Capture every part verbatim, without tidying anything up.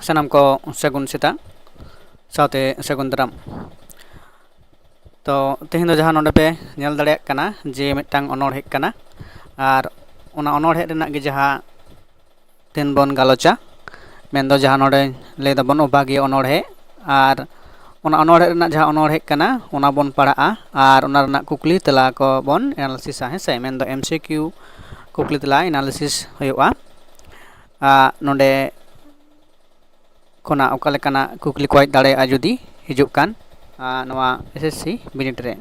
ᱥᱟᱱᱟᱢ ᱠᱚ ᱥᱟᱹᱜᱩᱱ ᱥᱮᱛᱟᱜ ᱥᱟᱶᱛᱮ ᱥᱟᱹᱜᱩᱱ ᱫᱟᱨᱟᱢ᱾ ᱛᱚ, ᱛᱮᱦᱮᱧ ᱫᱚ ᱡᱟᱦᱟᱸ ᱱᱚᱰᱮ ᱯᱮ ᱧᱮᱞ ᱫᱟᱲᱮᱭᱟᱜ ᱠᱟᱱᱟ ᱡᱮ ᱢᱤᱫᱴᱟᱝ ᱚᱱᱚᱬᱦᱮ ᱠᱟᱱᱟ, ᱟᱨ ᱚᱱᱟ ᱚᱱᱚᱬᱦᱮ ᱨᱮᱱᱟᱜ ᱜᱮ ᱡᱟᱦᱟᱸ ᱛᱮᱦᱮᱧ ᱵᱚᱱ ᱜᱟᱞᱚᱪᱟ, ᱢᱮᱱᱫᱚ ᱡᱟᱦᱟᱸ ᱱᱚᱰᱮ ᱞᱟᱹᱭ ᱫᱟᱵᱚᱱ ᱚᱵᱷᱟᱜᱤᱭᱟᱹ ᱚᱱᱚᱬᱦᱮ, ᱟᱨ ᱚᱱᱟ ᱚᱱᱚᱬᱦᱮ ᱨᱮᱱᱟᱜ ᱡᱟᱦᱟᱸ ᱚᱱᱚᱬᱦᱮ ᱠᱟᱱᱟ, ᱚᱱᱟ ᱵᱚᱱ ᱯᱟᱲᱦᱟᱜᱼᱟ ᱟᱨ ᱚᱱᱟ ᱨᱮᱱᱟᱜ ᱠᱩᱠᱞᱤ ᱛᱮᱞᱟ ᱠᱚ ᱵᱚᱱ ᱮᱱᱟᱞᱤᱥᱤᱥᱟ, ᱦᱮᱸ ᱥᱮ? ᱢᱮᱱᱫᱚ ᱮᱢ ᱥᱤ ᱠᱤᱭᱩ ᱠᱩᱠᱞᱤ ᱛᱮᱞᱟ ᱮᱱᱟᱞᱤᱥᱤᱥ ᱦᱩᱭᱩᱜᱼᱟ᱾ ᱟᱨ ᱱᱚᱰᱮ ᱠᱷᱚᱱᱟᱜ ᱚᱠᱟ ᱞᱮᱠᱟᱱᱟᱜ ᱠᱩᱠᱞᱤ ᱠᱚ ᱦᱮᱡ ᱫᱟᱲᱮᱭᱟᱜᱼᱟ ᱡᱩᱫᱤ ᱦᱤᱡᱩᱜ ᱠᱟᱱ, ᱟᱨ ᱱᱚᱣᱟ ᱮᱥ ᱮᱥ ᱥᱤ ᱵᱤᱱᱤᱰ ᱨᱮ᱾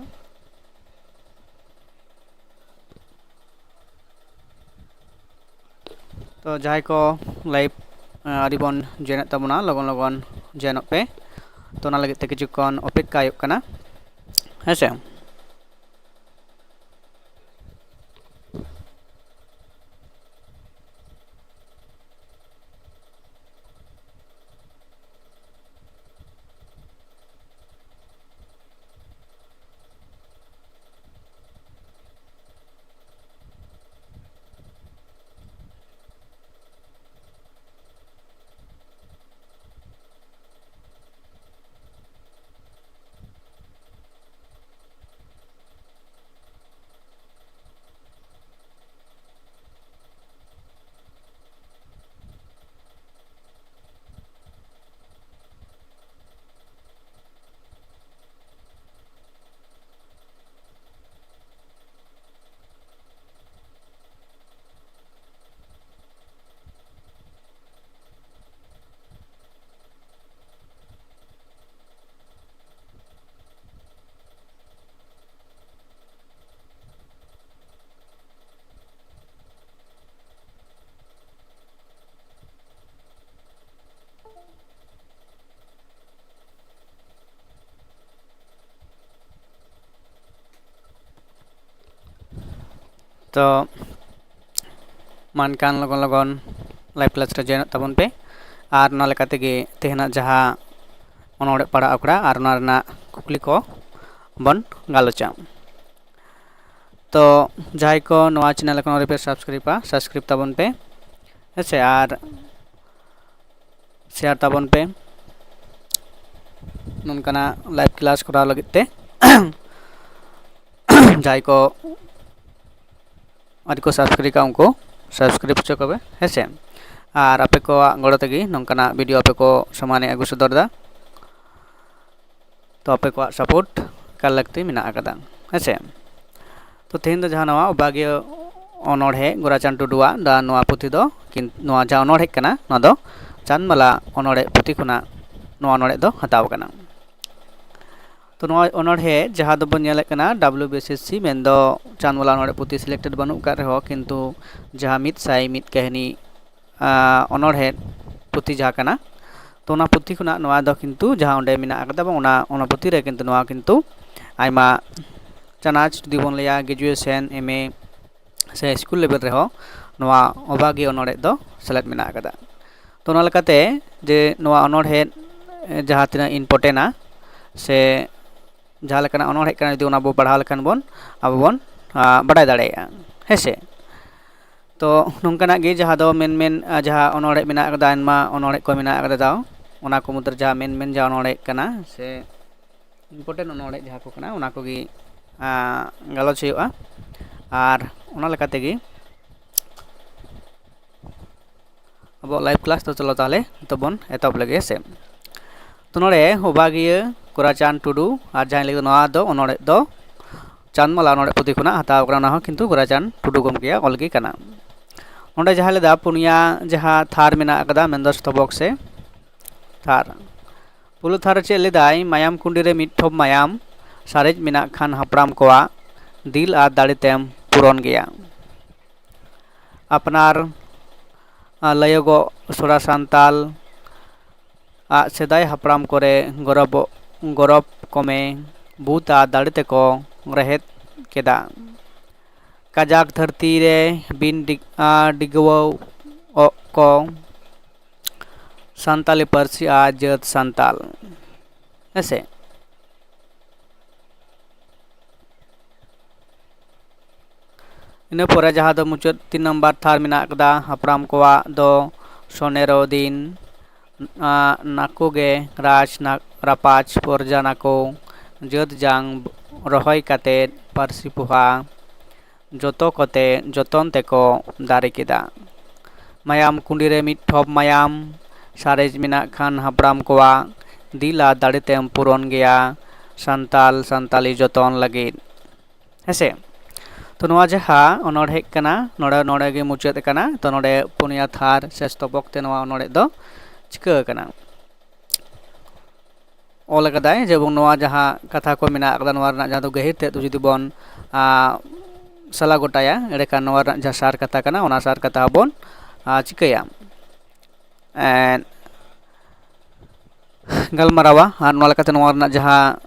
ᱛᱚ, ᱡᱟᱦᱟᱸᱭ ᱠᱚ ᱞᱟᱭᱤᱵᱷ, ᱟᱹᱰᱤ ᱵᱚᱱ ᱡᱚᱭᱮᱱᱚᱜ ᱛᱟᱵᱚᱱᱟ, ᱞᱚᱜᱚᱱ ᱞᱚᱜᱚᱱ ᱡᱚᱭᱮᱱᱚᱜ ᱯᱮ᱾ ᱛᱚ, ᱚᱱᱟ ᱞᱟᱹᱜᱤᱫ ᱛᱮ ᱠᱤᱪᱷᱩ ᱠᱷᱚᱱ ᱚᱯᱮᱠᱠᱷᱟ ᱦᱩᱭᱩᱜ ᱠᱟᱱᱟ, ᱦᱮᱸ ᱥᱮ? ᱛᱚ, ᱢᱟ ᱮᱱᱠᱷᱟᱱ ᱞᱚᱜᱚᱱ ᱞᱚᱜᱚᱱ ᱞᱟᱭᱤᱵᱷ ᱠᱞᱟᱥ ᱨᱮ ᱡᱚᱭᱮᱱᱚᱜ ᱛᱟᱵᱚᱱ ᱯᱮ᱾ ᱟᱨ ᱚᱱᱟ ᱞᱮᱠᱟ ᱛᱮᱜᱮ ᱛᱮᱦᱮᱧᱟᱜ ᱡᱟᱦᱟᱸ ᱚᱱᱚᱬᱦᱮ ᱯᱟᱲᱦᱟᱣ ᱟᱠᱷᱲᱟ ᱟᱨ ᱚᱱᱟ ᱨᱮᱱᱟᱜ ᱠᱩᱠᱞᱤ ᱠᱚ ᱵᱚᱱ ᱜᱟᱞᱚᱪᱟ᱾ ᱛᱚ, ᱡᱟᱦᱟᱸᱭ ᱠᱚ ᱱᱚᱣᱟ ᱪᱮᱱᱮᱞ ᱮᱠᱷᱚᱱ ᱟᱹᱣᱨᱤ ᱯᱮ ᱥᱟᱵᱥᱠᱨᱟᱭᱤᱵᱟ, ᱥᱟᱵᱥᱠᱨᱟᱭᱤᱵ ᱛᱟᱵᱚᱱ ᱯᱮ, ᱦᱮᱸ ᱥᱮ? ᱟᱨ ᱥᱮᱭᱟᱨ ᱛᱟᱵᱚᱱ ᱯᱮ ᱱᱚᱝᱠᱟᱱᱟᱜ ᱞᱟᱭᱤᱵᱷ ᱠᱞᱟᱥ ᱠᱚᱨᱟᱣ ᱞᱟᱹᱜᱤᱫ ᱛᱮ᱾ ᱡᱟᱦᱟᱸᱭ ᱠᱚ ᱟᱹᱣᱨᱤ ᱠᱚ ᱥᱟᱵᱥᱠᱨᱟᱭᱤᱵᱟ ᱩᱱᱠᱩ ᱥᱟᱵᱥᱠᱨᱟᱭᱤᱵ ᱦᱚᱪᱚ ᱠᱚᱯᱮ, ᱦᱮᱸ ᱥᱮ᱾ ᱟᱨ ᱟᱯᱮ ᱠᱚᱣᱟᱜ ᱜᱚᱲᱚ ᱛᱮᱜᱮ ᱱᱚᱝᱠᱟᱱᱟᱜ ᱵᱷᱤᱰᱤᱭᱳ ᱟᱯᱮ ᱠᱚ ᱥᱟᱢᱟᱝ ᱨᱮ ᱟᱹᱜᱩ ᱥᱚᱫᱚᱨ ᱮᱫᱟ᱾ ᱛᱚ ᱟᱯᱮ ᱠᱚᱣᱟᱜ ᱥᱟᱯᱳᱨᱴ ᱮᱠᱟᱞ ᱞᱟᱹᱠᱛᱤ ᱢᱮᱱᱟᱜ ᱟᱠᱟᱫᱟ, ᱦᱮᱸ ᱥᱮ᱾ ᱛᱚ ᱛᱮᱦᱮᱧ ᱫᱚ ᱡᱟᱦᱟᱸ ᱱᱚᱣᱟ ᱚᱵᱷᱟᱜᱤᱭᱟᱹ ᱚᱱᱚᱬᱦᱮ ᱜᱳᱨᱟᱪᱟᱸᱫᱽ ᱴᱩᱰᱩᱣᱟᱜ ᱫᱟ ᱱᱚᱣᱟ ᱯᱩᱛᱷᱤ ᱫᱚ ᱠᱤᱱ-, ᱱᱚᱣᱟ ᱡᱟᱦᱟᱸ ᱚᱱᱚᱬᱦᱮ ᱠᱟᱱᱟ, ᱱᱚᱣᱟ ᱫᱚ ᱪᱟᱸᱫᱽᱢᱟᱞᱟ ᱚᱱᱚᱬᱦᱮ ᱯᱩᱛᱷᱤ ᱠᱷᱚᱱᱟᱜ ᱱᱚᱣᱟ ᱚᱱᱚᱬᱦᱮ ᱫᱚ ᱦᱟᱛᱟᱣ ᱟᱠᱟᱱᱟ᱾ ᱛᱚ ᱱᱚᱣᱟ ᱚᱱᱚᱬᱦᱮ ᱡᱟᱦᱟᱸ ᱫᱚᱵᱚᱱ ᱧᱮᱞᱮᱫ ᱠᱟᱱᱟ, ᱰᱟᱵᱞᱤᱭᱩ ᱵᱤ ᱥᱤ ᱥᱤ, ᱢᱮᱱᱫᱚ ᱪᱟᱸᱫᱽᱢᱟᱞᱟ ᱚᱱᱚᱬᱦᱮ ᱯᱩᱛᱷᱤ ᱥᱤᱞᱮᱠᱴᱮᱰ ᱵᱟᱹᱱᱩᱜ ᱟᱠᱟᱫ ᱨᱮᱦᱚᱸ, ᱠᱤᱱᱛᱩ ᱡᱟᱦᱟᱸ ᱢᱤᱫ ᱥᱟᱭ ᱢᱤᱫ ᱠᱟᱹᱦᱱᱤ, ᱟᱸ, ᱚᱱᱚᱬᱦᱮ ᱯᱩᱛᱷᱤ ᱡᱟᱦᱟᱸ ᱠᱟᱱᱟ, ᱛᱚ ᱚᱱᱟ ᱯᱩᱛᱷᱤ ᱠᱷᱚᱱᱟᱜ ᱱᱚᱣᱟ ᱫᱚ ᱠᱤᱱᱛᱩ ᱡᱟᱦᱟᱸ ᱚᱸᱰᱮ ᱢᱮᱱᱟᱜ ᱟᱠᱟᱫᱟ, ᱵᱟᱝ, ᱚᱱᱟ, ᱚᱱᱟ ᱯᱩᱛᱷᱤ ᱨᱮ ᱠᱤᱱᱛᱩ ᱱᱚᱣᱟ ᱠᱤᱱᱛᱩ ᱟᱭᱢᱟ ᱪᱟᱱᱟᱪ, ᱡᱩᱫᱤ ᱵᱚᱱ ᱞᱟᱹᱭᱟ ᱜᱨᱮᱡᱩᱭᱮᱥᱚᱱ, ᱮᱢ ᱮ ᱥᱮ ᱥᱠᱩᱞ ᱞᱮᱵᱮᱞ ᱨᱮᱦᱚᱸ ᱱᱚᱣᱟ ᱚᱵᱷᱟᱜᱤᱭᱟᱹ ᱚᱱᱚᱬᱦᱮ ᱫᱚ ᱥᱮᱞᱮᱫ ᱢᱮᱱᱟᱜ ᱟᱠᱟᱫᱟ᱾ ᱛᱚ ᱚᱱᱟ ᱞᱮᱠᱟᱛᱮ ᱡᱮ ᱱᱚᱣᱟ ᱚᱱᱚᱬᱦᱮ ᱡᱟᱦᱟᱸ ᱛᱤᱱᱟᱹᱜ ᱤᱢᱯᱚᱨᱴᱮᱱᱴᱼᱟ ᱥᱮ ᱡᱟᱦᱟᱸ ᱞᱮᱠᱟᱱᱟᱜ ᱚᱱᱚᱬᱦᱮ ᱠᱟᱱᱟ, ᱡᱩᱫᱤ ᱚᱱᱟ ᱵᱚ ᱯᱟᱲᱦᱟᱣ ᱞᱮᱠᱷᱟᱱ ᱵᱚᱱ, ᱟᱵᱚ ᱵᱚᱱ, ᱟᱸ, ᱵᱟᱰᱟᱭ ᱫᱟᱲᱮᱭᱟᱜᱼᱟ, ᱦᱮᱸ ᱥᱮ᱾ ᱛᱚ ᱱᱚᱝᱠᱟᱱᱟᱜ ᱜᱮ ᱡᱟᱦᱟᱸ ᱫᱚ ᱢᱮᱱ ᱢᱮᱱ, ᱟᱸ, ᱡᱟᱦᱟᱸ ᱚᱱᱚᱬᱦᱮ ᱢᱮᱱᱟᱜ ᱟᱠᱟᱫᱟ, ᱟᱭᱢᱟ ᱚᱱᱚᱬᱦᱮ ᱠᱚ ᱢᱮᱱᱟᱜ ᱟᱠᱟᱫᱟ, ᱛᱟᱣ ᱚᱱᱟ ᱠᱚ ᱢᱩᱫᱽᱨᱮ ᱡᱟᱦᱟᱸ ᱢᱮᱱ ᱢᱮᱱ ᱡᱟᱦᱟᱸ ᱚᱱᱚᱬᱦᱮ ᱠᱟᱱᱟ ᱥᱮ ᱤᱢᱯᱚᱨᱴᱮᱱᱴ ᱚᱱᱚᱬᱦᱮ ᱡᱟᱦᱟᱸ ᱠᱚ ᱠᱟᱱᱟ, ᱚᱱᱟ ᱠᱚᱜᱮ, ᱟᱸ, ᱜᱟᱞᱚᱪ ᱦᱩᱭᱩᱜᱼᱟ᱾ ᱟᱨ ᱚᱱᱟ ᱞᱮᱠᱟ ᱛᱮᱜᱮ ᱟᱵᱚᱣᱟᱜ ᱞᱟᱭᱤᱵᱷ ᱠᱞᱟᱥ ᱫᱚ ᱪᱚᱞᱚ ᱛᱟᱦᱚᱞᱮ ᱱᱤᱛᱚᱜ ᱵᱚᱱ ᱮᱛᱚᱦᱚᱵ ᱞᱮᱜᱮ, ᱦᱮᱸ ᱥᱮ᱾ ᱛᱚ ᱱᱚᱰᱮ ᱚᱵᱷᱟᱜᱤᱭᱟᱹ ᱜᱳᱨᱟᱪᱟᱸᱫᱽ ᱴᱩᱰᱩ, ᱟᱨ ᱡᱟᱦᱟᱸᱧ ᱞᱟᱹᱭ ᱠᱮᱫᱟ ᱱᱚᱣᱟ ᱫᱚ ᱚᱱᱚᱬᱦᱮ ᱫᱚ ᱪᱟᱸᱫᱽᱢᱟᱞᱟ ᱚᱱᱚᱬᱦᱮ ᱯᱩᱛᱷᱤ ᱠᱷᱚᱱᱟᱜ ᱦᱟᱛᱟᱣ ᱠᱟᱱᱟ, ᱚᱱᱟ ᱦᱚᱸ ᱠᱤᱱᱛᱩ ᱜᱳᱨᱟᱪᱟᱸᱫᱽ ᱴᱩᱰᱩ ᱜᱚᱢᱠᱮᱭᱟᱜ ᱚᱞ ᱜᱮ ᱠᱟᱱᱟ᱾ ᱱᱚᱰᱮ ᱡᱟᱦᱟᱸ ᱞᱟᱹᱭᱫᱟ ᱯᱩᱱᱭᱟ ᱡᱟᱦᱟᱸ ᱛᱷᱟᱨ ᱢᱮᱱᱟᱜ ᱟᱠᱟᱫᱟ, ᱢᱮᱱᱫᱚ ᱥᱛᱚᱵᱚᱠ ᱥᱮ ᱛᱷᱟᱨ᱾ ᱯᱳᱭᱞᱳ ᱛᱷᱟᱨ ᱨᱮ ᱪᱮᱫ ᱞᱟᱹᱭᱫᱟᱭ? ᱢᱟᱭᱟᱢ ᱠᱩᱸᱰᱤ ᱨᱮ ᱢᱤᱫ ᱴᱷᱚᱯ ᱢᱟᱭᱟᱢ ᱥᱟᱨᱮᱡ ᱢᱮᱱᱟᱜ ᱠᱷᱟᱱ ᱦᱟᱯᱲᱟᱢ ᱠᱚᱣᱟᱜ ᱫᱤᱞ ᱟᱨ ᱫᱟᱲᱮ ᱛᱮᱢ ᱯᱩᱨᱚᱱ ᱜᱮᱭᱟ᱾ ᱟᱯᱱᱟᱨ, ᱟ, ᱞᱟᱹᱭᱚᱜᱚᱜ ᱥᱚᱲᱟ ᱥᱟᱱᱛᱟᱞ ᱟᱜ ᱥᱮᱫᱟᱭ ᱦᱟᱯᱲᱟᱢ ᱠᱚᱨᱮ ᱜᱚᱨᱚᱵᱚᱜ, ᱜᱚᱨᱚᱵ ᱠᱚᱢᱮ ᱵᱩᱛ ᱟᱨ ᱫᱟᱲᱮ ᱛᱮᱠᱚ ᱨᱮᱦᱮᱫ ᱠᱮᱫᱟ᱾ ᱠᱟᱡᱟᱠ ᱫᱷᱟᱹᱨᱛᱤ ᱨᱮ ᱵᱤᱱ ᱰᱤᱜ-, ᱟ, ᱰᱤᱜᱣᱟᱹᱣᱚᱜ ᱠᱚ ᱥᱟᱱᱛᱟᱞᱤ ᱯᱟᱹᱨᱥᱤ ᱟᱨ ᱡᱟᱹᱛ ᱥᱟᱱᱛᱟᱞ, ᱦᱮᱸᱥᱮ᱾ ᱤᱱᱟᱹ ᱯᱚᱨᱮ ᱡᱟᱦᱟᱸ ᱫᱚ ᱢᱩᱪᱟᱹᱫ ᱛᱤᱱ ᱱᱟᱢᱵᱟᱨ ᱛᱷᱟᱨ ᱢᱮᱱᱟᱜ ᱟᱠᱟᱫᱟ, ᱦᱟᱯᱲᱟᱢ ᱠᱚᱣᱟᱜ ᱫᱚ ᱥᱚᱱᱮᱨᱚ ᱫᱤᱱ, ᱟᱸ, ᱱᱟᱠᱚ ᱜᱮ ᱨᱟᱡᱽ ᱱᱟ-, ᱨᱟᱯᱟᱡᱽ ᱯᱚᱨᱡᱟ ᱱᱟᱠᱚ, ᱡᱟᱹᱛ ᱡᱟᱝ ᱨᱚᱦᱚᱭ ᱠᱟᱛᱮᱫ ᱯᱟᱹᱨᱥᱤ ᱯᱚᱦᱟ, ᱡᱚᱛᱚ ᱠᱚᱛᱮ ᱡᱚᱛᱚᱱ ᱛᱮᱠᱚ ᱫᱟᱨᱮ ᱠᱮᱫᱟ᱾ ᱢᱟᱭᱟᱢ ᱠᱩᱸᱰᱤ ᱨᱮ ᱢᱤᱫ ᱴᱷᱚᱯ ᱢᱟᱭᱟᱢ ᱥᱟᱨᱮᱡ ᱢᱮᱱᱟᱜ ᱠᱷᱟᱱ ᱦᱟᱯᱲᱟᱢ ᱠᱚᱣᱟᱜ ᱫᱤᱞ ᱟᱨ ᱫᱟᱲᱮ ᱛᱮᱢ ᱯᱩᱨᱚᱱ ᱜᱮᱭᱟ ᱥᱟᱱᱛᱟᱞ ᱥᱟᱱᱛᱟᱞᱤ ᱡᱚᱛᱚᱱ ᱞᱟᱹᱜᱤᱫ᱾ ᱦᱮᱸᱥᱮ? ᱛᱚ, ᱱᱚᱣᱟ ᱡᱟᱦᱟᱸ ᱚᱱᱚᱬᱦᱮ ᱠᱟᱱᱟ, ᱱᱚᱰᱮ, ᱱᱚᱰᱮ ᱜᱮ ᱢᱩᱪᱟᱹᱫ ᱠᱟᱱᱟ᱾ ᱛᱚ, ᱱᱚᱰᱮ ᱯᱩᱱᱭᱟ ᱛᱷᱟᱨ ᱥᱮ ᱥᱛᱚᱵᱚᱠ ᱛᱮ ᱱᱚᱣᱟ ᱚᱱᱚᱬᱦᱮ ᱫᱚ ᱪᱤᱠᱟᱹ ᱟᱠᱟᱱᱟ, ᱚᱞ ᱟᱠᱟᱫᱟᱭ᱾ ᱡᱮ ᱮᱵᱚᱝ ᱱᱚᱣᱟ ᱡᱟᱦᱟᱸ ᱠᱟᱛᱷᱟ ᱠᱚ ᱢᱮᱱᱟᱜ ᱟᱠᱟᱫᱟ, ᱱᱚᱣᱟ ᱨᱮᱱᱟᱜ ᱡᱟᱦᱟᱸ ᱫᱚ ᱜᱟᱹᱦᱤᱨ ᱛᱮᱫ ᱡᱩᱫᱤ ᱵᱚᱱ, ᱟᱸ, ᱥᱟᱞᱟ ᱜᱚᱴᱟᱭᱟ, ᱮᱸᱰᱮᱠᱷᱟᱱ ᱱᱚᱣᱟ ᱨᱮᱱᱟᱜ ᱡᱟᱦᱟᱸ ᱥᱟᱨ ᱠᱟᱛᱷᱟ ᱠᱟᱱᱟ, ᱚᱱᱟ ᱥᱟᱨ ᱠᱟᱛᱷᱟ ᱦᱚᱸᱵᱚᱱ, ᱟᱸ, ᱪᱤᱠᱟᱹᱭᱟ, ᱮᱸ, ᱜᱟᱞᱢᱟᱨᱟᱣᱟ᱾ ᱟᱨ ᱱᱚᱣᱟ ᱞᱮᱠᱟᱛᱮ ᱱᱚᱣᱟ ᱨᱮᱱᱟᱜ ᱡᱟᱦᱟᱸ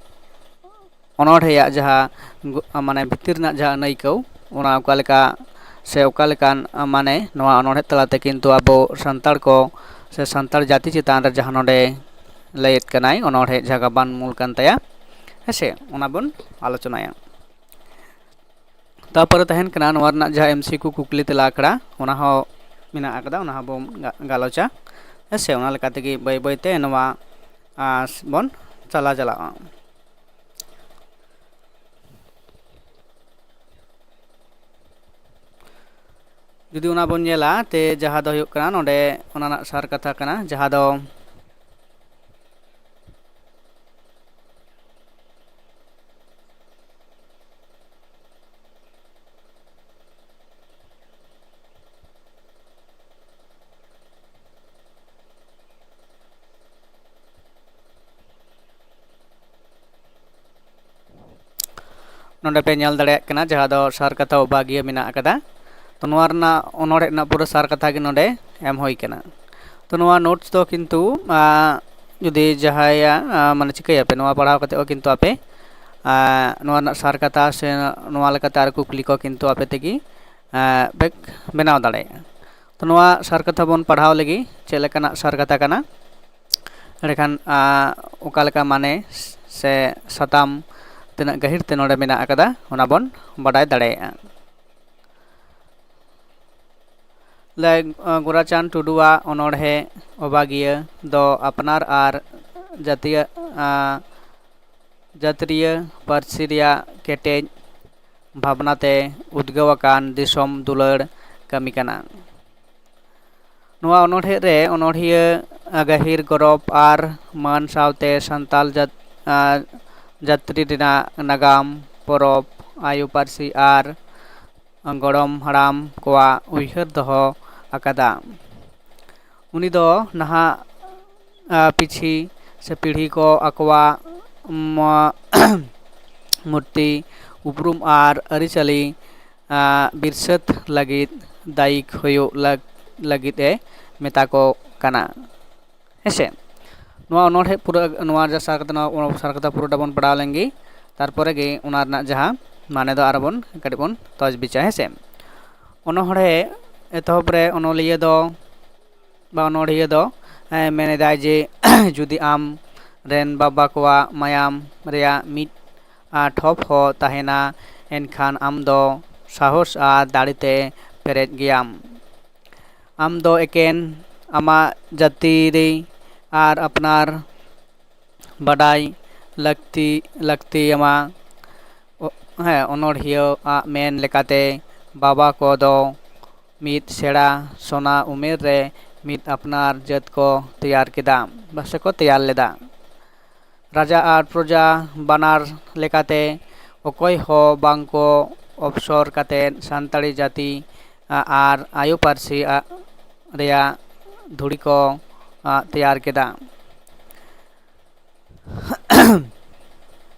ᱚᱱᱚᱬᱦᱮᱭᱟᱜ ᱡᱟᱦᱟᱸ ᱜᱚ-, ᱢᱟᱱᱮ ᱵᱷᱤᱛᱤᱨ ᱨᱮᱱᱟᱜ ᱡᱟᱦᱟᱸ ᱟᱹᱱᱟᱹᱭᱠᱟᱹᱣ, ᱚᱱᱟ ᱚᱠᱟ ᱞᱮᱠᱟ ᱥᱮ ᱚᱠᱟ ᱞᱮᱠᱟᱱ, ᱢᱟᱱᱮ ᱱᱚᱣᱟ ᱚᱱᱚᱬᱦᱮ ᱛᱟᱞᱟᱛᱮ ᱠᱤᱱᱛᱩ ᱟᱵᱚ ᱥᱟᱱᱛᱟᱲ ᱠᱚ ᱥᱮ ᱥᱟᱱᱛᱟᱲ ᱡᱟᱹᱛᱤ ᱪᱮᱛᱟᱱ ᱨᱮ ᱡᱟᱦᱟᱸ ᱱᱚᱰᱮ ᱞᱟᱹᱭᱮᱫ ᱠᱟᱱᱟᱭ, ᱚᱱᱚᱬᱦᱮ ᱡᱟᱦᱟᱸ ᱜᱟᱵᱟᱱ ᱢᱩᱞ ᱠᱟᱱ ᱛᱟᱭᱟ, ᱦᱮᱸᱥᱮ, ᱚᱱᱟ ᱵᱚᱱ ᱟᱞᱳᱪᱚᱱᱟᱭᱟ᱾ ᱛᱟᱨᱯᱚᱨᱮ ᱛᱟᱦᱮᱱ ᱠᱟᱱᱟ ᱱᱚᱣᱟ ᱨᱮᱱᱟᱜ ᱡᱟᱦᱟᱸ ᱮᱢ ᱥᱤ ᱠᱤᱭᱩ ᱠᱩᱠᱞᱤ ᱛᱮᱞᱟ ᱟᱠᱷᱲᱟ, ᱚᱱᱟ ᱦᱚᱸ ᱢᱮᱱᱟᱜ ᱟᱠᱟᱫᱟ, ᱚᱱᱟ ᱦᱚᱸᱵᱚᱱ ᱜᱟ-, ᱜᱟᱞᱚᱪᱟ, ᱦᱮᱸ ᱥᱮ᱾ ᱚᱱᱟ ᱞᱮᱠᱟ ᱛᱮᱜᱮ ᱵᱟᱹᱭ ᱵᱟᱹᱭ ᱛᱮ ᱱᱚᱣᱟ, ᱟᱸ, ᱵᱚᱱ ᱪᱟᱞᱟᱣ ᱪᱟᱞᱟᱜᱼᱟ᱾ ᱡᱩᱫᱤ ᱚᱱᱟ ᱵᱚᱱ ᱧᱮᱞᱟ, ᱛᱮ ᱡᱟᱦᱟᱸ ᱫᱚ ᱦᱩᱭᱩᱜ ᱠᱟᱱᱟ ᱱᱚᱰᱮ ᱚᱱᱟ ᱨᱮᱱᱟᱜ ᱥᱟᱨ ᱠᱟᱛᱷᱟ ᱠᱟᱱᱟ, ᱡᱟᱦᱟᱸ ᱫᱚ ᱱᱚᱰᱮ ᱯᱮ ᱧᱮᱞ ᱫᱟᱲᱮᱭᱟᱜ ᱠᱟᱱᱟ, ᱡᱟᱦᱟᱸ ᱫᱚ ᱥᱟᱨ ᱠᱟᱛᱷᱟ ᱚᱵᱷᱟᱜᱤᱭᱟᱹ ᱢᱮᱱᱟᱜ ᱟᱠᱟᱫᱟ᱾ ᱛᱚ, ᱱᱚᱣᱟ ᱨᱮᱱᱟᱜ ᱚᱱᱚᱬᱦᱮ ᱨᱮᱱᱟᱜ ᱯᱩᱨᱟᱹ ᱥᱟᱨ ᱠᱟᱛᱷᱟ ᱜᱮ ᱱᱚᱰᱮ ᱮᱢ ᱦᱩᱭ ᱠᱟᱱᱟ᱾ ᱛᱚ, ᱱᱚᱣᱟ notes ᱫᱚ ᱠᱤᱱᱛᱩ, ᱟᱸ, ᱡᱩᱫᱤ ᱡᱟᱦᱟᱸᱭᱟᱜ, ᱟᱸ, ᱢᱟᱱᱮ ᱪᱤᱠᱟᱹᱭᱟᱯᱮ, ᱱᱚᱣᱟ ᱯᱟᱲᱦᱟᱣ ᱠᱟᱛᱮ ᱦᱚᱸ ᱠᱤᱱᱛᱩ ᱟᱯᱮ, ᱟᱸ, ᱱᱚᱣᱟ ᱨᱮᱱᱟᱜ ᱥᱟᱨ ᱠᱟᱛᱷᱟ ᱥᱮ ᱱᱚᱣᱟ ᱞᱮᱠᱟᱛᱮ ᱟᱨ ᱠᱩᱠᱞᱤ ᱠᱚ ᱠᱤᱱᱛᱩ ᱟᱯᱮ ᱛᱮᱜᱮ, ᱟᱸ, ᱯᱮ ᱵᱮᱱᱟᱣ ᱫᱟᱲᱮᱭᱟᱜᱼᱟ᱾ ᱛᱚ, ᱱᱚᱣᱟ ᱥᱟᱨ ᱠᱟᱛᱷᱟ ᱵᱚᱱ ᱯᱟᱲᱦᱟᱣ ᱞᱮᱜᱮ, ᱪᱮᱫ ᱞᱮᱠᱟᱱᱟᱜ ᱥᱟᱨ ᱠᱟᱛᱷᱟ ᱠᱟᱱᱟ᱾ ᱮᱸᱰᱮᱠᱷᱟᱱ, ᱟᱸ, ᱚᱠᱟ ᱞᱮᱠᱟ ᱢᱟᱱᱮ ᱥᱮ ᱥᱟᱛᱟᱢ ᱛᱤᱱᱟᱹᱜ ᱜᱟᱹᱦᱤᱨ ᱛᱮ ᱱᱚᱰᱮ ᱢᱮᱱᱟᱜ ᱟᱠᱟᱫᱟ, ᱚᱱᱟ ᱵᱚᱱ ᱵᱟᱰᱟᱭ ᱫᱟᱲᱮᱭᱟᱜᱼᱟ᱾ ᱞᱟᱹᱭ, ᱜᱳᱨᱟᱪᱟᱸᱫᱽ ᱴᱩᱰᱩᱣᱟᱜ ᱚᱱᱚᱬᱦᱮ ᱚᱵᱟᱜᱤᱭᱟᱹ ᱫᱚ ᱟᱯᱱᱟᱨ ᱟᱨ ᱡᱟᱹᱛᱤᱭᱟᱹ ᱡᱟᱹᱛᱤᱭᱟᱹ ᱯᱟᱹᱨᱥᱤ ᱨᱮᱭᱟᱜ ᱠᱮᱴᱮᱡ ᱵᱷᱟᱵᱽᱱᱟ ᱛᱮ ᱩᱫᱽᱜᱟᱹᱣ ᱟᱠᱟᱱ ᱫᱤᱥᱚᱢ ᱫᱩᱞᱟᱹᱲ ᱠᱟᱹᱢᱤ ᱠᱟᱱᱟ᱾ ᱱᱚᱣᱟ ᱚᱱᱚᱬᱦᱮ ᱨᱮ ᱚᱱᱚᱬᱦᱤᱭᱟᱹ ᱜᱟᱹᱦᱤᱨ ᱜᱚᱨᱚᱵᱽ ᱟᱨ ᱢᱟᱹᱱ ᱥᱟᱶᱛᱮ ᱥᱟᱱᱛᱟᱞ ᱡᱟᱹᱛ ᱡᱟᱹᱛᱨᱤ ᱨᱮᱱᱟᱜ ᱱᱟᱜᱟᱢ, ᱯᱚᱨᱚᱵᱽ, ᱟᱭᱳ ᱯᱟᱹᱨᱥᱤ ᱟᱨ ᱜᱚᱲᱚᱢ ᱦᱟᱲᱟᱢ ᱠᱚᱣᱟᱜ ᱩᱭᱦᱟᱹᱨ ᱫᱚᱦᱚ ᱟᱠᱟᱫᱟ᱾ ᱩᱱᱤ ᱫᱚ ᱱᱟᱦᱟᱜ ᱯᱤᱪᱷᱤ ᱥᱮ ᱯᱤᱲᱦᱤ ᱠᱚ ᱟᱠᱚᱣᱟᱜ ᱢᱩᱨᱛᱤ, ᱩᱯᱨᱩᱢ ᱟᱨ ᱟᱹᱨᱤᱪᱟᱹᱞᱤ ᱵᱤᱨᱥᱟᱹᱛ ᱞᱟᱹᱜᱤᱫ ᱫᱟᱭᱤᱠ ᱦᱩᱭᱩᱜ ᱞᱟᱹᱜᱤᱫ ᱮ ᱢᱮᱛᱟ ᱠᱚ ᱠᱟᱱᱟ᱾ ᱦᱮᱸᱥᱮ, ᱱᱚᱣᱟ ᱚᱱᱚᱬᱦᱮ ᱯᱩᱨᱟᱹ, ᱱᱚᱣᱟ ᱡᱟᱦᱟᱸ ᱥᱟᱨ ᱠᱟᱛᱷᱟ, ᱱᱚᱣᱟ ᱥᱟᱨ ᱠᱟᱛᱷᱟ ᱯᱩᱨᱟᱹᱴᱟ ᱵᱚᱱ ᱯᱟᱲᱦᱟᱣ ᱞᱮᱱ ᱜᱮ, ᱛᱟᱨᱯᱚᱨᱮ ᱜᱮ ᱚᱱᱟ ᱨᱮᱱᱟᱜ ᱡᱟᱦᱟᱸ ᱢᱟᱱᱮ ᱫᱚ ᱟᱨᱚ ᱵᱚᱱ ᱠᱟᱹᱴᱤᱡ ᱵᱚᱱ ᱛᱚᱡᱽᱵᱤᱪᱟ᱾ ᱦᱮᱸᱥᱮ, ᱚᱱᱚᱬᱦᱮ ᱮᱛᱚᱦᱚᱵ ᱨᱮ ᱚᱱᱚᱞᱤᱭᱟᱹ ᱫᱚ ᱵᱟ ᱚᱱᱚᱬᱦᱤᱭᱟᱹ ᱫᱚ ᱢᱮᱱᱮᱫᱟᱭ ᱡᱮ, ᱡᱩᱫᱤ ᱟᱢ ᱨᱮᱱ ᱵᱟᱵᱟ ᱠᱚᱣᱟᱜ ᱢᱟᱭᱟᱢ ᱨᱮᱭᱟᱜ ᱢᱤᱫ ᱴᱷᱚᱯ ᱦᱚᱸ ᱛᱟᱦᱮᱱᱟ, ᱮᱱᱠᱷᱟᱱ ᱟᱢ ᱫᱚ ᱥᱟᱦᱚᱥ ᱟᱨ ᱫᱟᱲᱮᱛᱮ ᱯᱮᱨᱮᱡ ᱜᱮᱭᱟᱢ᱾ ᱟᱢ ᱫᱚ ᱮᱠᱮᱱ ᱟᱢᱟᱜ ᱡᱟᱹᱛᱤ ᱨᱮ ᱟᱨ ᱟᱯᱱᱟᱨ ᱵᱟᱰᱟᱭ ᱞᱟᱹᱠᱛᱤ ᱞᱟᱹᱠᱛᱤᱭᱟᱢᱟ᱾ ᱦᱮᱸ, ᱚᱱᱚᱬᱦᱤᱭᱟᱹ ᱟᱜ ᱢᱮᱱ ᱞᱮᱠᱟᱛᱮ, ᱵᱟᱵᱟ ᱠᱚᱫᱚ ᱢᱤᱫ ᱥᱮᱬᱟ ᱥᱚᱱᱟ ᱩᱢᱮᱨ ᱨᱮ ᱢᱤᱫ ᱟᱯᱱᱟᱨ ᱡᱟᱹᱛ ᱠᱚ ᱛᱮᱭᱟᱨ ᱠᱮᱫᱟ, ᱵᱟ ᱥᱮ ᱠᱚ ᱛᱮᱭᱟᱨ ᱞᱮᱫᱟ᱾ ᱨᱟᱡᱟ ᱟᱨ ᱯᱨᱚᱡᱟ ᱵᱟᱱᱟᱨ ᱞᱮᱠᱟᱛᱮ ᱚᱠᱚᱭ ᱦᱚᱸ ᱵᱟᱝ ᱠᱚ ᱚᱯᱥᱚᱨ ᱠᱟᱛᱮ ᱥᱟᱱᱛᱟᱲᱤ ᱡᱟᱹᱛᱤ ᱟᱨ ᱟᱭᱳ ᱯᱟᱹᱨᱥᱤ ᱨᱮᱭᱟᱜ ᱫᱷᱩᱲᱤ ᱠᱚ ᱛᱮᱭᱟᱨ ᱠᱮᱫᱟ᱾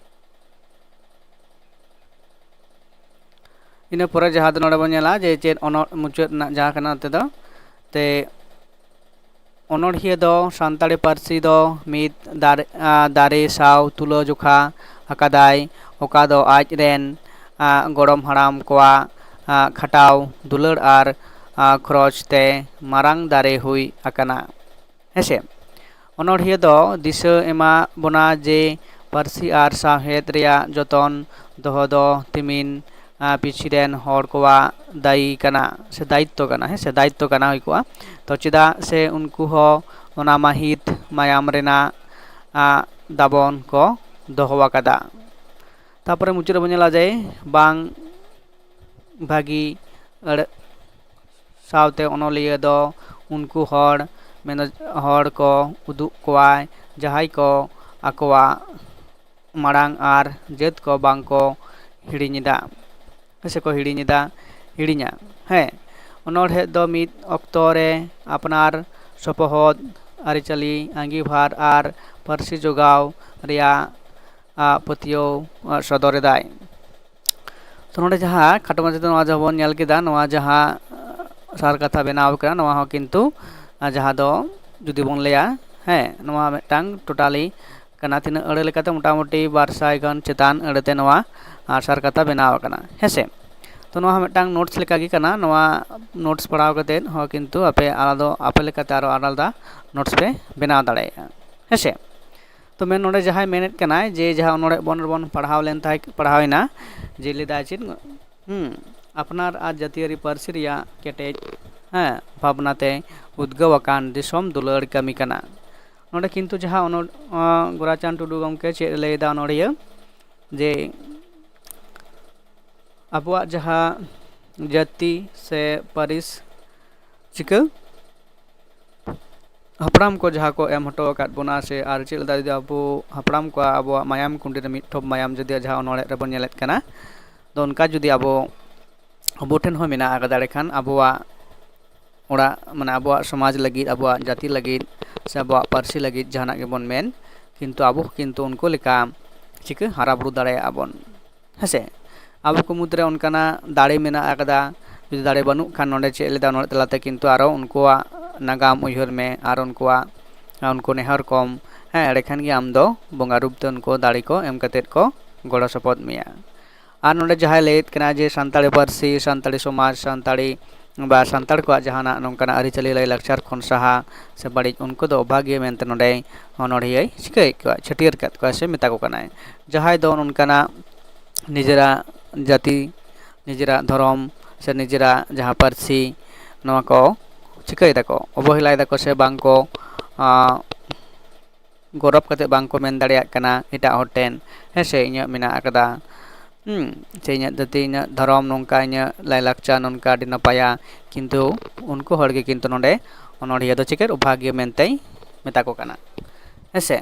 ᱤᱱᱟᱹ ᱯᱚᱨᱮ ᱡᱟᱦᱟᱸ ᱫᱚ ᱱᱚᱰᱮ ᱵᱚᱱ ᱧᱮᱞᱟ ᱡᱮ ᱪᱮᱫ ᱚᱱᱚ-, ᱢᱩᱪᱟᱹᱫ ᱨᱮᱱᱟᱜ ᱡᱟᱦᱟᱸ ᱠᱟᱱᱟ ᱱᱚᱛᱮ ᱫᱚ, ᱛᱮ ᱚᱱᱚᱬᱦᱤᱭᱟᱹ ᱫᱚ ᱥᱟᱱᱛᱟᱲᱤ ᱯᱟᱹᱨᱥᱤ ᱫᱚ ᱢᱤᱫ ᱫᱟᱨᱮ, ᱟ, ᱫᱟᱨᱮ ᱥᱟᱶ ᱛᱩᱞᱟᱹᱡᱚᱠᱷᱟ ᱟᱠᱟᱫᱟᱭ, ᱚᱠᱟ ᱫᱚ ᱟᱡ ᱨᱮᱱ, ᱟ, ᱜᱚᱲᱚᱢ ᱦᱟᱲᱟᱢ ᱠᱚᱣᱟᱜ, ᱟ, ᱠᱷᱟᱴᱟᱣ ᱫᱩᱞᱟᱹᱲ ᱟᱨ, ᱟ, ᱠᱷᱚᱨᱚᱪ ᱛᱮ ᱢᱟᱨᱟᱝ ᱫᱟᱨᱮ ᱦᱩᱭ ᱟᱠᱟᱱᱟ᱾ ᱦᱮᱸᱥᱮ, ᱚᱱᱚᱬᱦᱤᱭᱟᱹ ᱫᱚ ᱫᱤᱥᱟᱹ ᱮᱢᱟ ᱵᱚᱱᱟ ᱡᱮ ᱯᱟᱹᱨᱥᱤ ᱟᱨ ᱥᱟᱶᱦᱮᱫ ᱨᱮᱭᱟᱜ ᱡᱚᱛᱚᱱ ᱫᱚᱦᱚ ᱫᱚ ᱛᱤᱢᱤᱱ ᱯᱤᱪᱷᱤ ᱨᱮᱱ ᱦᱚᱲ ᱠᱚᱣᱟᱜ ᱫᱟᱭᱤ ᱠᱟᱱᱟ ᱥᱮ ᱫᱟᱭᱤᱛᱛᱚ ᱠᱟᱱᱟ, ᱦᱮᱸ ᱥᱮ, ᱫᱟᱭᱤᱛᱛᱚ ᱠᱟᱱᱟ ᱦᱩᱭ ᱠᱚᱜᱼᱟ᱾ ᱛᱚ ᱪᱮᱫᱟᱜ ᱥᱮ ᱩᱱᱠᱩ ᱦᱚᱸ ᱚᱱᱟ ᱢᱟᱹᱦᱤᱛ ᱢᱟᱭᱟᱢ ᱨᱮᱱᱟᱜ ᱫᱟᱵᱚᱱ ᱠᱚ ᱫᱚᱦᱚ ᱟᱠᱟᱫᱟ᱾ ᱛᱟᱨᱯᱚᱨᱮ ᱢᱩᱪᱟᱹᱫ ᱨᱮᱵᱚᱱ ᱧᱮᱞᱟ ᱡᱮ ᱵᱟᱝ ᱵᱷᱟᱹᱜᱤ ᱟᱹᱲᱟᱹ ᱥᱟᱶᱛᱮ ᱚᱱᱚᱞᱤᱭᱟᱹ ᱫᱚ ᱩᱱᱠᱩ ᱦᱚᱲ ᱢᱮᱱ ᱦᱚᱲ ᱠᱚ ᱩᱫᱩᱜ ᱠᱚᱣᱟᱭ, ᱡᱟᱦᱟᱸᱭ ᱠᱚ ᱟᱠᱚᱣᱟᱜ ᱢᱟᱲᱟᱝ ᱟᱨ ᱡᱟᱹᱛ ᱠᱚ ᱵᱟᱝ ᱠᱚ ᱦᱤᱲᱤᱧ ᱮᱫᱟ, ᱥᱮ ᱠᱚ ᱦᱤᱲᱤᱧ ᱮᱫᱟ, ᱦᱤᱲᱤᱧᱟ᱾ ᱦᱮᱸ, ᱚᱱᱚᱬᱦᱮ ᱫᱚ ᱢᱤᱫ ᱚᱠᱛᱚ ᱨᱮ ᱟᱯᱱᱟᱨ ᱥᱚᱯᱚᱦᱚᱫ, ᱟᱹᱨᱤᱪᱟᱹᱞᱤ, ᱟᱸᱜᱤᱵᱷᱟᱨ ᱟᱨ ᱯᱟᱹᱨᱥᱤ ᱡᱚᱜᱟᱣ ᱨᱮᱭᱟᱜ ᱯᱟᱹᱛᱭᱟᱹᱣ ᱥᱚᱫᱚᱨ ᱮᱫᱟᱭ᱾ ᱛᱚ ᱱᱚᱰᱮ ᱡᱟᱦᱟᱸ ᱠᱷᱟᱴᱚ ᱢᱟᱪᱷᱟ ᱛᱮ ᱱᱚᱣᱟ ᱡᱟᱦᱟᱸ ᱵᱚᱱ ᱧᱮᱞ ᱠᱮᱫᱟ, ᱱᱚᱣᱟ ᱡᱟᱦᱟᱸ ᱥᱟᱨ ᱠᱟᱛᱷᱟ ᱵᱮᱱᱟᱣ ᱠᱟᱱᱟ, ᱱᱚᱣᱟ ᱦᱚᱸ ᱠᱤᱱᱛᱩ ᱡᱟᱦᱟᱸ ᱫᱚ ᱡᱩᱫᱤ ᱵᱚᱱ ᱞᱟᱹᱭᱟ, ᱦᱮᱸ, ᱱᱚᱣᱟ ᱢᱤᱫᱴᱟᱝ ᱴᱳᱴᱟᱞᱤ ᱠᱟᱱᱟ᱾ ᱛᱤᱱᱟᱹᱜ ᱟᱹᱲᱟᱹ ᱞᱮᱠᱟᱛᱮ? ᱢᱚᱴᱟᱢᱩᱴᱤ ᱵᱟᱨ ᱥᱟᱭ ᱜᱟᱱ ᱪᱮᱛᱟᱱ ᱟᱹᱲᱟᱹᱛᱮ ᱱᱚᱣᱟ ᱥᱟᱨ ᱠᱟᱛᱷᱟ ᱵᱮᱱᱟᱣ ᱟᱠᱟᱱᱟ, ᱦᱮᱸ ᱥᱮ᱾ ᱛᱚ ᱱᱚᱣᱟ ᱦᱚᱸ ᱢᱤᱫᱴᱟᱝ ᱱᱳᱴᱥ ᱞᱮᱠᱟᱜᱮ ᱠᱟᱱᱟ᱾ ᱱᱚᱣᱟ ᱱᱳᱴᱥ ᱯᱟᱲᱦᱟᱣ ᱠᱟᱛᱮᱫ ᱦᱚᱸ ᱠᱤᱱᱛᱩ ᱟᱯᱮ ᱟᱞᱟᱫᱟ, ᱟᱯᱮ ᱞᱮᱠᱟᱛᱮ ᱟᱨᱚ ᱟᱞᱟᱫᱟ ᱱᱳᱴᱥ ᱯᱮ ᱵᱮᱱᱟᱣ ᱫᱟᱲᱮᱭᱟᱜᱼᱟ, ᱦᱮᱸ ᱥᱮ᱾ ᱛᱚ ᱢᱮᱱ ᱱᱚᱰᱮ ᱡᱟᱦᱟᱸᱭ ᱢᱮᱱᱮᱫ ᱠᱟᱱᱟᱭ ᱡᱮ ᱡᱟᱦᱟᱸ ᱚᱱᱚᱲᱦᱮ ᱵᱚᱱ ᱨᱮᱵᱚᱱ ᱯᱟᱲᱦᱟᱣ ᱞᱮᱱ ᱛᱟᱦᱮᱸ, ᱯᱟᱲᱦᱟᱣᱮᱱᱟ, ᱡᱮ ᱞᱟᱹᱭᱫᱟᱭ ᱪᱮᱫ, ᱦᱩᱸ, ᱟᱯᱱᱟᱨ ᱟᱨ ᱡᱟᱹᱛᱤᱭᱟᱹᱨᱤ ᱯᱟᱹᱨᱥᱤ ᱨᱮᱭᱟᱜ ᱠᱮᱴᱮᱡ, ᱦᱮᱸ, ᱵᱷᱟᱵᱽᱱᱟᱛᱮ ᱩᱫᱽᱜᱟᱹᱣ ᱟᱠᱟᱱ ᱫᱤᱥᱚᱢ ᱫᱩᱞᱟᱹᱲ ᱠᱟᱹᱢᱤ ᱠᱟᱱᱟ᱾ ᱱᱚᱰᱮ ᱠᱤᱱᱛᱩ ᱡᱟᱦᱟᱸ ᱚᱱᱚᱲ-, ᱟᱸ, ᱜᱳᱨᱟᱪᱟᱸᱫᱽ ᱴᱩᱰᱩ ᱜᱚᱢᱠᱮ ᱪᱮᱫ ᱮ ᱞᱟᱹᱭᱫᱟ ᱚᱱᱚᱲᱦᱤᱭᱟᱹ, ᱡᱮ ᱟᱵᱚᱣᱟᱜ ᱡᱟᱦᱟᱸ ᱡᱟᱹᱛᱤ ᱥᱮ ᱯᱟᱹᱨᱤᱥ ᱪᱤᱠᱟᱹ ᱦᱟᱯᱲᱟᱢ ᱠᱚ ᱡᱟᱦᱟᱸ ᱠᱚ ᱮᱢ ᱦᱚᱴᱚ ᱟᱠᱟᱫ ᱵᱚᱱᱟ, ᱥᱮ ᱟᱨ ᱪᱮᱫ ᱞᱮᱠᱟ ᱡᱩᱫᱤ ᱟᱵᱚ ᱦᱟᱯᱲᱟᱢ ᱠᱚᱣᱟᱜ ᱟᱵᱚᱣᱟᱜ ᱢᱟᱭᱟᱢ ᱠᱩᱸᱰᱤ ᱨᱮ ᱢᱤᱫ ᱴᱷᱚᱯ ᱢᱟᱭᱟᱢ ᱡᱩᱫᱤ ᱡᱟᱦᱟᱸ ᱚᱱᱚᱲᱦᱮ ᱨᱮᱵᱚᱱ ᱧᱮᱞᱮᱫ ᱠᱟᱱᱟ, ᱫᱚ ᱚᱱᱠᱟ ᱡᱩᱫᱤ ᱟᱵᱚ, ᱟᱵᱚ ᱴᱷᱮᱱ ᱦᱚᱸ ᱢᱮᱱᱟᱜ ᱟᱠᱟᱫᱟ, ᱮᱸᱰᱮᱠᱷᱟᱱ ᱟᱵᱚᱣᱟᱜ ᱚᱲᱟᱜ, ᱢᱟᱱᱮ ᱟᱵᱚᱣᱟᱜ ᱥᱚᱢᱟᱡᱽ ᱞᱟᱹᱜᱤᱫ, ᱟᱵᱚᱣᱟᱜ ᱡᱟᱹᱛᱤ ᱞᱟᱹᱜᱤᱫ, ᱥᱮ ᱟᱵᱚᱣᱟᱜ ᱯᱟᱹᱨᱥᱤ ᱞᱟᱹᱜᱤᱫ ᱡᱟᱦᱟᱱᱟᱜ ᱜᱮᱵᱚᱱ ᱢᱮᱱ, ᱠᱤᱱᱛᱩ ᱟᱵᱚ ᱠᱤᱱᱛᱩ ᱩᱱᱠᱩ ᱞᱮᱠᱟ ᱪᱤᱠᱟᱹ ᱦᱟᱨᱟ ᱵᱩᱨᱩ ᱫᱟᱲᱮᱭᱟᱜᱼᱟ ᱵᱚᱱ, ᱦᱮᱸᱥᱮ? ᱟᱵᱚ ᱠᱚ ᱢᱩᱫᱽᱨᱮ ᱚᱱᱠᱟᱱᱟᱜ ᱫᱟᱲᱮ ᱢᱮᱱᱟᱜ ᱟᱠᱟᱫᱟ᱾ ᱡᱩᱫᱤ ᱫᱟᱲᱮ ᱵᱟᱹᱱᱩᱜ ᱠᱷᱟᱱ, ᱱᱚᱰᱮ ᱪᱮᱫ ᱞᱮᱫᱟ ᱚᱱᱚᱲᱦᱮ ᱛᱟᱞᱟᱛᱮ ᱠᱤᱱᱛᱩ ᱟᱨᱚ ᱩᱱᱠᱩᱣᱟᱜ ᱱᱟᱜᱟᱢ ᱩᱭᱦᱟᱹᱨ ᱢᱮ ᱟᱨ ᱩᱱᱠᱩᱣᱟᱜ, ᱩᱱᱠᱩ ᱱᱮᱦᱚᱨ ᱠᱚᱢ, ᱦᱮᱸ, ᱮᱸᱰᱮᱠᱷᱟᱱ ᱜᱮ ᱟᱢ ᱫᱚ ᱵᱚᱸᱜᱟ ᱨᱩᱯ ᱛᱮ ᱩᱱᱠᱩ ᱫᱟᱲᱮ ᱠᱚ ᱮᱢ ᱠᱟᱛᱮᱫ ᱠᱚ ᱜᱚᱲᱚ ᱥᱚᱯᱚᱦᱚᱫ ᱢᱮᱭᱟ᱾ ᱟᱨ ᱱᱚᱰᱮ ᱡᱟᱦᱟᱸᱭ ᱞᱟᱹᱭᱮᱫ ᱠᱟᱱᱟ ᱡᱮ ᱥᱟᱱᱛᱟᱲᱤ ᱯᱟᱹᱨᱥᱤ, ᱥᱟᱱᱛᱟᱲᱤ ᱥᱚᱢᱟᱡᱽ, ᱥᱟᱱᱛᱟᱲᱤ ᱵᱟ ᱥᱟᱱᱛᱟᱲ ᱠᱚᱣᱟᱜ ᱡᱟᱦᱟᱱᱟᱜ ᱱᱚᱝᱠᱟᱱᱟᱜ ᱟᱹᱨᱤᱪᱟᱹᱞᱤ ᱞᱟᱭᱼᱞᱟᱠᱪᱟᱨ ᱠᱷᱚᱱ ᱥᱟᱦᱟ ᱥᱮ ᱵᱟᱹᱲᱤᱡ, ᱩᱱᱠᱩ ᱫᱚ ᱚᱵᱷᱟᱜᱤᱭᱟᱹ ᱢᱮᱱᱛᱮ ᱱᱚᱰᱮ ᱚᱱᱚᱲᱦᱤᱭᱟᱹᱭ ᱪᱤᱠᱟᱹᱭᱮᱫ ᱠᱚᱣᱟ, ᱪᱷᱟᱹᱴᱭᱟᱹᱨ ᱠᱟᱫ ᱠᱚᱣᱟ ᱥᱮ ᱢᱮᱛᱟ ᱠᱚ ᱠᱟᱱᱟᱭ᱾ ᱡᱟᱦᱟᱸᱭ ᱫᱚ ᱱᱚᱝᱠᱟᱱᱟᱜ ᱱᱤᱡᱮᱨᱟᱜ ᱡᱟᱹᱛᱤ ᱱᱤᱡᱮᱨᱟᱜ ᱫᱷᱚᱨᱚᱢ ᱥᱮ ᱱᱤᱡᱮᱨᱟᱜ ᱡᱟᱦᱟᱸ ᱯᱟᱹᱨᱥᱤ, ᱱᱚᱣᱟ ᱠᱚ ᱪᱤᱠᱟᱹᱭ ᱫᱟᱠᱚ, ᱚᱵᱚᱦᱮᱞᱟᱭ ᱫᱟᱠᱚ ᱥᱮ ᱵᱟᱝ ᱠᱚ, ᱟᱸ, ᱜᱚᱨᱚᱵ ᱠᱟᱛᱮ ᱵᱟᱝ ᱠᱚ ᱢᱮᱱ ᱫᱟᱲᱮᱭᱟᱜ ᱠᱟᱱᱟ ᱮᱴᱟᱜ ᱦᱚᱲ ᱴᱷᱮᱱ, "ᱦᱮᱸ ᱥᱮ, ᱤᱧᱟᱹᱜ ᱢᱮᱱᱟᱜ ᱟᱠᱟᱫᱟ, ᱦᱩᱸ, ᱥᱮ ᱤᱧᱟᱹᱜ ᱡᱟᱹᱛᱤ, ᱤᱧᱟᱹᱜ ᱫᱷᱚᱨᱚᱢ ᱱᱚᱝᱠᱟ, ᱤᱧᱟᱹᱜ ᱞᱟᱭᱼᱞᱟᱠᱪᱟᱨ ᱱᱚᱝᱠᱟ, ᱟᱹᱰᱤ ᱱᱟᱯᱟᱭᱟ", ᱠᱤᱱᱛᱩ ᱩᱱᱠᱩ ᱦᱚᱲ ᱜᱮ ᱠᱤᱱᱛᱩ ᱱᱚᱰᱮ ᱚᱱᱚᱲᱦᱤᱭᱟᱹ ᱫᱚ ᱪᱤᱠᱟᱹ ᱚᱵᱷᱟᱜᱤᱭᱟᱹ ᱢᱮᱱᱛᱮᱭ ᱢᱮᱛᱟ ᱠᱚ ᱠᱟᱱᱟ, ᱦᱮᱸ ᱥᱮ᱾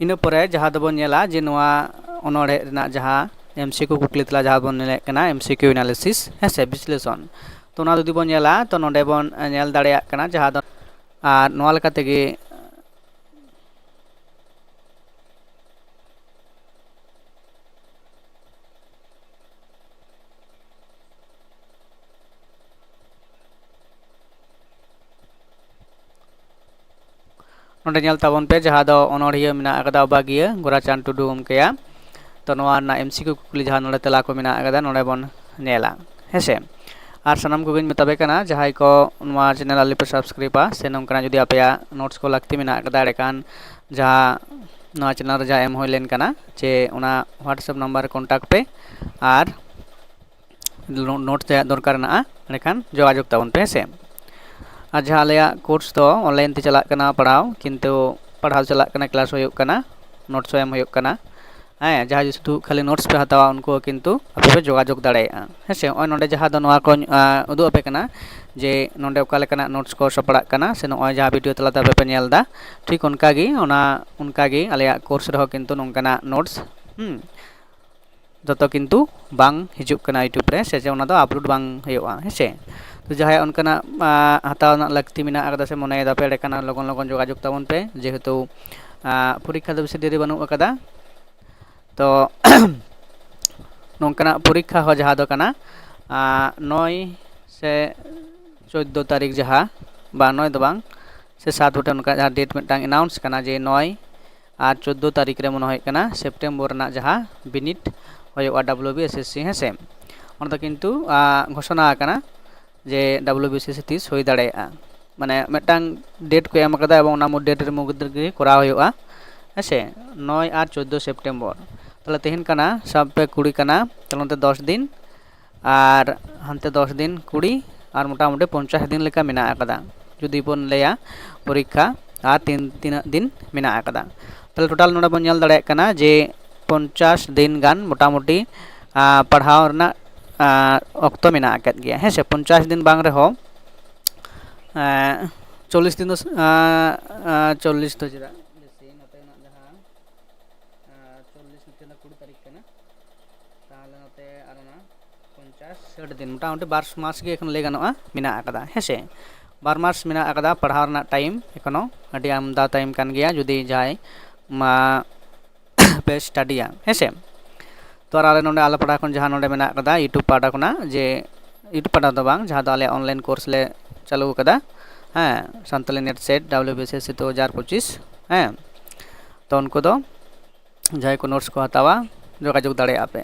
ᱤᱱᱟᱹ ᱯᱚᱨᱮ ᱡᱟᱦᱟᱸ ᱫᱚᱵᱚᱱ ᱧᱮᱞᱟ ᱡᱮ ᱱᱚᱣᱟ ᱚᱱᱚᱲᱦᱮ ᱨᱮᱱᱟᱜ ᱡᱟᱦᱟᱸ ᱮᱢᱥᱤᱠᱤᱭᱩ ᱠᱩᱠᱞᱤ ᱛᱮᱞᱟ ᱡᱟᱦᱟᱸ ᱵᱚᱱ ᱧᱮᱞᱮᱫ ᱠᱟᱱᱟ, ᱮᱢᱥᱤᱠᱤᱭᱩ ᱮᱱᱟᱞᱤᱥᱤᱥ, ᱦᱮᱸ ᱥᱮ, ᱵᱤᱥᱞᱮᱥᱚᱱ᱾ ᱛᱚ ᱚᱱᱟ ᱡᱩᱫᱤ ᱵᱚᱱ ᱧᱮᱞᱟ, ᱛᱚ ᱱᱚᱰᱮ ᱵᱚᱱ ᱧᱮᱞ ᱫᱟᱲᱮᱭᱟᱜ ᱠᱟᱱᱟ ᱡᱟᱦᱟᱸ ᱫᱚ, ᱟᱨ ᱱᱚᱣᱟ ᱞᱮᱠᱟ ᱛᱮᱜᱮ ᱱᱚᱰᱮ ᱧᱮᱞ ᱛᱟᱵᱚᱱ ᱯᱮ, ᱡᱟᱦᱟᱸ ᱫᱚ ᱚᱱᱚᱲᱦᱤᱭᱟᱹ ᱢᱮᱱᱟᱜ ᱟᱠᱟᱫᱟ ᱚᱵᱷᱟᱜᱤᱭᱟᱹ ᱜᱳᱨᱟᱪᱟᱸᱫᱽ ᱴᱩᱰᱩ ᱜᱚᱢᱠᱮᱭᱟᱜ᱾ ᱛᱚ ᱱᱚᱣᱟ ᱨᱮᱱᱟᱜ ᱮᱢᱥᱤᱠᱤᱭᱩ ᱠᱩᱠᱞᱤ ᱡᱟᱦᱟᱸ ᱱᱚᱰᱮ ᱛᱮᱞᱟ ᱠᱚ ᱢᱮᱱᱟᱜ ᱟᱠᱟᱫᱟ, ᱱᱚᱰᱮ ᱵᱚᱱ ᱧᱮᱞᱟ, ᱦᱮᱸ ᱥᱮ᱾ ᱟᱨ ᱥᱟᱱᱟᱢ ᱠᱚᱜᱮᱧ ᱢᱮᱛᱟᱯᱮ ᱠᱟᱱᱟ, ᱡᱟᱦᱟᱸᱭ ᱠᱚ ᱱᱚᱣᱟ ᱪᱮᱱᱮᱞ ᱟᱞᱮ ᱯᱮ ᱥᱟᱵᱥᱠᱨᱟᱭᱤᱵᱟ ᱥᱮ ᱱᱚᱝᱠᱟᱱᱟᱜ ᱡᱩᱫᱤ ᱟᱯᱮᱭᱟᱜ ᱱᱳᱴᱥ ᱠᱚ ᱞᱟᱹᱠᱛᱤ ᱢᱮᱱᱟᱜ ᱟᱠᱟᱫᱟ, ᱮᱸᱰᱮᱠᱷᱟᱱ ᱡᱟᱦᱟᱸ ᱱᱚᱣᱟ ᱪᱮᱱᱮᱞ ᱨᱮ ᱡᱟᱦᱟᱸ ᱮᱢ ᱦᱩᱭ ᱞᱮᱱ ᱠᱟᱱᱟ, ᱡᱮ ᱚᱱᱟ WhatsApp ᱱᱟᱢᱵᱟᱨ ᱨᱮ ᱠᱚᱱᱴᱟᱠᱴ ᱯᱮ ᱟᱨ ᱱᱳ-, ᱱᱳᱴ ᱛᱮᱭᱟᱜ ᱫᱚᱨᱠᱟᱨ ᱢᱮᱱᱟᱜᱼᱟ, ᱮᱸᱰᱮᱠᱷᱟᱱ ᱡᱳᱜᱟᱡᱳᱜᱽ ᱛᱟᱵᱚᱱ ᱯᱮ, ᱦᱮᱸ ᱥᱮ᱾ ᱟᱨ ᱡᱟᱦᱟᱸ ᱟᱞᱮᱭᱟᱜ ᱠᱳᱨᱥ ᱫᱚ ᱚᱱᱞᱟᱭᱤᱱ ᱛᱮ ᱪᱟᱞᱟᱜ ᱠᱟᱱᱟ ᱯᱟᱲᱦᱟᱣ, ᱠᱤᱱᱛᱩ ᱯᱟᱲᱦᱟᱣ ᱪᱟᱞᱟᱜ ᱠᱟᱱᱟ, ᱠᱞᱟᱥ ᱦᱩᱭᱩᱜ ᱠᱟᱱᱟ, ᱱᱳᱴᱥ ᱦᱚᱸ ᱮᱢ ᱦᱩᱭᱩᱜ ᱠᱟᱱᱟ, ᱦᱮᱸ, ᱡᱟᱦᱟᱸᱭ ᱡᱩᱫᱤ ᱥᱩᱫᱷᱩ ᱠᱷᱟᱹᱞᱤ ᱱᱳᱴᱥ ᱯᱮ ᱦᱟᱛᱟᱣᱟ, ᱩᱱᱠᱩ ᱦᱚᱸ ᱠᱤᱱᱛᱩ ᱟᱯᱮ ᱯᱮ ᱡᱳᱜᱟᱡᱳᱜᱽ ᱫᱟᱲᱮᱭᱟᱜᱼᱟ, ᱦᱮᱸ ᱥᱮ᱾ ᱱᱚᱜᱼᱚᱭ ᱱᱚᱰᱮ ᱡᱟᱦᱟᱸ ᱫᱚ ᱱᱚᱣᱟ ᱠᱚᱧ, ᱟ, ᱩᱫᱩᱜ ᱟᱯᱮ ᱠᱟᱱᱟ ᱡᱮ ᱱᱚᱰᱮ ᱚᱠᱟ ᱞᱮᱠᱟᱱᱟᱜ ᱱᱳᱴᱥ ᱠᱚ ᱥᱟᱯᱲᱟᱜ ᱠᱟᱱᱟ, ᱥᱮ ᱱᱚᱜᱼᱚᱭ ᱡᱟᱦᱟᱸ ᱵᱷᱤᱰᱤᱭᱳ ᱛᱟᱞᱟᱛᱮ ᱟᱯᱮ ᱯᱮ ᱧᱮᱞ ᱮᱫᱟ, ᱴᱷᱤᱠ ᱚᱱᱠᱟᱜᱮ ᱚᱱᱟ, ᱚᱱᱠᱟᱜᱮ ᱟᱞᱮᱭᱟᱜ ᱠᱳᱨᱥ ᱨᱮᱦᱚᱸ ᱠᱤᱱᱛᱩ ᱱᱚᱝᱠᱟᱱᱟᱜ ᱱᱳᱴᱥ, ᱦᱩᱸ, ᱡᱚᱛᱚ ᱠᱤᱱᱛᱩ ᱵᱟᱝ ᱦᱤᱡᱩᱜ ᱠᱟᱱᱟ YouTube ᱨᱮ, ᱥᱮ ᱡᱮ ᱚᱱᱟ ᱫᱚ ᱟᱯᱞᱳᱰ ᱵᱟᱝ ᱦᱩᱭᱩᱜᱼᱟ, ᱦᱮᱸ ᱥᱮ᱾ ᱛᱚ ᱡᱟᱦᱟᱸᱭᱟᱜ ᱚᱱᱠᱟᱱᱟᱜ, ᱟ, ᱦᱟᱛᱟᱣ ᱨᱮᱱᱟᱜ ᱞᱟᱹᱠᱛᱤ ᱢᱮᱱᱟᱜ ᱟᱠᱟᱫᱟ ᱥᱮ ᱢᱚᱱᱮᱭᱮᱫᱟ ᱯᱮ, ᱮᱸᱰᱮᱠᱷᱟᱱ ᱞᱚᱜᱚᱱ ᱞᱚᱜᱚᱱ ᱡᱳᱜᱟᱡᱳᱜᱽ ᱛᱟᱵᱚᱱ ᱯᱮ, ᱡᱮᱦᱮᱛᱩ, ᱟ, ᱯᱚᱨᱤᱠᱠᱷᱟ ᱫᱚ ᱵᱮᱥᱤ ᱫᱮᱨᱤ ᱵᱟᱹᱱᱩᱜ ᱟᱠᱟᱫᱟ᱾ ᱛᱚ ᱱᱚᱝᱠᱟᱱᱟᱜ ᱯᱚᱨᱤᱠᱠᱷᱟ ᱦᱚᱸ ᱡᱟᱦᱟᱸ ᱫᱚ ᱠᱟᱱᱟ, ᱟ, ᱱᱚᱭ ᱥᱮ ᱪᱳᱫᱽᱫᱳ ᱛᱟᱹᱨᱤᱠᱷ ᱡᱟᱦᱟᱸ, ᱵᱟ, ᱱᱚᱭ ᱫᱚ ᱵᱟᱝ, ᱥᱮ ᱥᱟᱛ ᱵᱚᱴᱮ, ᱚᱱᱠᱟ ᱡᱟᱦᱟᱸ ᱰᱮᱴ ᱢᱤᱫᱴᱟᱝ ᱮᱱᱟᱣᱩᱱᱥ ᱠᱟᱱᱟ ᱡᱮ ᱱᱚᱭ ᱟᱨ ᱪᱳᱫᱽᱫᱳ ᱛᱟᱹᱨᱤᱠᱷ ᱨᱮ ᱢᱚᱱᱮ ᱦᱩᱭᱩᱜ ᱠᱟᱱᱟ ᱥᱮᱯᱴᱮᱢᱵᱚᱨ ᱨᱮᱱᱟᱜ ᱡᱟᱦᱟᱸ ᱵᱤᱱᱤᱰ ᱦᱩᱭᱩᱜᱼᱟ WBSSC, ᱦᱮᱸ ᱥᱮ᱾ ᱚᱱᱟ ᱫᱚ ᱠᱤᱱᱛᱩ, ᱟ, ᱜᱷᱳᱥᱚᱱᱟ ᱟᱠᱟᱱᱟ ᱡᱮ WBSSC ᱛᱤᱥ ᱦᱩᱭ ᱫᱟᱲᱮᱭᱟᱜᱼᱟ, ᱢᱟᱱᱮ ᱢᱤᱫᱴᱟᱝ ᱰᱮᱴ ᱠᱚ ᱮᱢ ᱟᱠᱟᱫᱟ ᱮᱵᱚᱝ ᱚᱱᱟ ᱢᱚᱫᱽᱫᱷᱮ ᱨᱮ ᱢᱚᱫᱽᱫᱷᱮ ᱨᱮᱜᱮ ᱠᱚᱨᱟᱣ ᱦᱩᱭᱩᱜᱼᱟ, ᱦᱮᱸ ᱥᱮ᱾ ᱱᱚᱭ ᱟᱨ ᱪᱳᱫᱽᱫᱳ ᱥᱮᱯᱴᱮᱢᱵᱚᱨ, ᱛᱟᱦᱚᱞᱮ ᱛᱮᱦᱮᱧ ᱠᱟᱱᱟ, ᱥᱟᱵ ᱯᱮ ᱠᱩᱲᱤ ᱠᱟᱱᱟ, ᱛᱟᱦᱚᱞᱮ ᱱᱚᱛᱮ ᱫᱚᱥ ᱫᱤᱱ, ᱟᱨ ᱦᱟᱱᱛᱮ ᱫᱚᱥ ᱫᱤᱱ ᱠᱩᱲᱤ, ᱟᱨ ᱢᱚᱴᱟᱢᱩᱴᱤ ᱯᱚᱧᱪᱟᱥ ᱫᱤᱱ ᱞᱮᱠᱟ ᱢᱮᱱᱟᱜ ᱟᱠᱟᱫᱟ᱾ ᱡᱩᱫᱤ ᱵᱚᱱ ᱞᱟᱹᱭᱟ ᱯᱚᱨᱤᱠᱠᱷᱟ ᱟᱨ ᱛᱤᱱ ᱛᱤᱱᱟᱹᱜ ᱫᱤᱱ ᱢᱮᱱᱟᱜ ᱟᱠᱟᱫᱟ, ᱛᱟᱦᱞᱮ ᱴᱳᱴᱟᱞ ᱱᱚᱰᱮ ᱵᱚᱱ ᱧᱮᱞ ᱫᱟᱲᱮᱭᱟᱜ ᱠᱟᱱᱟ ᱡᱮ ᱯᱚᱧᱪᱟᱥ ᱫᱤᱱ ᱜᱟᱱ ᱢᱚᱴᱟᱢᱩᱴᱤ ᱟᱨ ᱯᱟᱲᱦᱟᱣ ᱨᱮᱱᱟᱜ ᱟᱨ ᱚᱠᱛᱚ ᱢᱮᱱᱟᱜ ᱟᱠᱟᱫ ᱜᱮᱭᱟ, ᱦᱮᱸ ᱥᱮ? ᱯᱚᱧᱪᱟᱥ ᱫᱤᱱ ᱵᱟᱝ ᱨᱮᱦᱚᱸ ᱟᱨ ᱪᱚᱞᱞᱤᱥ ᱫᱤᱱ ᱫᱚ, ᱟᱨ, ᱟᱨ ᱪᱚᱞᱞᱤᱥ ᱫᱚ ᱪᱮᱫᱟᱜ ᱵᱮᱥᱤ? ᱱᱚᱛᱮᱱᱟᱜ ᱡᱟᱦᱟᱸ ᱟᱨ ᱪᱚᱞᱞᱤᱥ, ᱱᱚᱛᱮᱱᱟᱜ ᱠᱩᱲᱤ ᱛᱟᱹᱨᱤᱠᱷ ᱠᱟᱱᱟ, ᱛᱟᱦᱞᱮ ᱱᱚᱛᱮ ᱟᱨ ᱚᱱᱟ ᱯᱚᱧᱪᱟᱥ ᱥᱟᱴ ᱫᱤᱱ, ᱢᱚᱴᱟᱢᱩᱴᱤ ᱵᱟᱨ ᱢᱟᱥ ᱜᱮ ᱮᱠᱷᱚᱱ ᱞᱟᱹᱭ ᱜᱟᱱᱚᱜᱼᱟ ᱢᱮᱱᱟᱜ ᱟᱠᱟᱫᱟ, ᱦᱮᱸ ᱥᱮ? ᱵᱟᱨ ᱢᱟᱥ ᱢᱮᱱᱟᱜ ᱟᱠᱟᱫᱟ ᱯᱟᱲᱦᱟᱣ ᱨᱮᱱᱟᱜ ᱴᱟᱭᱤᱢ, ᱮᱠᱷᱚᱱᱳ ᱟᱹᱰᱤ ᱟᱢᱫᱟ ᱴᱟᱭᱤᱢ ᱠᱟᱱ ᱜᱮᱭᱟ ᱡᱩᱫᱤ ᱡᱟᱦᱟᱸᱭ ᱢᱟ ᱯᱮ ᱥᱴᱟᱰᱤᱭᱟ, ᱦᱮᱸ ᱥᱮ? ᱛᱚ ᱟᱨ ᱟᱞᱮ ᱱᱚᱰᱮ, ᱟᱞᱮ ᱯᱟᱦᱴᱟ ᱠᱷᱚᱱ ᱡᱟᱦᱟᱸ ᱱᱚᱰᱮ ᱢᱮᱱᱟᱜ ᱟᱠᱟᱫᱟ YouTube ᱯᱟᱦᱴᱟ ᱠᱷᱚᱱᱟᱜ, ᱡᱮ YouTube ᱯᱟᱦᱴᱟ ᱫᱚ ᱵᱟᱝ, ᱡᱟᱦᱟᱸ ᱫᱚ ᱟᱞᱮ ᱚᱱᱞᱟᱭᱤᱱ ᱠᱳᱨᱥ ᱞᱮ ᱪᱟᱹᱞᱩ ᱟᱠᱟᱫᱟ, ᱦᱮᱸ, Santali net set W B S S C ᱫᱩ ᱦᱟᱡᱟᱨ ᱯᱚᱸᱪᱤᱥ, ᱦᱮᱸ᱾ ᱛᱚ ᱩᱱᱠᱩ ᱫᱚ ᱡᱟᱦᱟᱸᱭ ᱠᱚ ᱱᱳᱴᱥ ᱠᱚ ᱦᱟᱛᱟᱣᱟ, ᱡᱳᱜᱟᱡᱳᱜᱽ ᱫᱟᱲᱮᱭᱟᱜᱼᱟ ᱯᱮ᱾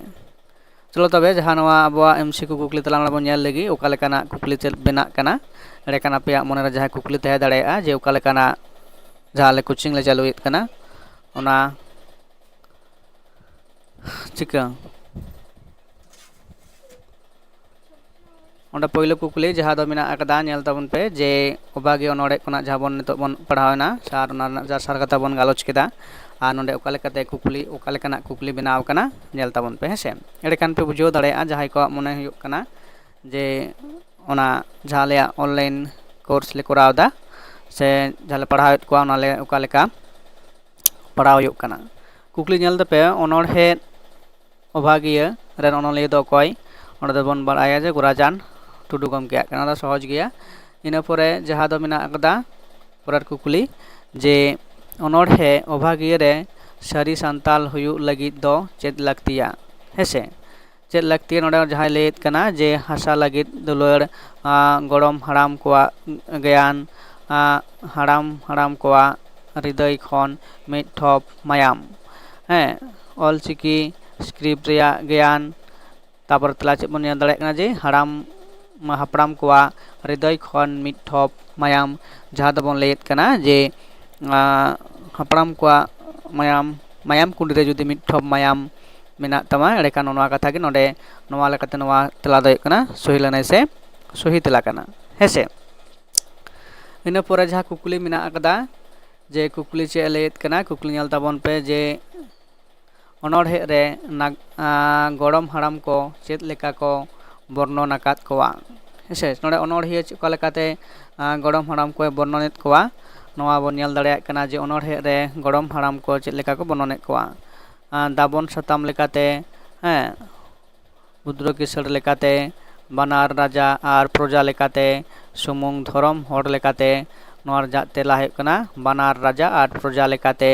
ᱪᱚᱞᱚ ᱛᱚᱵᱮ, ᱡᱟᱦᱟᱸ ᱱᱚᱣᱟ ᱟᱵᱚᱣᱟᱜ ᱮᱢ ᱥᱤ ᱠᱤᱭᱩ ᱠᱩᱠᱞᱤ ᱛᱟᱞᱟᱝ ᱨᱮᱵᱚᱱ ᱧᱮᱞ ᱞᱮᱜᱮ, ᱚᱠᱟ ᱞᱮᱠᱟᱱᱟᱜ ᱠᱩᱠᱞᱤ ᱪᱮᱫ ᱵᱮᱱᱟᱜ ᱠᱟᱱᱟ᱾ ᱮᱸᱰᱮᱠᱷᱟᱱ ᱟᱯᱮᱭᱟᱜ ᱢᱚᱱᱮᱨᱮ ᱡᱟᱦᱟᱸ ᱠᱩᱠᱞᱤ ᱛᱟᱦᱮᱸ ᱫᱟᱲᱮᱭᱟᱜᱼᱟ ᱡᱮ ᱚᱠᱟ ᱞᱮᱠᱟᱱᱟᱜ ᱡᱟᱦᱟᱸ ᱟᱞᱮ ᱠᱳᱪᱤᱝ ᱞᱮ ᱪᱟᱹᱞᱩᱭᱮᱫ ᱠᱟᱱᱟ, ᱚᱱᱟ ᱪᱤᱠᱟᱹ? ᱚᱸᱰᱮ ᱯᱳᱭᱞᱳ ᱠᱩᱠᱞᱤ ᱡᱟᱦᱟᱸ ᱫᱚ ᱢᱮᱱᱟᱜ ᱟᱠᱟᱫᱟ, ᱧᱮᱞ ᱛᱟᱵᱚᱱ ᱯᱮ ᱡᱮ ᱚᱵᱷᱟᱜᱤ ᱚᱱᱚᱬᱦᱮ ᱠᱷᱚᱱᱟᱜ ᱡᱟᱦᱟᱸ ᱵᱚᱱ ᱱᱤᱛᱚᱜ ᱵᱚᱱ ᱯᱟᱲᱦᱟᱣ ᱮᱱᱟ, ᱥᱮ ᱟᱨ ᱚᱱᱟ ᱨᱮᱱᱟᱜ ᱡᱟ ᱥᱟᱨ ᱠᱟᱛᱷᱟ ᱵᱚᱱ ᱜᱟᱞᱚᱪ ᱠᱮᱫᱟ, ᱟᱨ ᱱᱚᱰᱮ ᱚᱠᱟ ᱞᱮᱠᱟᱛᱮ ᱠᱩᱠᱞᱤ, ᱚᱠᱟ ᱞᱮᱠᱟᱱᱟᱜ ᱠᱩᱠᱞᱤ ᱵᱮᱱᱟᱣ ᱟᱠᱟᱱᱟ, ᱧᱮᱞ ᱛᱟᱵᱚᱱ ᱯᱮ, ᱦᱮᱸ ᱥᱮ? ᱮᱸᱰᱮᱠᱷᱟᱱ ᱯᱮ ᱵᱩᱡᱷᱟᱹᱣ ᱫᱟᱲᱮᱭᱟᱜᱼᱟ ᱡᱟᱦᱟᱸᱭ ᱠᱚᱣᱟᱜ ᱢᱚᱱᱮ ᱦᱩᱭᱩᱜ ᱠᱟᱱᱟ ᱡᱮ ᱚᱱᱟ ᱡᱟᱦᱟᱸ ᱟᱞᱮᱭᱟᱜ ᱚᱱᱞᱟᱭᱤᱱ ᱠᱳᱨᱥ ᱞᱮ ᱠᱚᱨᱟᱣ ᱮᱫᱟ, ᱥᱮ ᱡᱟᱦᱟᱸ ᱞᱮ ᱯᱟᱲᱦᱟᱣᱮᱫ ᱠᱚᱣᱟ, ᱚᱱᱟ ᱞᱮ ᱚᱠᱟ ᱞᱮᱠᱟ ᱯᱟᱲᱦᱟᱣ ᱦᱩᱭᱩᱜ ᱠᱟᱱᱟ᱾ ᱠᱩᱠᱞᱤ ᱧᱮᱞ ᱛᱟᱯᱮ, ᱚᱱᱚᱬᱦᱮ ᱚᱵᱷᱟᱜᱤᱭᱟᱹ ᱨᱮᱱ ᱚᱱᱚᱞᱤᱭᱟᱹ ᱫᱚ ᱚᱠᱚᱭ? ᱚᱸᱰᱮ ᱫᱚᱵᱚᱱ ᱵᱟᱲᱟᱭᱟ ᱡᱮ ᱜᱳᱨᱟᱪᱟᱸᱫᱽ ᱴᱩᱰᱩ ᱜᱚᱢᱠᱮᱭᱟᱜ ᱠᱟᱱᱟ, ᱚᱱᱟ ᱫᱚ ᱥᱚᱦᱚᱡᱽ ᱜᱮᱭᱟ᱾ ᱤᱱᱟᱹ ᱯᱚᱨᱮ ᱡᱟᱦᱟᱸ ᱫᱚ ᱢᱮᱱᱟᱜ ᱟᱠᱟᱫᱟ ᱯᱚᱨᱮᱨ ᱠᱩᱠᱞᱤ, ᱡᱮ ᱚᱱᱚᱬᱦᱮ ᱚᱵᱷᱟᱜᱤᱭᱟᱹ ᱨᱮ ᱥᱟᱹᱨᱤ ᱥᱟᱱᱛᱟᱞ ᱦᱩᱭᱩᱜ ᱞᱟᱹᱜᱤᱫ ᱫᱚ ᱪᱮᱫ ᱞᱟᱹᱠᱛᱤᱭᱟ? ᱦᱮᱸ ᱥᱮ? ᱪᱮᱫ ᱞᱟᱹᱠᱛᱤᱭᱟ? ᱱᱚᱰᱮ ᱡᱟᱦᱟᱸᱭ ᱞᱟᱹᱭᱮᱫ ᱠᱟᱱᱟ ᱡᱮ ᱦᱟᱥᱟ ᱞᱟᱹᱜᱤᱫ ᱫᱩᱞᱟᱹᱲ, ᱟᱸ, ᱜᱚᱲᱚᱢ ᱦᱟᱲᱟᱢ ᱠᱚᱣᱟᱜ ᱜᱮᱭᱟᱱ, ᱟᱸ, ᱦᱟᱲᱟᱢ ᱦᱟᱲᱟᱢ ᱠᱚᱣᱟᱜ ᱦᱨᱤᱫᱟᱹᱭ ᱠᱷᱚᱱ ᱢᱤᱫ ᱴᱷᱚᱯ ᱢᱟᱭᱟᱢ, ᱦᱮᱸ, ᱚᱞᱪᱤᱠᱤ ᱥᱠᱨᱤᱯᱴ ᱨᱮᱭᱟᱜ ᱜᱮᱭᱟᱱ᱾ ᱛᱟᱯᱚᱨ ᱛᱮᱞᱟ ᱪᱮᱫ ᱵᱚᱱ ᱧᱮᱞ ᱫᱟᱲᱮᱭᱟᱜ ᱠᱟᱱᱟ ᱡᱮ ᱦᱟᱲᱟᱢ, ᱦᱟᱯᱲᱟᱢ ᱠᱚᱣᱟᱜ ᱦᱨᱤᱫᱟᱹᱭ ᱠᱷᱚᱱ ᱢᱤᱫ ᱴᱷᱚᱯ ᱢᱟᱭᱟᱢ, ᱡᱟᱦᱟᱸ ᱫᱚᱵᱚᱱ ᱞᱟᱹᱭᱮᱫ ᱠᱟᱱᱟ ᱡᱮ, ᱟᱸ, ᱦᱟᱯᱲᱟᱢ ᱠᱚᱣᱟᱜ ᱢᱟᱭᱟᱢ, ᱢᱟᱭᱟᱢ ᱠᱩᱸᱰᱤ ᱨᱮ ᱡᱩᱫᱤ ᱢᱤᱫ ᱴᱷᱚᱯ ᱢᱟᱭᱟᱢ ᱢᱮᱱᱟᱜ ᱛᱟᱢᱟ, ᱮᱸᱰᱮᱠᱷᱟᱱ ᱱᱚᱣᱟ ᱠᱟᱛᱷᱟ ᱜᱮ ᱱᱚᱰᱮ ᱱᱚᱣᱟ ᱞᱮᱠᱟᱛᱮ ᱱᱚᱣᱟ ᱛᱮᱞᱟ ᱫᱚ ᱦᱩᱭᱩᱜ ᱠᱟᱱᱟ ᱥᱩᱦᱤ ᱞᱟᱹᱱᱟᱹᱭ ᱥᱮ ᱥᱩᱦᱤ ᱛᱮᱞᱟ ᱠᱟᱱᱟ᱾ ᱦᱮᱸ ᱥᱮ? ᱤᱱᱟᱹ ᱯᱚᱨᱮ ᱡᱟᱦᱟᱸ ᱠᱩᱠᱞᱤ ᱢᱮᱱᱟᱜ ᱟᱠᱟᱫᱟ ᱡᱮ ᱠᱩᱠᱞᱤ ᱪᱮᱫ ᱮ ᱞᱟᱹᱭᱮᱫ ᱠᱟᱱᱟ, ᱠᱩᱠᱞᱤ ᱧᱮᱞ ᱛᱟᱵᱚᱱ ᱯᱮ ᱡᱮ ᱚᱱᱚᱬᱦᱮ ᱨᱮ ᱱᱟᱜ-, ᱟᱸ, ᱜᱚᱲᱚᱢ ᱦᱟᱲᱟᱢ ᱠᱚ ᱪᱮᱫ ᱞᱮᱠᱟ ᱠᱚ ᱵᱚᱨᱱᱚᱱ ᱟᱠᱟᱫ ᱠᱚᱣᱟ? ᱦᱮᱸ ᱥᱮ? ᱱᱚᱰᱮ ᱚᱱᱚᱬᱦᱤᱭᱟᱹ ᱪᱮᱫ, ᱚᱠᱟ ᱞᱮᱠᱟᱛᱮ, ᱟᱸ, ᱜᱚᱲᱚᱢ ᱦᱟᱲᱟᱢ ᱠᱚᱭ ᱵᱚᱨᱱᱚᱱᱮᱫ ᱠᱚᱣᱟ? ᱱᱚᱣᱟ ᱵᱚᱱ ᱧᱮᱞ ᱫᱟᱲᱮᱭᱟᱜ ᱠᱟᱱᱟ ᱡᱮ ᱚᱱᱚᱬᱦᱮ ᱨᱮ ᱜᱚᱲᱚᱢ ᱦᱟᱲᱟᱢ ᱠᱚ ᱪᱮᱫ ᱞᱮᱠᱟ ᱠᱚ ᱵᱚᱨᱱᱚᱱᱮᱫ ᱠᱚᱣᱟ᱾ ᱟᱸ, ᱫᱟᱵᱚᱱ ᱥᱟᱛᱟᱢ ᱞᱮᱠᱟᱛᱮ, ᱦᱮᱸ, ᱢᱩᱫᱽᱨᱚ ᱠᱤᱥᱟᱹᱬ ᱞᱮᱠᱟᱛᱮ, ᱵᱟᱱᱟᱨ ᱨᱟᱡᱟ ᱟᱨ ᱯᱨᱚᱡᱟ ᱞᱮᱠᱟᱛᱮ, ᱥᱩᱢᱩᱝ ᱫᱷᱚᱨᱚᱢ ᱦᱚᱲ ᱞᱮᱠᱟᱛᱮ᱾ ᱱᱚᱣᱟ ᱨᱮᱭᱟᱜ ᱛᱮᱞᱟ ᱦᱩᱭᱩᱜ ᱠᱟᱱᱟ ᱵᱟᱱᱟᱨ ᱨᱟᱡᱟ ᱟᱨ ᱯᱨᱚᱡᱟ ᱞᱮᱠᱟᱛᱮ,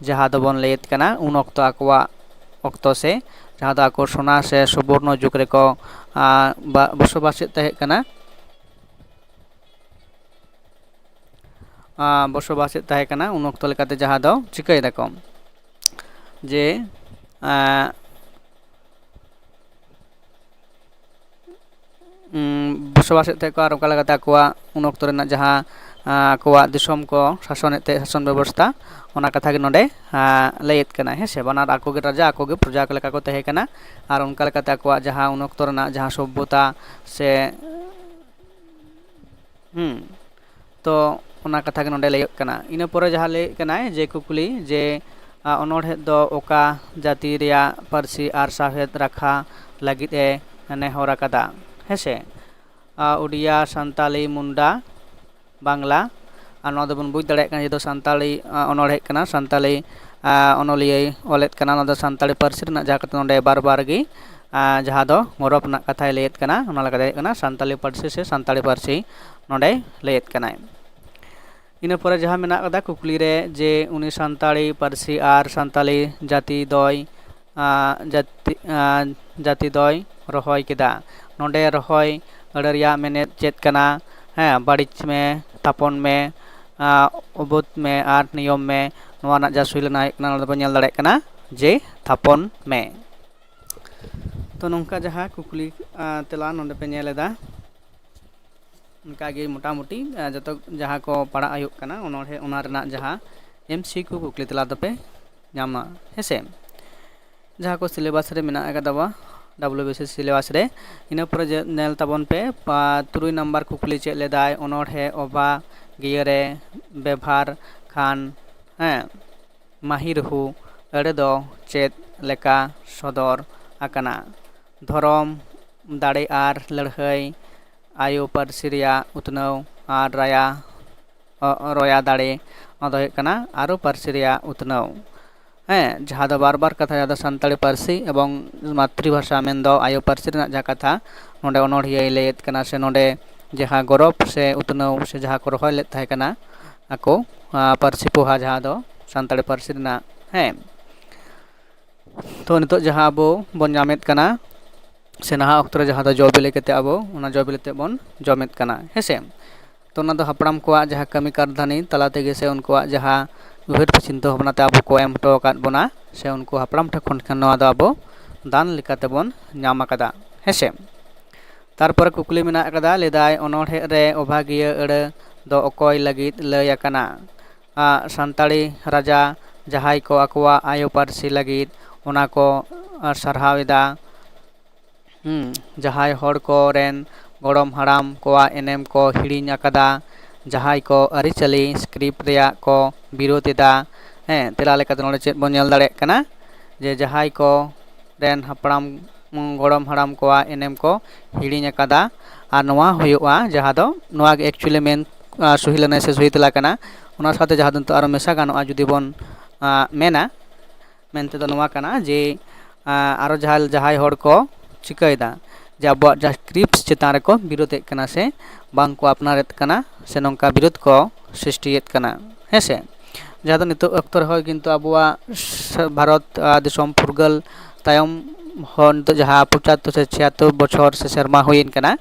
ᱡᱟᱦᱟᱸ ᱫᱚᱵᱚᱱ ᱞᱟᱹᱭᱮᱫ ᱠᱟᱱᱟ ᱩᱱ ᱚᱠᱛᱚ ᱟᱠᱚᱣᱟᱜ ᱚᱠᱛᱚ ᱥᱮ ᱡᱟᱦᱟᱸ ᱫᱚ ᱟᱠᱚ ᱥᱳᱱᱟ ᱥᱮ ᱥᱩᱵᱚᱨᱱᱚ ᱡᱩᱜᱽ ᱨᱮᱠᱚ, ᱟᱸ, ᱵᱟ-, ᱵᱚᱥᱚᱵᱟᱥᱮᱫ ᱛᱟᱦᱮᱸ ᱠᱟᱱᱟ, ᱟᱸ, ᱵᱚᱥᱚᱵᱟᱥᱮᱫ ᱛᱟᱦᱮᱸ ᱠᱟᱱᱟ ᱩᱱ ᱚᱠᱛᱚ ᱞᱮᱠᱟᱛᱮ ᱡᱟᱦᱟᱸ ᱫᱚ ᱪᱤᱠᱟᱹᱭ ᱫᱟᱠᱚ ᱡᱮ, ᱟᱸ, ᱩᱸ, ᱵᱚᱥᱚᱵᱟᱥᱮᱫ ᱛᱟᱦᱮᱸ ᱠᱚ ᱟᱨ ᱚᱠᱟ ᱞᱮᱠᱟᱛᱮ ᱟᱠᱚᱣᱟᱜ ᱩᱱ ᱚᱠᱛᱚ ᱨᱮᱱᱟᱜ ᱡᱟᱦᱟᱸ, ᱟᱸ, ᱟᱠᱚᱣᱟᱜ ᱫᱤᱥᱚᱢ ᱠᱚ ᱥᱟᱥᱚᱱᱮᱫ ᱛᱟᱦᱮᱸ, ᱥᱟᱥᱚᱱ ᱵᱮᱵᱚᱥᱛᱷᱟ, ᱚᱱᱟ ᱠᱟᱛᱷᱟ ᱜᱮ ᱱᱚᱰᱮ, ᱟᱸ, ᱞᱟᱹᱭᱮᱫ ᱠᱟᱱᱟ, ᱦᱮᱸ ᱥᱮ? ᱵᱟᱱᱟᱨ ᱟᱠᱚ ᱜᱮ ᱨᱟᱡᱟ, ᱟᱠᱚ ᱜᱮ ᱯᱨᱚᱡᱟ ᱠᱚ ᱞᱮᱠᱟ ᱠᱚ ᱛᱟᱦᱮᱸ ᱠᱟᱱᱟ᱾ ᱟᱨ ᱚᱱᱠᱟ ᱞᱮᱠᱟᱛᱮ ᱟᱠᱚᱣᱟᱜ ᱡᱟᱦᱟᱸ ᱩᱱ ᱚᱠᱛᱚ ᱨᱮᱱᱟᱜ ᱡᱟᱦᱟᱸ ᱥᱚᱵᱽᱵᱷᱚᱛᱟ ᱥᱮ, ᱦᱩᱸ, ᱛᱚ ᱚᱱᱟ ᱠᱟᱛᱷᱟ ᱜᱮ ᱱᱚᱰᱮ ᱞᱟᱹᱭᱚᱜ ᱠᱟᱱᱟ᱾ ᱤᱱᱟᱹ ᱯᱚᱨᱮ ᱡᱟᱦᱟᱸ ᱞᱟᱹᱭᱮᱫ ᱠᱟᱱᱟᱭ ᱡᱮ ᱠᱩᱠᱞᱤ ᱡᱮ, ᱟ, ᱚᱱᱚᱬᱦᱮ ᱫᱚ ᱚᱠᱟ ᱡᱟᱹᱛᱤ ᱨᱮᱭᱟᱜ ᱯᱟᱹᱨᱥᱤ ᱟᱨ ᱥᱟᱶᱦᱮᱫ ᱨᱟᱠᱷᱟ ᱞᱟᱹᱜᱤᱫ ᱮ ᱱᱮᱦᱚᱨ ᱟᱠᱟᱫᱟ? ᱦᱮᱸ ᱥᱮ? ᱟ, ᱩᱰᱤᱭᱟ, ᱥᱟᱱᱛᱟᱞᱤ, ᱢᱩᱱᱰᱟ, ᱵᱟᱝᱞᱟ᱾ ᱟᱨ ᱱᱚᱣᱟ ᱫᱚᱵᱚᱱ ᱵᱩᱡᱽ ᱫᱟᱲᱮᱭᱟᱜ ᱠᱟᱱᱟ, ᱡᱮᱦᱮᱛᱩ ᱥᱟᱱᱛᱟᱲᱤ, ᱟ, ᱚᱱᱚᱬᱦᱮ ᱠᱟᱱᱟ, ᱥᱟᱱᱛᱟᱲᱤ, ᱟ, ᱚᱱᱚᱞᱤᱭᱟᱹᱭ ᱚᱞᱮᱫ ᱠᱟᱱᱟ, ᱚᱱᱟ ᱫᱚ ᱥᱟᱱᱛᱟᱲᱤ ᱯᱟᱹᱨᱥᱤ ᱨᱮᱱᱟᱜ, ᱡᱟᱦᱟᱸ ᱠᱟᱛᱮ ᱱᱚᱰᱮ ᱵᱟᱨ ᱵᱟᱨ ᱜᱮ, ᱟ, ᱡᱟᱦᱟᱸ ᱫᱚ ᱜᱚᱨᱚᱵᱽ ᱨᱮᱱᱟᱜ ᱠᱟᱛᱷᱟᱭ ᱞᱟᱹᱭᱮᱫ ᱠᱟᱱᱟ, ᱚᱱᱟ ᱞᱮᱠᱟᱛᱮ ᱦᱩᱭᱩᱜ ᱠᱟᱱᱟ ᱥᱟᱱᱛᱟᱞᱤ ᱯᱟᱹᱨᱥᱤ ᱥᱮ ᱥᱟᱱᱛᱟᱲᱤ ᱯᱟᱹᱨᱥᱤ ᱱᱚᱰᱮ ᱞᱟᱹᱭᱮᱫ ᱠᱟᱱᱟᱭ᱾ ᱤᱱᱟᱹ ᱯᱚᱨᱮ ᱡᱟᱦᱟᱸ ᱢᱮᱱᱟᱜ ᱟᱠᱟᱫᱟ ᱠᱩᱠᱞᱤ ᱨᱮ ᱡᱮ ᱩᱱᱤ ᱥᱟᱱᱛᱟᱲᱤ ᱯᱟᱹᱨᱥᱤ ᱟᱨ ᱥᱟᱱᱛᱟᱞᱤ ᱡᱟᱹᱛᱤ ᱫᱚᱭ, ᱟ, ᱡᱟᱹᱛᱤ, ᱟ, ᱡᱟᱹᱛᱤ ᱫᱚᱭ ᱨᱚᱦᱚᱭ ᱠᱮᱫᱟ᱾ ᱱᱚᱰᱮ ᱨᱚᱦᱚᱭ ᱟᱹᱲᱟᱹ ᱨᱮᱭᱟᱜ ᱢᱮᱱᱮᱫ ᱪᱮᱫ ᱠᱟᱱᱟ? ᱦᱮᱸ, ᱵᱟᱹᱲᱤᱡ ᱢᱮ, ᱛᱷᱟᱯᱚᱱ ᱢᱮ, ᱟ, ᱩᱵᱩᱫ ᱢᱮ ᱟᱨ ᱱᱤᱭᱚᱢ ᱢᱮ᱾ ᱱᱚᱣᱟ ᱨᱮᱱᱟᱜ ᱡᱟ ᱥᱩᱭ ᱞᱮᱱᱟ ᱦᱩᱭᱩᱜ ᱠᱟᱱᱟ, ᱱᱚᱰᱮ ᱵᱚᱱ ᱧᱮᱞ ᱫᱟᱲᱮᱭᱟᱜ ᱠᱟᱱᱟ ᱡᱮ ᱛᱷᱟᱯᱚᱱ ᱢᱮ᱾ ᱛᱚ ᱱᱚᱝᱠᱟ ᱡᱟᱦᱟᱸ ᱠᱩᱠᱞᱤ, ᱟ, ᱛᱮᱞᱟ ᱱᱚᱰᱮ ᱯᱮ ᱧᱮᱞ ᱮᱫᱟ, ᱚᱱᱠᱟᱜᱮ ᱢᱚᱴᱟᱢᱩᱴᱤ, ᱟ, ᱡᱚᱛᱚ ᱡᱟᱦᱟᱸ ᱠᱚ ᱯᱟᱲᱦᱟᱜ ᱦᱩᱭᱩᱜ ᱠᱟᱱᱟ ᱚᱱᱚᱬᱦᱮ, ᱚᱱᱟ ᱨᱮᱱᱟᱜ ᱡᱟᱦᱟᱸ ᱮᱢ ᱥᱤ ᱠᱤᱭᱩ ᱠᱩᱠᱞᱤ ᱛᱮᱞᱟ ᱫᱚᱯᱮ ᱧᱟᱢᱟ, ᱦᱮᱸ ᱥᱮ? ᱡᱟᱦᱟᱸ ᱠᱚ syllabus ᱨᱮ ᱢᱮᱱᱟᱜ ᱟᱠᱟᱫ ᱛᱟᱵᱚᱱᱟ, W B C C syllabus ᱨᱮ᱾ ᱤᱱᱟᱹ ᱯᱚᱨᱮ ᱡᱮ-, ᱧᱮᱞ ᱛᱟᱵᱚᱱ ᱯᱮ, ᱯᱟ-, ᱛᱩᱨᱩᱭ ᱱᱟᱢᱵᱟᱨ ᱠᱩᱠᱞᱤ ᱪᱮᱫ ᱞᱮᱫᱟᱭ, ᱚᱱᱚᱬᱦᱮ ᱚᱵᱷᱟ ᱜᱤᱭᱟᱹ ᱨᱮ ᱵᱮᱵᱷᱟᱨ ᱠᱷᱟᱱ, ᱦᱮᱸ, ᱢᱟᱹᱦᱤᱨᱦᱩ ᱟᱹᱲᱟᱹ ᱫᱚ ᱪᱮᱫ ᱞᱮᱠᱟ ᱥᱚᱫᱚᱨ ᱟᱠᱟᱱᱟ? ᱫᱷᱚᱨᱚᱢ, ᱫᱟᱲᱮ ᱟᱨ ᱞᱟᱹᱲᱦᱟᱹᱭ, ᱟᱭᱳ ᱯᱟᱹᱨᱥᱤ ᱨᱮᱭᱟᱜ ᱩᱛᱱᱟᱹᱣ ᱟᱨ ᱨᱟᱭᱟ, ᱚ, ᱨᱚᱭᱟ ᱫᱟᱲᱮ, ᱱᱚᱣᱟ ᱫᱚ ᱦᱩᱭᱩᱜ ᱠᱟᱱᱟ ᱟᱨᱚ ᱯᱟᱹᱨᱥᱤ ᱨᱮᱭᱟᱜ ᱩᱛᱱᱟᱹᱣ᱾ ᱦᱮᱸ, ᱡᱟᱦᱟᱸ ᱫᱚ ᱵᱟᱨ ᱵᱟᱨ ᱠᱟᱛᱷᱟ, ᱡᱟᱦᱟᱸ ᱫᱚ ᱥᱟᱱᱛᱟᱲᱤ ᱯᱟᱹᱨᱥᱤ ᱮᱵᱚᱝ ᱢᱟᱛᱨᱤ ᱵᱷᱟᱥᱟ, ᱢᱮᱱᱫᱚ ᱟᱭᱳ ᱯᱟᱹᱨᱥᱤ ᱨᱮᱱᱟᱜ ᱡᱟᱦᱟᱸ ᱠᱟᱛᱷᱟ, ᱱᱚᱰᱮ ᱚᱱᱚᱬᱦᱤᱭᱟᱹᱭ ᱞᱟᱹᱭᱮᱫ ᱠᱟᱱᱟ, ᱥᱮ ᱱᱚᱰᱮ ᱡᱟᱦᱟᱸ ᱜᱚᱨᱚᱵᱽ ᱥᱮ ᱩᱛᱱᱟᱹᱣ ᱥᱮ ᱡᱟᱦᱟᱸ ᱠᱚ ᱨᱚᱦᱚᱭ ᱞᱮᱫ ᱛᱟᱦᱮᱸ ᱠᱟᱱᱟ ᱟᱠᱚ, ᱟ, ᱯᱟᱹᱨᱥᱤ ᱯᱚᱦᱟ, ᱡᱟᱦᱟᱸ ᱫᱚ ᱥᱟᱱᱛᱟᱲᱤ ᱯᱟᱹᱨᱥᱤ ᱨᱮᱱᱟᱜ, ᱦᱮᱸ᱾ ᱛᱚ, ᱱᱤᱛᱚᱜ ᱡᱟᱦᱟᱸ ᱟᱵᱚ ᱵᱚᱱ ᱧᱟᱢᱮᱫ ᱠᱟᱱᱟ, ᱥᱮ ᱱᱟᱦᱟᱜ ᱚᱠᱛᱚ ᱨᱮ ᱡᱟᱦᱟᱸ ᱫᱚ ᱡᱚ ᱵᱤᱞᱤ ᱠᱟᱛᱮ ᱟᱵᱚ, ᱚᱱᱟ ᱡᱚ ᱵᱤᱞᱤ ᱛᱮ ᱵᱚᱱ ᱡᱚᱢᱮᱫ ᱠᱟᱱᱟ, ᱦᱮᱸ ᱥᱮ᱾ ᱛᱚ, ᱚᱱᱟ ᱫᱚ ᱦᱟᱯᱲᱟᱢ ᱠᱚᱣᱟᱜ ᱡᱟᱦᱟᱸ ᱠᱟᱹᱢᱤ ᱠᱟᱨᱫᱷᱟᱱᱤ ᱛᱟᱞᱟ ᱛᱮᱜᱮ ᱥᱮ ᱩᱱᱠᱩᱣᱟᱜ ᱡᱟᱦᱟᱸ ᱩᱭᱦᱟᱹᱨ ᱪᱤᱱᱛᱟᱹ ᱵᱷᱟᱵᱽᱱᱟ ᱛᱮ ᱟᱵᱚ ᱠᱚ ᱮᱢ ᱦᱚᱴᱚ ᱟᱠᱟᱫ ᱵᱚᱱᱟ, ᱥᱮ ᱩᱱᱠᱩ ᱦᱟᱯᱲᱟᱢ ᱴᱷᱮᱱ ᱠᱷᱚᱱ ᱠᱷᱟᱱ ᱱᱚᱣᱟ ᱫᱚ ᱟᱵᱚ ᱫᱟᱱ ᱞᱮᱠᱟ ᱛᱮᱵᱚᱱ ᱧᱟᱢ ᱟᱠᱟᱫᱟ, ᱦᱮᱸ ᱥᱮ᱾ ᱛᱟᱨᱯᱚᱨᱮ ᱠᱩᱠᱞᱤ ᱢᱮᱱᱟᱜ ᱟᱠᱟᱫᱟ, ᱞᱟᱹᱭᱫᱟᱭ, ᱚᱱᱚᱬᱦᱮ ᱨᱮ ᱚᱵᱷᱟᱜᱤᱭᱟᱹ ᱟᱹᱲᱟᱹ ᱫᱚ ᱚᱠᱚᱭ ᱞᱟᱹᱜᱤᱫ ᱞᱟᱹᱭ ᱟᱠᱟᱱᱟ? ᱟ, ᱥᱟᱱᱛᱟᱲᱤ ᱨᱟᱡᱟ, ᱡᱟᱦᱟᱸᱭ ᱠᱚ ᱟᱠᱚᱣᱟᱜ ᱟᱭᱳ ᱯᱟᱹᱨᱥᱤ ᱞᱟᱹᱜᱤᱫ ᱚᱱᱟ ᱠᱚ, ᱟ, ᱥᱟᱨᱦᱟᱣ ᱮᱫᱟ᱾ ᱦᱩᱸ, ᱡᱟᱦᱟᱸᱭ ᱦᱚᱲ ᱠᱚ ᱨᱮᱱ ᱜᱚᱲᱚᱢ ᱦᱟᱲᱟᱢ ᱠᱚᱣᱟᱜ ᱮᱱᱮᱢ ᱠᱚ ᱦᱤᱲᱤᱧ ᱟᱠᱟᱫᱟ, ᱡᱟᱦᱟᱸᱭ ᱠᱚ ᱟᱹᱨᱤᱪᱟᱹᱞᱤ script ᱨᱮᱭᱟᱜ ᱠᱚ ᱵᱤᱨᱳᱫᱷ ᱮᱫᱟ᱾ ᱦᱮᱸ, ᱛᱮᱞᱟ ᱞᱮᱠᱟᱛᱮ ᱱᱚᱰᱮ ᱪᱮᱫ ᱵᱚᱱ ᱧᱮᱞ ᱫᱟᱲᱮᱭᱟᱜ ᱠᱟᱱᱟ? ᱡᱮ ᱡᱟᱦᱟᱸᱭ ᱠᱚ ᱨᱮᱱ ᱦᱟᱯᱲᱟᱢ, ᱜᱚᱲᱚᱢ ᱦᱟᱲᱟᱢ ᱠᱚᱣᱟᱜ ᱮᱱᱮᱢ ᱠᱚ ᱦᱤᱲᱤᱧ ᱟᱠᱟᱫᱟ᱾ ᱟᱨ ᱱᱚᱣᱟ ᱦᱩᱭᱩᱜᱼᱟ ᱡᱟᱦᱟᱸ ᱫᱚ, ᱱᱚᱣᱟ ᱜᱮ actually ᱢᱮᱱ, ᱟ, ᱥᱩᱦᱤ ᱞᱟᱹᱱᱟᱹᱭ ᱥᱮ ᱥᱩᱦᱤ ᱛᱮᱞᱟ ᱠᱟᱱᱟ᱾ ᱚᱱᱟ ᱥᱟᱶᱛᱮ ᱡᱟᱦᱟᱸ ᱫᱚ ᱱᱤᱛᱚᱜ ᱟᱨᱚ ᱢᱮᱥᱟ ᱜᱟᱱᱚᱜᱼᱟ ᱡᱩᱫᱤ ᱵᱚᱱ, ᱟ, ᱢᱮᱱᱟ, ᱢᱮᱱᱛᱮ ᱫᱚ ᱱᱚᱣᱟ ᱠᱟᱱᱟ ᱡᱮ, ᱟ, ᱟᱨᱚ ᱡᱟᱦᱟᱸ, ᱡᱟᱦᱟᱸᱭ ᱦᱚᱲ ᱠᱚ ᱪᱤᱠᱟᱹᱭᱮᱫᱟ ᱡᱮ ᱟᱵᱚᱣᱟᱜ ᱡᱟᱦᱟᱸ script ᱪᱮᱛᱟᱱ ᱨᱮᱠᱚ ᱵᱤᱨᱳᱫᱮᱫ ᱠᱟᱱᱟ ᱥᱮ ᱵᱟᱝ ᱠᱚ ᱟᱯᱱᱟᱨᱮᱫ ᱠᱟᱱᱟ, ᱥᱮ ᱱᱚᱝᱠᱟ ᱵᱤᱨᱳᱫ ᱠᱚ ᱥᱨᱤᱥᱴᱤᱭᱮᱫ ᱠᱟᱱᱟ, ᱦᱮᱸ ᱥᱮ᱾ ᱡᱟᱦᱟᱸ ᱫᱚ ᱱᱤᱛᱚᱜ ᱚᱠᱛᱚ ᱨᱮᱦᱚᱸ ᱠᱤᱱᱛᱩ ᱟᱵᱚᱣᱟᱜ ᱥ-, ᱵᱷᱟᱨᱚᱛ, ᱟ, ᱫᱤᱥᱚᱢ ᱯᱷᱩᱨᱜᱟᱹᱞ ᱛᱟᱭᱚᱢ ᱦᱚᱸ ᱱᱤᱛᱚᱜ ᱡᱟᱦᱟᱸ ᱯᱚᱸᱪᱟᱛᱛᱳᱨ ᱥᱮ ᱪᱷᱤᱭᱟᱛᱛᱳᱨ ᱵᱚᱪᱷᱚᱨ ᱥᱮ ᱥᱮᱨᱢᱟ ᱦᱩᱭᱮᱱ ᱠᱟᱱᱟ,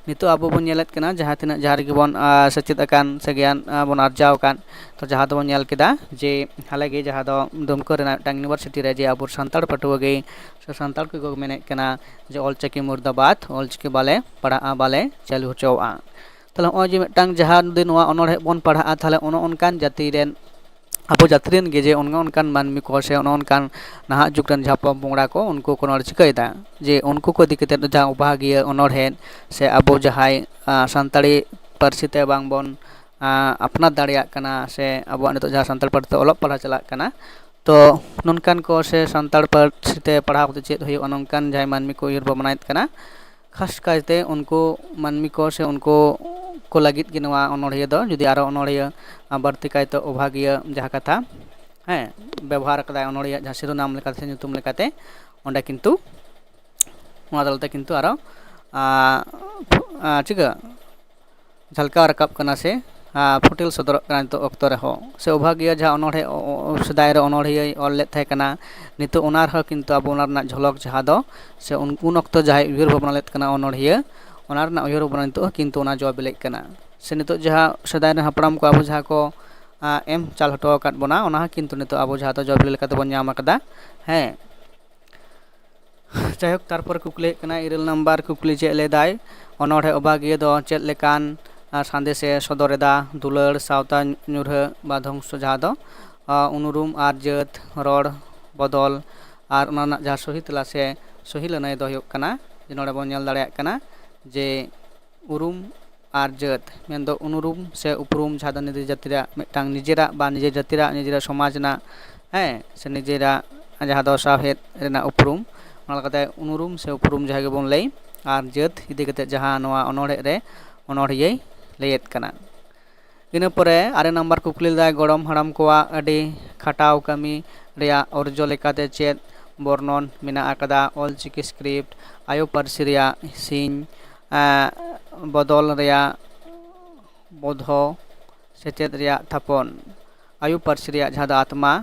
ᱱᱤᱛᱚᱜ ᱟᱵᱚ ᱵᱚᱱ ᱧᱮᱞᱮᱫ ᱠᱟᱱᱟ ᱡᱟᱦᱟᱸ ᱛᱤᱱᱟᱹᱜ ᱡᱟᱦᱟᱸ ᱨᱮᱜᱮ ᱵᱚᱱ, ᱟ, ᱥᱮᱪᱮᱫ ᱟᱠᱟᱱ ᱥᱮ ᱜᱮᱭᱟᱱ, ᱟ, ᱵᱚᱱ ᱟᱨᱡᱟᱣ ᱟᱠᱟᱫ, ᱛᱚ ᱡᱟᱦᱟᱸ ᱫᱚᱵᱚᱱ ᱧᱮᱞ ᱠᱮᱫᱟ ᱡᱮ ᱦᱟᱞᱮ ᱜᱮ ᱡᱟᱦᱟᱸ ᱫᱚ ᱫᱩᱢᱠᱟᱹ ᱨᱮᱱᱟᱜ ᱢᱤᱫᱴᱟᱝ university ᱨᱮ ᱡᱮ ᱟᱵᱚ ᱥᱟᱱᱛᱟᱲ ᱯᱟᱹᱴᱷᱩᱣᱟᱹ ᱜᱮ ᱥᱮ ᱥᱟᱱᱛᱟᱲ ᱠᱚᱜᱮ ᱠᱚ ᱢᱮᱱᱮᱫ ᱠᱟᱱᱟ ᱡᱮ ᱚᱞᱪᱤᱠᱤ ᱢᱩᱨᱫᱟᱵᱟᱫᱽ, ᱚᱞᱪᱤᱠᱤ ᱵᱟᱞᱮ ᱯᱟᱲᱦᱟᱜᱼᱟ, ᱵᱟᱞᱮ ᱪᱟᱹᱞᱩ ᱦᱚᱪᱚᱣᱟᱜᱼᱟ᱾ ᱛᱟᱦᱞᱮ ᱱᱚᱜᱼᱚᱭ ᱡᱮ ᱢᱤᱫᱴᱟᱝ ᱡᱟᱦᱟᱸ ᱡᱩᱫᱤ ᱱᱚᱣᱟ ᱚᱱᱚᱬᱦᱮ ᱵᱚᱱ ᱯᱟᱲᱦᱟᱜᱼᱟ, ᱛᱟᱦᱞᱮ ᱚᱱᱮ ᱚᱱᱠᱟᱱ ᱡᱟᱹᱛᱤ ᱨᱮᱱ ᱟᱵᱚ ᱡᱟᱹᱛᱤ ᱨᱮᱱ ᱜᱮ ᱡᱮ ᱚᱱᱮ ᱚᱱᱠᱟᱱ ᱢᱟᱹᱱᱢᱤ ᱠᱚ ᱥᱮ ᱚᱱᱮ ᱚᱱᱠᱟᱱ ᱱᱟᱦᱟᱜ ᱡᱩᱜᱽ ᱨᱮᱱ ᱡᱟᱦᱟᱸ ᱯᱚᱝ ᱯᱚᱝᱲᱟ ᱠᱚ, ᱩᱱᱠᱩ ᱠᱚ ᱱᱚᱣᱟ ᱪᱤᱠᱟᱹᱭᱮᱫᱟ ᱡᱮ ᱩᱱᱠᱩ ᱠᱚ ᱤᱫᱤ ᱠᱟᱛᱮᱫ ᱡᱟᱦᱟᱸ ᱚᱵᱷᱟᱜᱤᱭᱟᱹ ᱚᱱᱚᱬᱦᱮ ᱥᱮ ᱟᱵᱚ ᱡᱟᱦᱟᱸᱭ ᱥᱟᱱᱛᱟᱲᱤ ᱯᱟᱹᱨᱥᱤ ᱛᱮ ᱵᱟᱝ ᱵᱚᱱ ᱟᱯᱱᱟᱨ ᱫᱟᱲᱮᱭᱟᱜ ᱠᱟᱱᱟ ᱥᱮ ᱟᱵᱚᱣᱟᱜ ᱱᱤᱛᱚᱜ ᱡᱟᱦᱟᱸ ᱥᱟᱱᱛᱟᱲ ᱯᱟᱹᱨᱥᱤ ᱛᱮ ᱚᱞᱚᱜ ᱯᱟᱲᱦᱟᱣ ᱪᱟᱞᱟᱜ ᱠᱟᱱᱟ, ᱛᱚ ᱱᱚᱝᱠᱟᱱ ᱠᱚ ᱥᱮ ᱥᱟᱱᱛᱟᱲ ᱯᱟᱹᱨᱥᱤ ᱛᱮ ᱯᱟᱲᱦᱟᱣ ᱠᱟᱛᱮ ᱪᱮᱫ ᱦᱩᱭᱩᱜᱼᱟ, ᱱᱚᱝᱠᱟᱱ ᱡᱟᱦᱟᱸᱭ ᱢᱟᱹᱱᱢᱤ ᱠᱚ ᱩᱭᱦᱟᱹᱨ ᱵᱷᱟᱵᱽᱱᱟᱭᱮᱫ ᱠᱟᱱᱟ, ᱠᱷᱟᱥ ᱠᱟᱭᱛᱮ ᱩᱱᱠᱩ ᱢᱟᱹᱱᱢᱤ ᱠᱚ ᱥᱮ ᱩᱱᱠᱩ ᱠᱚ ᱞᱟᱹᱜᱤᱫ ᱜᱮ ᱱᱚᱣᱟ ᱚᱱᱚᱬᱦᱤᱭᱟᱹ ᱫᱚ᱾ ᱡᱩᱫᱤ ᱟᱨᱚ ᱚᱱᱚᱬᱦᱤᱭᱟᱹ ᱵᱟᱹᱲᱛᱤ ᱠᱟᱭᱛᱮ ᱚᱵᱷᱟᱜᱤᱭᱟᱹ ᱡᱟᱦᱟᱸ ᱠᱟᱛᱷᱟ, ᱦᱮᱸ, ᱵᱮᱵᱚᱦᱟᱨ ᱠᱟᱫᱟᱭ ᱚᱱᱚᱬᱦᱤᱭᱟᱹ ᱡᱟᱦᱟᱸ ᱥᱤᱨᱳᱱᱟᱢ ᱞᱮᱠᱟᱛᱮ ᱥᱮ ᱧᱩᱛᱩᱢ ᱞᱮᱠᱟᱛᱮ, ᱚᱸᱰᱮ ᱠᱤᱱᱛᱩ ᱚᱱᱟ ᱛᱟᱞᱟᱛᱮ ᱠᱤᱱᱛᱩ ᱟᱨᱚ ᱪᱤᱠᱟᱹ ᱡᱷᱟᱞᱠᱟᱣ ᱨᱟᱠᱟᱵ ᱠᱟᱱᱟ ᱥᱮ ᱯᱷᱩᱴᱮᱞ ᱥᱚᱫᱚᱨᱚᱜ ᱠᱟᱱᱟ ᱱᱤᱛᱚᱜ ᱚᱠᱛᱚ ᱨᱮᱦᱚᱸ᱾ ᱥᱮ ᱚᱵᱷᱟᱜᱤᱭᱟᱹ ᱡᱟᱦᱟᱸ ᱚᱱᱚᱬᱦᱮ ᱥᱮᱫᱟᱭ ᱨᱮ ᱚᱱᱚᱬᱦᱤᱭᱟᱹᱭ ᱚᱞ ᱞᱮᱫ ᱛᱟᱦᱮᱸ ᱠᱟᱱᱟ, ᱱᱤᱛᱚᱜ ᱚᱱᱟ ᱨᱮᱦᱚᱸ ᱠᱤᱱᱛᱩ ᱟᱵᱚ ᱚᱱᱟ ᱨᱮᱱᱟᱜ ᱡᱷᱚᱞᱚᱠ ᱡᱟᱦᱟᱸ ᱫᱚ ᱥᱮ ᱩᱱ ᱚᱠᱛᱚ ᱡᱟᱦᱟᱸᱭ ᱩᱭᱦᱟᱹᱨ ᱵᱷᱟᱵᱽᱱᱟ ᱞᱮᱫ ᱠᱟᱱᱟ ᱚᱱᱚᱬᱦᱤᱭᱟᱹ, ᱚᱱᱟ ᱨᱮᱱᱟᱜ ᱩᱭᱦᱟᱹᱨ ᱵᱷᱟᱵᱽᱱᱟ ᱱᱤᱛᱚᱜ ᱦᱚᱸ ᱠᱤᱱᱛᱩ ᱚᱱᱟ ᱡᱚ ᱵᱤᱞᱤᱜ ᱠᱟᱱᱟ᱾ ᱥᱮ ᱱᱤᱛᱚᱜ ᱡᱟᱦᱟᱸ ᱥᱮᱫᱟᱭ ᱨᱮᱱ ᱦᱟᱯᱲᱟᱢ ᱠᱚ ᱟᱵᱚ ᱡᱟᱦᱟᱸ ᱠᱚ ᱮᱢ ᱪᱟᱞ ᱦᱚᱴᱚ ᱟᱠᱟᱫ ᱵᱚᱱᱟ, ᱚᱱᱟ ᱦᱚᱸ ᱠᱤᱱᱛᱩ ᱱᱤᱛᱚᱜ ᱟᱵᱚ ᱡᱟᱦᱟᱸ ᱫᱚ ᱡᱚ ᱵᱤᱞᱤ ᱞᱮᱠᱟᱛᱮ ᱵᱚᱱ ᱧᱟᱢ ᱟᱠᱟᱫᱟ᱾ ᱦᱮᱸ, ᱡᱟᱭᱦᱳᱠ, ᱛᱟᱨᱯᱚᱨᱮ ᱠᱩᱠᱞᱤ ᱦᱩᱭᱩᱜ ᱠᱟᱱᱟ, ᱤᱨᱟᱹᱞ ᱱᱟᱢᱵᱟᱨ ᱠᱩᱠᱞᱤ ᱪᱮᱫ ᱞᱟᱹᱭᱫᱟᱭ, ᱚᱱᱚᱬᱦᱮ ᱚᱵᱷᱟᱜᱤᱭᱟᱹ ᱫᱚ ᱪᱮᱫ ᱞᱮᱠᱟᱱ ᱥᱟᱸᱫᱮᱥᱮ ᱥᱚᱫᱚᱨ ᱮᱫᱟ? ᱫᱩᱞᱟᱹᱲ, ᱥᱟᱶᱛᱟ ᱧᱩᱨᱦᱟᱹ ᱵᱟ ᱫᱷᱚᱝᱥᱚ, ᱡᱟᱦᱟᱸ ᱫᱚ ᱩᱱᱩᱨᱩᱢ ᱟᱨ ᱡᱟᱹᱛ, ᱨᱚᱲ ᱵᱚᱫᱚᱞ, ᱟᱨ ᱚᱱᱟ ᱨᱮᱱᱟᱜ ᱡᱟᱦᱟᱸ ᱥᱚᱦᱤ ᱛᱮᱞᱟ ᱥᱮ ᱥᱚᱦᱤ ᱞᱟᱹᱱᱟᱹᱭ ᱫᱚ ᱦᱩᱭᱩᱜ ᱠᱟᱱᱟ ᱡᱮ ᱱᱚᱰᱮ ᱵᱚᱱ ᱧᱮᱞ ᱫᱟᱲᱮᱭᱟᱜ ᱠᱟᱱᱟ ᱡᱮ ᱩᱨᱩᱢ ᱟᱨ ᱡᱟᱹᱛ, ᱢᱮᱱᱫᱚ ᱩᱱᱩᱨᱩᱢ ᱥᱮ ᱩᱯᱨᱩᱢ, ᱡᱟᱦᱟᱸ ᱫᱚ ᱱᱤᱡᱮ ᱡᱟᱹᱛᱤ ᱨᱮᱭᱟᱜ ᱢᱤᱫᱴᱟᱝ ᱱᱤᱡᱮᱨᱟᱜ ᱵᱟ ᱱᱤᱡᱮ ᱡᱟᱹᱛᱤ ᱨᱮᱭᱟᱜ, ᱱᱤᱡᱮᱨᱟᱜ ᱥᱚᱢᱟᱡᱽ ᱨᱮᱱᱟᱜ, ᱦᱮᱸ, ᱥᱮ ᱱᱤᱡᱮᱨᱟᱜ ᱡᱟᱦᱟᱸ ᱫᱚ ᱥᱟᱶᱦᱮᱫ ᱨᱮᱱᱟᱜ ᱩᱯᱨᱩᱢ, ᱚᱱᱟ ᱞᱮᱠᱟᱛᱮ ᱩᱱᱩᱨᱩᱢ ᱥᱮ ᱩᱯᱨᱩᱢ ᱡᱟᱦᱟᱸ ᱜᱮᱵᱚᱱ ᱞᱟᱹᱭ, ᱟᱨ ᱡᱟᱹᱛ ᱤᱫᱤ ᱠᱟᱛᱮ ᱡᱟᱦᱟᱸ ᱱᱚᱣᱟ ᱚᱱᱚᱬᱦᱮ ᱨᱮ ᱚᱱᱚᱬᱦᱤᱭᱟᱹᱭ ᱞᱟᱹᱭᱮᱫ ᱠᱟᱱᱟ᱾ ᱤᱱᱟᱹ ᱯᱚᱨᱮ ᱟᱨᱮ ᱱᱟᱢᱵᱟᱨ ᱠᱩᱠᱞᱤ ᱞᱮᱫᱟᱭ, ᱜᱚᱲᱚᱢ ᱦᱟᱲᱟᱢ ᱠᱚᱣᱟᱜ ᱟᱹᱰᱤ ᱠᱷᱟᱴᱟᱣ ᱠᱟᱹᱢᱤ ᱨᱮᱭᱟᱜ ᱚᱨᱡᱚ ᱞᱮᱠᱟᱛᱮ ᱪᱮᱫ ᱵᱚᱨᱱᱚᱱ ᱢᱮᱱᱟᱜ ᱟᱠᱟᱫᱟ? ᱚᱞ ᱪᱤᱠᱤ ᱥᱠᱨᱤᱯᱴ, ᱟᱭᱳ ᱯᱟᱹᱨᱥᱤ ᱨᱮᱭᱟᱜ ᱥᱤᱧ ᱵᱚᱫᱚᱞ ᱨᱮᱭᱟᱜ ᱵᱚᱫᱷᱚ, ᱥᱮᱪᱮᱫ ᱨᱮᱭᱟᱜ ᱛᱷᱟᱯᱚᱱ, ᱟᱭᱳ ᱯᱟᱹᱨᱥᱤ ᱨᱮᱭᱟᱜ ᱡᱟᱦᱟᱸ ᱫᱚ ᱟᱛᱢᱟ,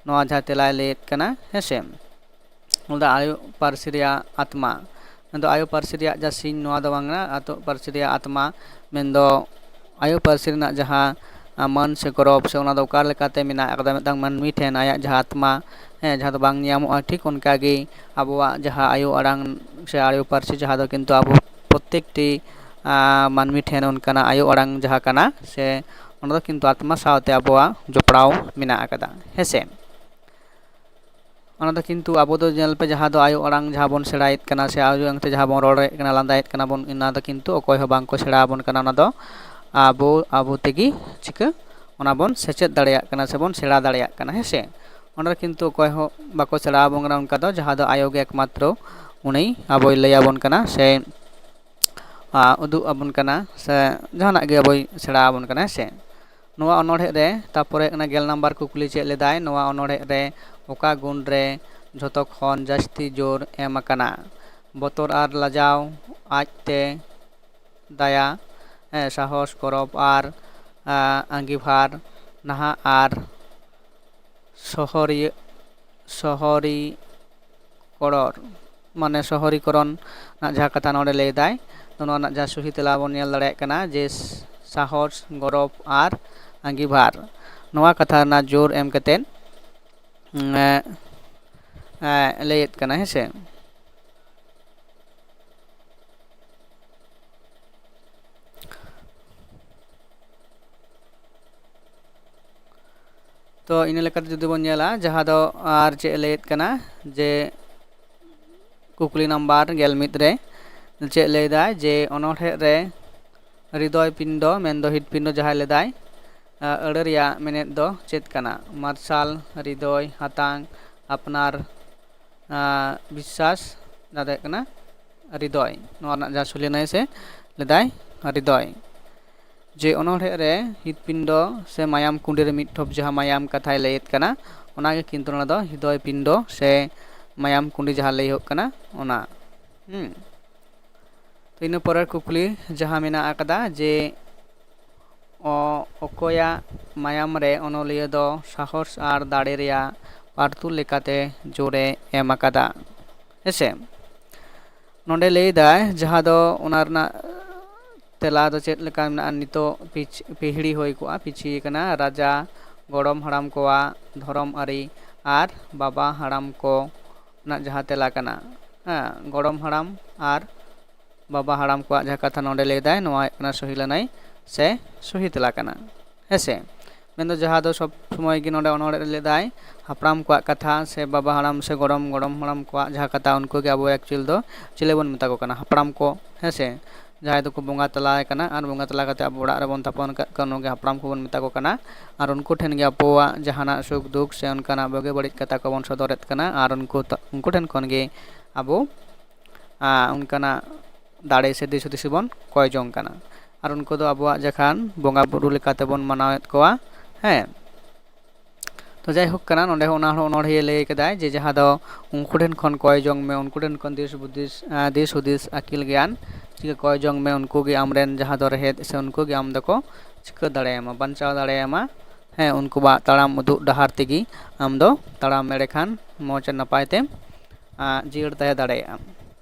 ᱱᱚᱣᱟ ᱡᱟᱦᱟᱸ ᱛᱮᱞᱟᱭ ᱞᱟᱹᱭᱮᱫ ᱠᱟᱱᱟ, ᱦᱮᱸ ᱥᱮ᱾ ᱚᱱᱟ ᱫᱚ ᱟᱭᱳ ᱯᱟᱹᱨᱥᱤ ᱨᱮᱭᱟᱜ ᱟᱛᱢᱟ᱾ ᱢᱮᱱᱫᱚ ᱟᱭᱳ ᱯᱟᱹᱨᱥᱤ ᱨᱮᱭᱟᱜ ᱡᱟᱦᱟᱸ ᱥᱤᱧ, ᱱᱚᱣᱟ ᱫᱚ ᱵᱟᱝ ᱠᱟᱱᱟ, ᱟᱛᱳ ᱯᱟᱹᱨᱥᱤ ᱨᱮᱭᱟᱜ ᱟᱛᱢᱟ, ᱢᱮᱱᱫᱚ ᱟᱭᱳ ᱯᱟᱹᱨᱥᱤ ᱨᱮᱱᱟᱜ ᱡᱟᱦᱟᱸ ᱢᱟᱹᱱ ᱥᱮ ᱜᱚᱨᱚᱵᱽ ᱥᱮ ᱚᱱᱟ ᱫᱚ ᱚᱠᱟ ᱞᱮᱠᱟᱛᱮ ᱢᱮᱱᱟᱜ ᱟᱠᱟᱫᱟ ᱢᱤᱫᱴᱟᱝ ᱢᱟᱹᱱᱢᱤ ᱴᱷᱮᱱ, ᱟᱭᱟᱜ ᱡᱟᱦᱟᱸ ᱟᱛᱢᱟ, ᱦᱮᱸ, ᱡᱟᱦᱟᱸ ᱫᱚ ᱵᱟᱝ ᱧᱟᱢᱚᱜᱼᱟ, ᱴᱷᱤᱠ ᱚᱱᱠᱟᱜᱮ ᱟᱵᱚᱣᱟᱜ ᱡᱟᱦᱟᱸ ᱟᱭᱳ ᱟᱲᱟᱝ ᱥᱮ ᱟᱭᱳ ᱯᱟᱹᱨᱥᱤ, ᱡᱟᱦᱟᱸ ᱫᱚ ᱠᱤᱱᱛᱩ ᱟᱵᱚ ᱯᱨᱚᱛᱮᱠᱴᱤ ᱢᱟᱹᱱᱢᱤ ᱴᱷᱮᱱ ᱚᱱᱠᱟᱱᱟᱜ ᱟᱭᱳ ᱟᱲᱟᱝ ᱡᱟᱦᱟᱸ ᱠᱟᱱᱟ ᱥᱮ ᱚᱱᱟ ᱫᱚ ᱠᱤᱱᱛᱩ ᱟᱛᱢᱟ ᱥᱟᱶᱛᱮ ᱟᱵᱚᱣᱟᱜ ᱡᱚᱯᱲᱟᱣ ᱢᱮᱱᱟᱜ ᱟᱠᱟᱫᱟ, ᱦᱮᱸᱥᱮ᱾ ᱚᱱᱟ ᱫᱚ ᱠᱤᱱᱛᱩ ᱟᱵᱚ ᱫᱚ ᱧᱮᱞ ᱯᱮ, ᱡᱟᱦᱟᱸ ᱫᱚ ᱟᱭᱳ ᱟᱲᱟᱝ ᱡᱟᱦᱟᱸ ᱵᱚᱱ ᱥᱮᱬᱟᱭᱮᱫ ᱠᱟᱱᱟ ᱥᱮ ᱟᱭᱳ ᱟᱲᱟᱝ ᱛᱮ ᱡᱟᱦᱟᱸ ᱵᱚᱱ ᱨᱚᱲᱮᱫ ᱠᱟᱱᱟ, ᱞᱟᱸᱫᱟᱭᱮᱫ ᱠᱟᱱᱟ ᱵᱚᱱ, ᱚᱱᱟ ᱫᱚ ᱠᱤᱱᱛᱩ ᱚᱠᱚᱭ ᱦᱚᱸ ᱵᱟᱝ ᱠᱚ ᱥᱮᱬᱟ ᱟᱵᱚᱱ ᱠᱟᱱᱟ᱾ ᱚᱱᱟ ᱫᱚ ᱟᱵᱚ, ᱟᱵᱚ ᱛᱮᱜᱮ ᱪᱤᱠᱟᱹ ᱚᱱᱟ ᱵᱚᱱ ᱥᱮᱪᱮᱫ ᱫᱟᱲᱮᱭᱟᱜ ᱠᱟᱱᱟ ᱥᱮ ᱵᱚᱱ ᱥᱮᱬᱟ ᱫᱟᱲᱮᱭᱟᱜ ᱠᱟᱱᱟ, ᱦᱮᱸ ᱥᱮ᱾ ᱚᱸᱰᱮ ᱠᱤᱱᱛᱩ ᱚᱠᱚᱭ ᱦᱚᱸ ᱵᱟᱠᱚ ᱥᱮᱬᱟ ᱟᱵᱚᱱ ᱠᱟᱱᱟ ᱚᱱᱠᱟ ᱫᱚ, ᱡᱟᱦᱟᱸ ᱫᱚ ᱟᱭᱳ ᱜᱮ ᱮᱠᱢᱟᱛᱨᱚ ᱩᱱᱤ ᱟᱵᱚᱭ ᱞᱟᱹᱭ ᱟᱵᱚᱱ ᱠᱟᱱᱟ ᱥᱮ ᱟ, ᱩᱫᱩᱜ ᱟᱵᱚᱱ ᱠᱟᱱᱟ ᱥᱮ ᱡᱟᱦᱟᱱᱟᱜ ᱜᱮ ᱟᱵᱚᱭ ᱥᱮᱬᱟ ᱟᱵᱚᱱ ᱠᱟᱱᱟ, ᱦᱮᱸ ᱥᱮ᱾ ᱱᱚᱣᱟ ᱚᱱᱚᱬᱦᱮ ᱨᱮ ᱛᱟᱨᱯᱚᱨᱮ ᱠᱟᱱᱟ ᱜᱮᱞ ᱱᱟᱢᱵᱟᱨ ᱠᱩᱠᱞᱤ, ᱪᱮᱫ ᱞᱮᱫᱟᱭ, ᱱᱚᱣᱟ ᱚᱱᱚᱬᱦᱮ ᱨᱮ ᱚᱠᱟ ᱜᱩᱱ ᱨᱮ ᱡᱷᱚᱛᱚ ᱠᱷᱚᱱ ᱡᱟᱹᱥᱛᱤ ᱡᱳᱨ ᱮᱢ ᱟᱠᱟᱱᱟ? ᱵᱚᱛᱚᱨ ᱟᱨ ᱞᱟᱡᱟᱣ, ᱟᱡᱛᱮ, ᱫᱟᱭᱟ, ᱦᱮᱸ, ᱥᱟᱦᱚᱥ, ᱜᱚᱨᱚᱵ ᱟᱨ, ᱟ, ᱟᱺᱜᱤᱵᱷᱟᱨ, ᱱᱟᱦᱟᱜ ᱟᱨ ᱥᱚᱦᱚᱨᱤᱭᱟᱹ, ᱥᱚᱦᱚᱨᱤᱠᱚᱨᱚᱨ, ᱢᱟᱱᱮ ᱥᱚᱦᱚᱨᱤᱠᱚᱨᱚᱱ ᱨᱮᱱᱟᱜ ᱡᱟᱦᱟᱸ ᱠᱟᱛᱷᱟ ᱱᱚᱰᱮ ᱞᱟᱹᱭᱫᱟᱭ, ᱛᱚ ᱱᱚᱣᱟ ᱨᱮᱱᱟᱜ ᱡᱟᱦᱟᱸ ᱥᱚᱦᱤ ᱛᱮᱞᱟ ᱵᱚᱱ ᱧᱮᱞ ᱫᱟᱲᱮᱭᱟᱜ ᱠᱟᱱᱟ ᱡᱮ ᱥᱟᱦᱚᱥ, ᱜᱚᱨᱚᱵ ᱟᱨ ᱟᱺᱜᱤᱵᱷᱟᱨ᱾ ᱱᱚᱣᱟ ᱠᱟᱛᱷᱟ ᱨᱮᱱᱟᱜ ᱡᱳᱨ ᱮᱢ ᱠᱟᱛᱮᱫ, ᱮᱸ, ᱮᱸ, ᱞᱟᱹᱭᱮᱫ ᱠᱟᱱᱟ, ᱦᱮᱸ ᱥᱮ᱾ ᱛᱚ ᱤᱱᱟᱹ ᱞᱮᱠᱟᱛᱮ ᱡᱩᱫᱤ ᱵᱚᱱ ᱧᱮᱞᱟ, ᱡᱟᱦᱟᱸ ᱫᱚ ᱟᱨ ᱪᱮᱫ ᱮ ᱞᱟᱹᱭᱮᱫ ᱠᱟᱱᱟ ᱡᱮ ᱠᱩᱠᱞᱤ ᱱᱟᱢᱵᱟᱨ ᱜᱮᱞ ᱢᱤᱫ ᱨᱮ ᱪᱮᱫ ᱞᱟᱹᱭᱫᱟᱭ ᱡᱮ ᱚᱱᱚᱬᱦᱮ ᱨᱮ ᱦᱨᱤᱫᱚᱭ ᱯᱤᱱᱰᱚ ᱢᱮᱱᱫᱚ ᱦᱤᱛ ᱯᱤᱱᱰᱚ ᱡᱟᱦᱟᱸᱭ ᱞᱮᱫᱟᱭ, ᱟ, ᱟᱹᱲᱟᱹ ᱨᱮᱭᱟᱜ ᱢᱮᱱᱮᱫ ᱫᱚ ᱪᱮᱫ ᱠᱟᱱᱟ? ᱢᱟᱨᱥᱟᱞ, ᱦᱨᱤᱫᱚᱭ, ᱦᱟᱛᱟᱝ, ᱟᱯᱱᱟᱨ, ᱟ, ᱵᱤᱥᱥᱟᱥ, ᱡᱟᱦᱟᱸ ᱫᱚ ᱦᱩᱭᱩᱜ ᱠᱟᱱᱟ ᱦᱨᱤᱫᱚᱭ᱾ ᱱᱚᱣᱟ ᱨᱮᱱᱟᱜ ᱡᱟᱦᱟᱸ ᱥᱩᱞᱤ ᱱᱟᱹᱭ ᱥᱮ ᱞᱮᱫᱟᱭ ᱦᱨᱤᱫᱚᱭ᱾ ᱡᱮ ᱚᱱᱚᱬᱦᱮ ᱨᱮ ᱦᱤᱛ ᱯᱤᱱᱰᱚ ᱥᱮ ᱢᱟᱭᱟᱢ ᱠᱩᱸᱰᱤ ᱨᱮ ᱢᱤᱫ ᱴᱷᱚᱯ ᱡᱟᱦᱟᱸ ᱢᱟᱭᱟᱢ ᱠᱟᱛᱷᱟᱭ ᱞᱟᱹᱭᱮᱫ ᱠᱟᱱᱟ, ᱚᱱᱟᱜᱮ ᱠᱤᱱᱛᱩ ᱱᱚᱰᱮ ᱫᱚ ᱦᱨᱤᱫᱚᱭ ᱯᱤᱱᱰᱚ ᱥᱮ ᱢᱟᱭᱟᱢ ᱠᱩᱸᱰᱤ ᱡᱟᱦᱟᱸ ᱞᱟᱹᱭᱚᱜ ᱠᱟᱱᱟ ᱚᱱᱟ᱾ ᱦᱩᱸ᱾ ᱛᱚ ᱤᱱᱟᱹ ᱯᱚᱨᱮᱨ ᱠᱩᱠᱞᱤ ᱡᱟᱦᱟᱸ ᱢᱮᱱᱟᱜ ᱟᱠᱟᱫᱟ ᱡᱮ ᱚ-, ᱚᱠᱚᱭᱟᱜ ᱢᱟᱭᱟᱢ ᱨᱮ ᱚᱱᱚᱞᱤᱭᱟᱹ ᱫᱚ ᱥᱟᱦᱚᱥ ᱟᱨ ᱫᱟᱲᱮ ᱨᱮᱭᱟᱜ ᱯᱟᱹᱨᱛᱩᱞ ᱞᱮᱠᱟᱛᱮ ᱡᱳᱨᱮ ᱮᱢ ᱟᱠᱟᱫᱟ? ᱦᱮᱸᱥᱮ, ᱱᱚᱰᱮ ᱞᱟᱹᱭᱫᱟᱭ ᱡᱟᱦᱟᱸ ᱫᱚ ᱚᱱᱟ ᱨᱮᱱᱟᱜ ᱛᱮᱞᱟ ᱫᱚ ᱪᱮᱫ ᱞᱮᱠᱟ ᱢᱮᱱᱟᱜᱼᱟ? ᱱᱤᱛᱚᱜ ᱯᱤᱪ-, ᱯᱤᱦᱲᱤ ᱦᱩᱭ ᱠᱚᱜᱼᱟ, ᱯᱤᱪᱷᱤ ᱟᱠᱟᱱᱟ ᱨᱟᱡᱟ, ᱜᱚᱲᱚᱢ ᱦᱟᱲᱟᱢ ᱠᱚᱣᱟᱜ ᱫᱷᱚᱨᱚᱢ ᱟᱹᱨᱤ ᱟᱨ ᱵᱟᱵᱟ ᱦᱟᱲᱟᱢ ᱠᱚ ᱨᱮᱱᱟᱜ ᱡᱟᱦᱟᱸ ᱛᱮᱞᱟ ᱠᱟᱱᱟ᱾ ᱦᱮᱸ, ᱜᱚᱲᱚᱢ ᱦᱟᱲᱟᱢ ᱟᱨ ᱵᱟᱵᱟ ᱦᱟᱲᱟᱢ ᱠᱚᱣᱟᱜ ᱡᱟᱦᱟᱸ ᱠᱟᱛᱷᱟ ᱱᱚᱰᱮ ᱞᱟᱹᱭᱫᱟᱭ, ᱱᱚᱣᱟ ᱦᱩᱭᱩᱜ ᱠᱟᱱᱟ ᱥᱚᱦᱤ ᱞᱟᱹᱱᱟᱹᱭ ᱥᱮ ᱥᱚᱦᱤ ᱛᱮᱞᱟ ᱠᱟᱱᱟ᱾ ᱦᱮᱸ ᱥᱮ᱾ ᱢᱮᱱᱫᱚ ᱡᱟᱦᱟᱸ ᱫᱚ ᱥᱚᱵ ᱥᱚᱢᱚᱭ ᱜᱮ ᱱᱚᱰᱮ ᱚᱱᱚᱲᱦᱮ ᱨᱮ ᱞᱟᱹᱭᱫᱟᱭ, ᱦᱟᱯᱲᱟᱢ ᱠᱚᱣᱟᱜ ᱠᱟᱛᱷᱟ ᱥᱮ ᱵᱟᱵᱟ ᱦᱟᱲᱟᱢ ᱥᱮ ᱜᱚᱲᱚᱢ ᱜᱚᱲᱚᱢ ᱦᱟᱲᱟᱢ ᱠᱚᱣᱟᱜ ᱡᱟᱦᱟᱸ ᱠᱟᱛᱷᱟ, ᱩᱱᱠᱩ ᱜᱮ ᱟᱵᱚ actual ᱫᱚ ᱪᱤᱞᱤ ᱵᱚᱱ ᱢᱮᱛᱟ ᱠᱚ ᱠᱟᱱᱟ? ᱦᱟᱯᱲᱟᱢ ᱠᱚ, ᱦᱮᱸ ᱥᱮ᱾ ᱡᱟᱦᱟᱸᱭ ᱫᱚᱠᱚ ᱵᱚᱸᱜᱟ ᱛᱟᱞᱟ ᱟᱠᱟᱱᱟ ᱟᱨ ᱵᱚᱸᱜᱟ ᱛᱟᱞᱟ ᱠᱟᱛᱮ ᱟᱵᱚ ᱚᱲᱟᱜ ᱨᱮᱵᱚᱱ ᱛᱷᱟᱯᱚᱱ ᱟᱠᱟᱫ ᱠᱚᱣᱟ, ᱩᱱᱠᱩ ᱜᱮ ᱦᱟᱯᱲᱟᱢ ᱠᱚᱵᱚᱱ ᱢᱮᱛᱟ ᱠᱚ ᱠᱟᱱᱟ᱾ ᱟᱨ ᱩᱱᱠᱩ ᱴᱷᱮᱱ ᱜᱮ ᱟᱵᱚᱣᱟᱜ ᱡᱟᱦᱟᱱᱟᱜ ᱥᱩᱠ ᱫᱩᱠ ᱥᱮ ᱚᱱᱠᱟᱱᱟᱜ ᱵᱩᱜᱤ ᱵᱟᱹᱲᱤᱡ ᱠᱟᱛᱷᱟ ᱠᱚᱵᱚᱱ ᱥᱚᱫᱚᱨᱮᱫ ᱠᱟᱱᱟ᱾ ᱟᱨ ᱩᱱᱠᱩ ᱛᱟ-, ᱩᱱᱠᱩ ᱴᱷᱮᱱ ᱠᱷᱚᱱ ᱜᱮ ᱟᱵᱚ, ᱟ, ᱚᱱᱠᱟᱱᱟᱜ ᱫᱟᱲᱮ ᱥᱮ ᱫᱤᱥ ᱦᱩᱫᱤᱥ ᱵᱚᱱ ᱠᱚᱭ ᱡᱚᱝ ᱠᱟᱱᱟ᱾ ᱟᱨ ᱩᱱᱠᱩ ᱫᱚ ᱟᱵᱚᱣᱟᱜ ᱡᱟᱠᱷᱟᱱ ᱵᱚᱸᱜᱟ ᱵᱩᱨᱩ ᱞᱮᱠᱟ ᱛᱮᱵᱚᱱ ᱢᱟᱱᱟᱣᱮᱫ ᱠᱚᱣᱟ᱾ ᱦᱮᱸ, ᱛᱚ ᱡᱟᱭᱦᱳᱠ ᱠᱟᱱᱟ, ᱱᱚᱰᱮ ᱦᱚᱸ ᱚᱱᱟ ᱦᱚᱸ ᱚᱱᱚᱲᱦᱤᱭᱟᱹ ᱞᱟᱹᱭ ᱠᱟᱫᱟᱭ ᱡᱮ ᱡᱟᱦᱟᱸ ᱫᱚ ᱩᱱᱠᱩ ᱴᱷᱮᱱ ᱠᱷᱚᱱ ᱠᱚᱭ ᱡᱚᱝ ᱢᱮ, ᱩᱱᱠᱩ ᱴᱷᱮᱱ ᱠᱷᱚᱱ ᱫᱤᱥ ᱦᱩᱫᱤᱥ, ᱟ, ᱫᱤᱥ ᱦᱩᱫᱤᱥ ᱟᱹᱠᱤᱞ ᱜᱮᱭᱟᱱ ᱪᱤᱠᱟᱹ ᱠᱚᱭ ᱡᱚᱝ ᱢᱮ, ᱩᱱᱠᱩ ᱜᱮ ᱟᱢᱨᱮᱱ ᱡᱟᱦᱟᱸ ᱫᱚ ᱨᱮᱦᱮᱫ ᱥᱮ ᱩᱱᱠᱩ ᱜᱮ ᱟᱢ ᱫᱚᱠᱚ ᱪᱤᱠᱟᱹ ᱫᱟᱲᱮᱭᱟᱢᱟ, ᱵᱟᱧᱪᱟᱣ ᱫᱟᱲᱮᱭᱟᱢᱟ᱾ ᱦᱮᱸ, ᱩᱱᱠᱩᱣᱟᱜ ᱛᱟᱲᱟᱢ ᱩᱫᱩᱜ ᱰᱟᱦᱟᱨ ᱛᱮᱜᱮ ᱟᱢ ᱫᱚ ᱛᱟᱲᱟᱢ, ᱮᱲᱮ ᱠᱷᱟᱱ ᱢᱚᱡᱽ ᱟᱨ ᱱᱟᱯᱟᱭ ᱛᱮᱢ, ᱟ, ᱡᱤᱭᱟᱹᱲ ᱛᱟᱦᱮᱸ ᱫᱟᱲᱮᱭᱟᱜᱼᱟ᱾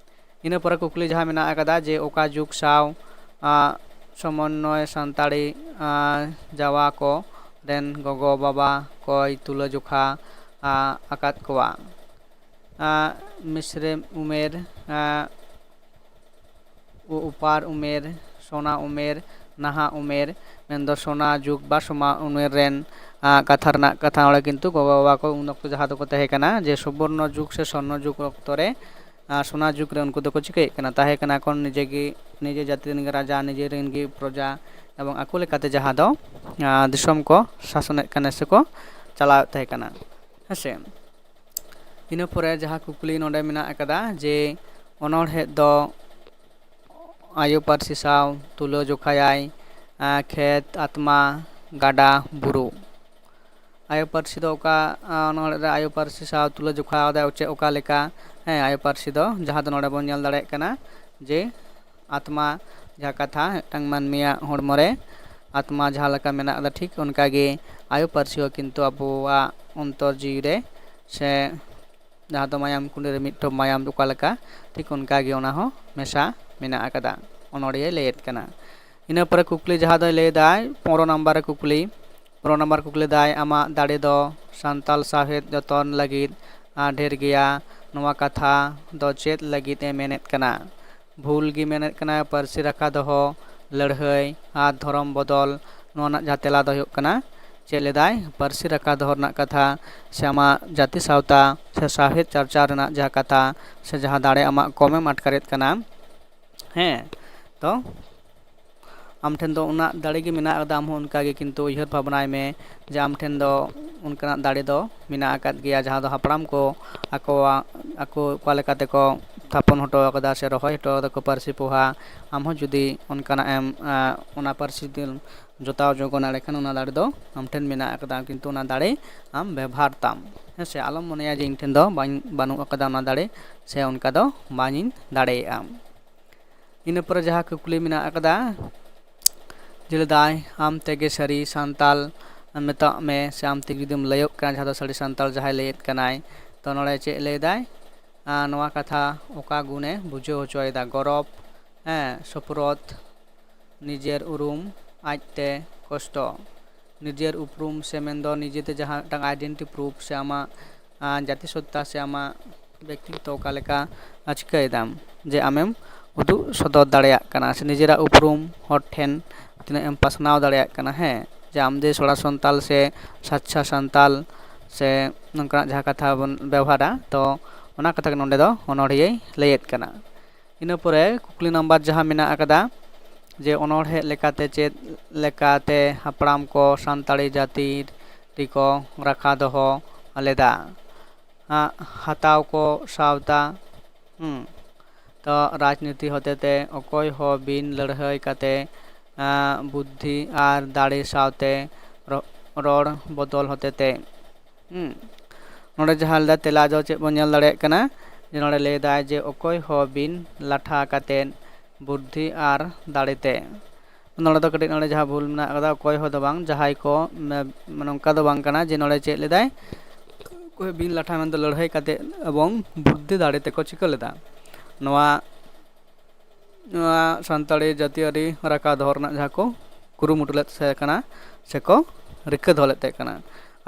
ᱤᱱᱟᱹ ᱯᱚᱨᱮ ᱠᱩᱠᱞᱤ ᱡᱟᱦᱟᱸ ᱢᱮᱱᱟᱜ ᱟᱠᱟᱫᱟ ᱡᱮ ᱚᱠᱟ ᱡᱩᱜᱽ ᱥᱟᱶ, ᱟ, ᱥᱚᱢᱚᱱᱱᱚᱭ ᱥᱟᱱᱛᱟᱲᱤ, ᱟ, ᱡᱟᱣᱟ ᱠᱚ ᱨᱮᱱ ᱜᱚᱜᱚ ᱵᱟᱵᱟ ᱠᱚᱭ ᱛᱩᱞᱟᱹ ᱡᱚᱠᱷᱟ, ᱟ, ᱟᱠᱟᱫ ᱠᱚᱣᱟ? ᱟ, ᱢᱤᱥᱨᱮ ᱩᱢᱮᱨ, ᱟ, ᱩ-, ᱩᱯᱟᱨ ᱩᱢᱮᱨ, ᱥᱚᱱᱟ ᱩᱢᱮᱨ, ᱱᱟᱦᱟᱜ ᱩᱢᱮᱨ, ᱢᱮᱱᱫᱚ ᱥᱚᱱᱟ ᱡᱩᱜᱽ ᱵᱟ ᱥᱚᱢᱟ ᱩᱢᱮᱨ ᱨᱮᱱ, ᱟ, ᱠᱟᱛᱷᱟ ᱨᱮᱱᱟᱜ ᱠᱟᱛᱷᱟ ᱱᱚᱰᱮ ᱠᱤᱱᱛᱩ ᱜᱚᱜᱚ ᱵᱟᱵᱟ ᱠᱚ ᱩᱱ ᱚᱠᱛᱚ ᱡᱟᱦᱟᱸ ᱫᱚᱠᱚ ᱛᱟᱦᱮᱸ ᱠᱟᱱᱟ ᱡᱮ ᱥᱩᱵᱚᱨᱱᱚ ᱡᱩᱜᱽ ᱥᱮ ᱥᱚᱨᱱᱚ ᱡᱩᱜᱽ ᱚᱠᱛᱚ ᱨᱮ, ᱟ, ᱥᱚᱱᱟ ᱡᱩᱜᱽ ᱨᱮ ᱩᱱᱠᱩ ᱫᱚᱠᱚ ᱪᱤᱠᱟᱹᱭᱮᱫ ᱠᱟᱱᱟ? ᱛᱟᱦᱮᱸ ᱠᱟᱱᱟ ᱠᱚ ᱱᱤᱡᱮ ᱜᱮ, ᱱᱤᱡᱮ ᱡᱟᱹᱛᱤ ᱨᱮᱱ ᱜᱮ ᱨᱟᱡᱟ, ᱱᱤᱡᱮ ᱨᱮᱱ ᱜᱮ ᱯᱨᱚᱡᱟ, ᱮᱵᱚᱝ ᱟᱠᱚ ᱞᱮᱠᱟᱛᱮ ᱡᱟᱦᱟᱸ ᱫᱚ, ᱟ, ᱫᱤᱥᱚᱢ ᱠᱚ ᱥᱟᱥᱚᱱᱮᱫ ᱠᱟᱱᱟ ᱥᱮᱠᱚ ᱪᱟᱞᱟᱣᱮᱫ ᱛᱟᱦᱮᱸ ᱠᱟᱱᱟ᱾ ᱦᱮᱸᱥᱮ? ᱤᱱᱟᱹ ᱯᱚᱨᱮ ᱡᱟᱦᱟᱸ ᱠᱩᱠᱞᱤ ᱱᱚᱰᱮ ᱢᱮᱱᱟᱜ ᱟᱠᱟᱫᱟ ᱡᱮ ᱚᱱᱚᱬᱦᱮ ᱫᱚ ᱟᱭᱳ ᱯᱟᱹᱨᱥᱤ ᱥᱟᱶ ᱛᱩᱞᱟᱹ ᱡᱚᱠᱷᱟᱭᱟᱭ, ᱟ, ᱠᱷᱮᱛ, ᱟᱛᱢᱟ, ᱜᱟᱰᱟ, ᱵᱩᱨᱩ᱾ ᱟᱭᱳ ᱯᱟᱹᱨᱥᱤ ᱫᱚ ᱚᱠᱟ, ᱟ, ᱚᱱᱚᱬᱦᱮ ᱨᱮ ᱟᱭᱳ ᱯᱟᱹᱨᱥᱤ ᱥᱟᱶ ᱛᱩᱞᱟᱹ ᱡᱚᱠᱷᱟ ᱫᱟᱭ ᱪᱮ ᱚᱠᱟ ᱞᱮᱠᱟ? ᱦᱮᱸ, ᱟᱭᱳ ᱯᱟᱹᱨᱥᱤ ᱫᱚ ᱡᱟᱦᱟᱸ ᱫᱚ ᱱᱚᱰᱮ ᱵᱚᱱ ᱧᱮᱞ ᱫᱟᱲᱮᱭᱟᱜ ᱠᱟᱱᱟ ᱡᱮ ᱟᱛᱢᱟ, ᱡᱟᱦᱟᱸ ᱠᱟᱛᱷᱟ ᱢᱤᱫᱴᱟᱝ ᱢᱟᱹᱱᱢᱤᱭᱟᱜ ᱦᱚᱲᱢᱚ ᱨᱮ ᱟᱛᱢᱟ ᱡᱟᱦᱟᱸ ᱞᱮᱠᱟ ᱢᱮᱱᱟᱜ ᱟᱠᱟᱫᱟ, ᱴᱷᱤᱠ ᱚᱱᱠᱟ ᱜᱮ ᱟᱭᱳ ᱯᱟᱹᱨᱥᱤ ᱦᱚᱸ ᱠᱤᱱᱛᱩ ᱟᱵᱚᱣᱟᱜ ᱚᱱᱛᱚᱨ ᱡᱤᱣᱤ ᱨᱮ ᱥᱮ ᱡᱟᱦᱟᱸ ᱫᱚ ᱢᱟᱭᱟᱢ ᱠᱩᱸᱰᱮ ᱨᱮ ᱢᱤᱫ ᱴᱷᱚᱯ ᱢᱟᱭᱟᱢ ᱚᱠᱟ ᱞᱮᱠᱟ, ᱴᱷᱤᱠ ᱚᱱᱠᱟ ᱜᱮ ᱚᱱᱟ ᱦᱚᱸ ᱢᱮᱥᱟ ᱢᱮᱱᱟᱜ ᱟᱠᱟᱫᱟ, ᱚᱱᱚᱬᱦᱤᱭᱟᱹᱭ ᱞᱟᱹᱭᱮᱫ ᱠᱟᱱᱟ᱾ ᱤᱱᱟᱹ ᱯᱚᱨᱮ ᱠᱩᱠᱞᱤ ᱡᱟᱦᱟᱸ ᱫᱚᱭ ᱞᱟᱹᱭ ᱮᱫᱟᱭ, ᱯᱚᱱᱨᱚ ᱱᱟᱢᱵᱟᱨ ᱨᱮ ᱠᱩᱠᱞᱤ, ᱯᱚᱱᱨᱚ ᱱᱟᱢᱵᱟᱨ ᱠᱩᱠᱞᱤ ᱫᱟᱭ, ᱟᱢᱟᱜ ᱫᱟᱲᱮ ᱫᱚ ᱥᱟᱱᱛᱟᱞ ᱥᱟᱶᱦᱮᱫ ᱡᱚᱛᱚᱱ ᱞᱟᱹᱜᱤᱫ, ᱟ, ᱰᱷᱮᱨ ᱜᱮᱭᱟ, ᱱᱚᱣᱟ ᱠᱟᱛᱷᱟ ᱫᱚ ᱪᱮᱫ ᱞᱟᱹᱜᱤᱫ ᱮ ᱢᱮᱱᱮᱫ ᱠᱟᱱᱟ? ᱵᱷᱩᱞ ᱜᱮ ᱢᱮᱱᱮᱫ ᱠᱟᱱᱟ ᱯᱟᱹᱨᱥᱤ ᱨᱟᱠᱷᱟ ᱫᱚᱦᱚ, ᱞᱟᱹᱲᱦᱟᱹᱭ ᱟᱨ ᱫᱷᱚᱨᱚᱢ ᱵᱚᱫᱚᱞ, ᱱᱚᱣᱟ ᱨᱮᱱᱟᱜ ᱡᱟᱦᱟᱸ ᱛᱮᱞᱟ ᱫᱚ ᱦᱩᱭᱩᱜ ᱠᱟᱱᱟ, ᱪᱮᱫ ᱞᱮᱫᱟᱭ, ᱯᱟᱹᱨᱥᱤ ᱨᱟᱠᱷᱟ ᱫᱚᱦᱚ ᱨᱮᱱᱟᱜ ᱠᱟᱛᱷᱟ, ᱥᱮ ᱟᱢᱟᱜ ᱡᱟᱹᱛᱤ ᱥᱟᱶᱛᱟ ᱥᱮ ᱥᱟᱶᱦᱮᱫ ᱪᱟᱨᱪᱟᱣ ᱨᱮᱱᱟᱜ ᱡᱟᱦᱟᱸ ᱠᱟᱛᱷᱟ, ᱥᱮ ᱡᱟᱦᱟᱸ ᱫᱟᱲᱮ ᱟᱢᱟᱜ ᱠᱚᱢᱮᱢ ᱟᱴᱠᱟᱨᱮᱫ ᱠᱟᱱᱟ᱾ ᱦᱮᱸ, ᱛᱚ ᱟᱢ ᱴᱷᱮᱱ ᱫᱚ ᱚᱱᱟ ᱫᱟᱲᱮ ᱜᱮ ᱢᱮᱱᱟᱜ ᱟᱠᱟᱫᱟ, ᱟᱢ ᱦᱚᱸ ᱚᱱᱠᱟ ᱜᱮ ᱠᱤᱱᱛᱩ ᱩᱭᱦᱟᱹᱨ ᱵᱷᱟᱵᱽᱱᱟᱭ ᱢᱮ ᱡᱮ ᱟᱢ ᱴᱷᱮᱱ ᱫᱚ ᱚᱱᱠᱟᱱᱟᱜ ᱫᱟᱲᱮ ᱫᱚ ᱢᱮᱱᱟᱜ ᱟᱠᱟᱫ ᱜᱮᱭᱟ, ᱡᱟᱦᱟᱸ ᱫᱚ ᱦᱟᱯᱲᱟᱢ ᱠᱚ ᱟᱠᱚᱣᱟᱜ, ᱟᱠᱚ ᱚᱠᱟ ᱞᱮᱠᱟ ᱛᱮᱠᱚ ᱛᱷᱟᱯᱚᱱ ᱦᱚᱴᱚ ᱟᱠᱟᱫᱟ ᱥᱮ ᱨᱚᱦᱚᱭ ᱦᱚᱴᱚ ᱟᱠᱟᱫᱟ ᱠᱚ ᱯᱟᱹᱨᱥᱤ ᱯᱚᱦᱟ, ᱟᱢ ᱦᱚᱸ ᱡᱩᱫᱤ ᱚᱱᱠᱟᱱᱟᱜ ᱮᱢ, ᱟᱸ, ᱚᱱᱟ ᱯᱟᱹᱨᱥᱤ ᱛᱮᱢ ᱡᱚᱛᱟᱣ ᱡᱚᱝ ᱠᱟᱱᱟ, ᱮᱸᱰᱮᱠᱷᱟᱱ ᱚᱱᱟ ᱫᱟᱲᱮ ᱫᱚ ᱟᱢ ᱴᱷᱮᱱ ᱢᱮᱱᱟᱜ ᱟᱠᱟᱫᱟ, ᱠᱤᱱᱛᱩ ᱚᱱᱟ ᱫᱟᱲᱮ ᱟᱢ ᱵᱮᱵᱷᱟᱨ ᱛᱟᱢ᱾ ᱦᱮᱸ ᱥᱮ, ᱟᱞᱚᱢ ᱢᱚᱱᱮᱭᱟ ᱡᱮ ᱤᱧ ᱴᱷᱮᱱ ᱫᱚ ᱵᱟᱹᱧ, ᱵᱟᱹᱱᱩᱜ ᱟᱠᱟᱫᱟ ᱚᱱᱟ ᱫᱟᱲᱮ, ᱥᱮ ᱚᱱᱠᱟ ᱫᱚ ᱵᱟᱝ ᱤᱧ ᱫᱟᱲᱮᱭᱟᱜᱼᱟ᱾ ᱤᱱᱟᱹ ᱯᱚᱨᱮ ᱡᱟᱦᱟᱸ ᱠᱩᱠᱞᱤ ᱢᱮᱱᱟᱜ ᱟᱠᱟᱫᱟ, ᱡᱮ ᱞᱟᱹᱭᱫᱟᱭ, ᱟᱢ ᱛᱮᱜᱮ ᱥᱟᱹᱨᱤ ᱥᱟᱱᱛᱟᱞ ᱢᱮᱛᱟᱜ ᱢᱮ, ᱥᱮ ᱟᱢ ᱛᱮᱜᱮ ᱡᱩᱫᱤᱢ ᱞᱟᱹᱭᱚᱜ ᱠᱟᱱᱟ, ᱡᱟᱦᱟᱸ ᱫᱚ ᱥᱟᱹᱨᱤ ᱥᱟᱱᱛᱟᱞ ᱡᱟᱦᱟᱸᱭ ᱞᱟᱹᱭᱮᱫ ᱠᱟᱱᱟᱭ, ᱛᱚ ᱱᱚᱰᱮ ᱪᱮᱫ ᱞᱟᱹᱭᱫᱟᱭ? ᱟᱨ ᱱᱚᱣᱟ ᱠᱟᱛᱷᱟ ᱚᱠᱟ ᱜᱩᱱᱮ ᱵᱩᱡᱷᱟᱹᱣ ᱦᱚᱪᱚᱭᱮᱫᱟ? ᱜᱚᱨᱚᱵᱽ, ᱦᱮᱸ, ᱥᱚᱯᱨᱚᱫ, ᱱᱤᱡᱮᱨ ᱩᱨᱩᱢ, ᱟᱡᱛᱮ ᱠᱚᱥᱴᱚ᱾ ᱱᱤᱡᱮᱨ ᱩᱯᱨᱩᱢ ᱥᱮ ᱢᱮᱱᱫᱚ ᱱᱤᱡᱮᱛᱮ ᱡᱟᱦᱟᱸ ᱢᱤᱫᱴᱟᱝ identity proof ᱥᱮ ᱟᱢᱟᱜ, ᱟᱸ, ᱡᱟᱹᱛᱤ ᱥᱚᱛᱛᱟ ᱥᱮ ᱟᱢᱟᱜ ᱵᱮᱠᱛᱤᱛᱛᱚ ᱚᱠᱟ ᱞᱮᱠᱟ, ᱟᱸ, ᱪᱤᱠᱟᱹᱭᱮᱫᱟᱢ ᱡᱮ ᱟᱢᱮᱢ ᱩᱫᱩᱜ ᱥᱚᱫᱚᱨ ᱫᱟᱲᱮᱭᱟᱜ ᱠᱟᱱᱟ, ᱥᱮ ᱱᱤᱡᱮᱨᱟᱜ ᱩᱯᱨᱩᱢ ᱦᱚᱲ ᱴᱷᱮᱱ ᱛᱤᱱᱟᱹᱜ ᱮᱢ ᱯᱟᱥᱱᱟᱣ ᱫᱟᱲᱮᱭᱟᱜ ᱠᱟᱱᱟ, ᱦᱮᱸ, ᱡᱮ ᱟᱢ ᱡᱮ ᱥᱚᱲᱟ ᱥᱟᱱᱛᱟᱞ ᱥᱮ ᱥᱟᱪᱪᱷᱟ ᱥᱟᱱᱛᱟᱞ ᱥᱮ ᱱᱚᱝᱠᱟᱱᱟᱜ ᱡᱟᱦᱟᱸ ᱠᱟᱛᱷᱟ ᱵᱚᱱ ᱵᱮᱣᱦᱟᱨᱟ, ᱛᱚ ᱚᱱᱟ ᱠᱟᱛᱷᱟ ᱜᱮ ᱱᱚᱰᱮ ᱫᱚ ᱚᱱᱚᱲᱦᱤᱭᱟᱹᱭ ᱞᱟᱹᱭᱮᱫ ᱠᱟᱱᱟ᱾ ᱤᱱᱟᱹ ᱯᱚᱨᱮ ᱠᱩᱠᱞᱤ ᱱᱟᱢᱵᱟᱨ ᱡᱟᱦᱟᱸ ᱢᱮᱱᱟᱜ ᱟᱠᱟᱫᱟ, ᱡᱮ ᱚᱱᱚᱬᱦᱮ ᱞᱮᱠᱟᱛᱮ ᱪᱮᱫ ᱞᱮᱠᱟᱛᱮ ᱦᱟᱯᱲᱟᱢ ᱠᱚ ᱥᱟᱱᱛᱟᱲᱤ ᱡᱟᱹᱛᱤ ᱨᱮᱠᱚ ᱨᱟᱠᱷᱟ ᱫᱚᱦᱚ ᱞᱮᱫᱟ? ᱦᱟᱸᱜ, ᱦᱟᱛᱟᱣ ᱠᱚ ᱥᱟᱶᱛᱟ, ᱦᱩᱸ, ᱛᱚ ᱨᱟᱡᱽᱱᱤᱛᱤ ᱦᱚᱛᱮᱛᱮ ᱚᱠᱚᱭ ᱦᱚᱸ ᱵᱤᱱ ᱞᱟᱹᱲᱦᱟᱹᱭ ᱠᱟᱛᱮ, ᱟᱸ, ᱵᱩᱫᱽᱫᱷᱤ ᱟᱨ ᱫᱟᱲᱮ ᱥᱟᱶᱛᱮ ᱨᱚ-, ᱨᱚᱲ ᱵᱚᱫᱚᱞ ᱦᱚᱛᱮᱛᱮ᱾ ᱦᱩᱸ᱾ ᱱᱚᱰᱮ ᱡᱟᱦᱟᱸ ᱞᱮᱫᱟ ᱛᱮᱞᱟ ᱫᱚ ᱪᱮᱫ ᱵᱚᱱ ᱧᱮᱞ ᱫᱟᱲᱮᱭᱟᱜ ᱠᱟᱱᱟ, ᱡᱮ ᱱᱚᱰᱮ ᱞᱟᱹᱭ ᱫᱟᱭ ᱡᱮ ᱚᱠᱚᱭ ᱦᱚᱸ ᱵᱤᱱ ᱞᱟᱴᱷᱟ ᱠᱟᱛᱮᱫ ᱵᱩᱫᱽᱫᱷᱤ ᱟᱨ ᱫᱟᱲᱮᱛᱮ᱾ ᱱᱚᱰᱮ ᱫᱚ ᱠᱟᱹᱴᱤᱡ ᱱᱚᱰᱮ ᱡᱟᱦᱟᱸ ᱵᱷᱩᱞ ᱢᱮᱱᱟᱜ ᱟᱠᱟᱫᱟ, ᱚᱠᱚᱭ ᱦᱚᱸ ᱫᱚ ᱵᱟᱝ, ᱡᱟᱦᱟᱸᱭ ᱠᱚ, ᱢᱮ-, ᱱᱚᱝᱠᱟ ᱫᱚ ᱵᱟᱝ ᱠᱟᱱᱟ ᱡᱮ ᱱᱚᱰᱮ ᱪᱮᱫ ᱞᱮᱫᱟᱭ, ᱚᱠᱚᱭ ᱵᱤᱱ ᱞᱟᱴᱷᱟ ᱢᱮᱱᱫᱚ ᱞᱟᱹᱲᱦᱟᱹᱭ ᱠᱟᱛᱮᱫ ᱮᱵᱚᱝ ᱵᱩᱫᱽᱫᱷᱤ ᱫᱟᱲᱮ ᱛᱮᱠᱚ ᱪᱤᱠᱟᱹ ᱞᱮᱫᱟ᱾ ᱱᱚᱣᱟ ᱱᱚᱣᱟ ᱥᱟᱱᱛᱟᱲᱤ ᱡᱟᱹᱛᱤᱭᱟᱹᱨᱤ ᱨᱟᱠᱷᱟ ᱫᱚᱦᱚ ᱨᱮᱱᱟᱜ ᱡᱟᱦᱟᱸ ᱠᱚ ᱠᱩᱨᱩᱢᱩᱴᱩ ᱞᱮᱫ ᱛᱟᱦᱮᱸ ᱠᱟᱱᱟ, ᱥᱮᱠᱚ ᱨᱤᱠᱟᱹ ᱫᱚᱦᱚ ᱞᱮᱫ ᱛᱟᱦᱮᱸ ᱠᱟᱱᱟ᱾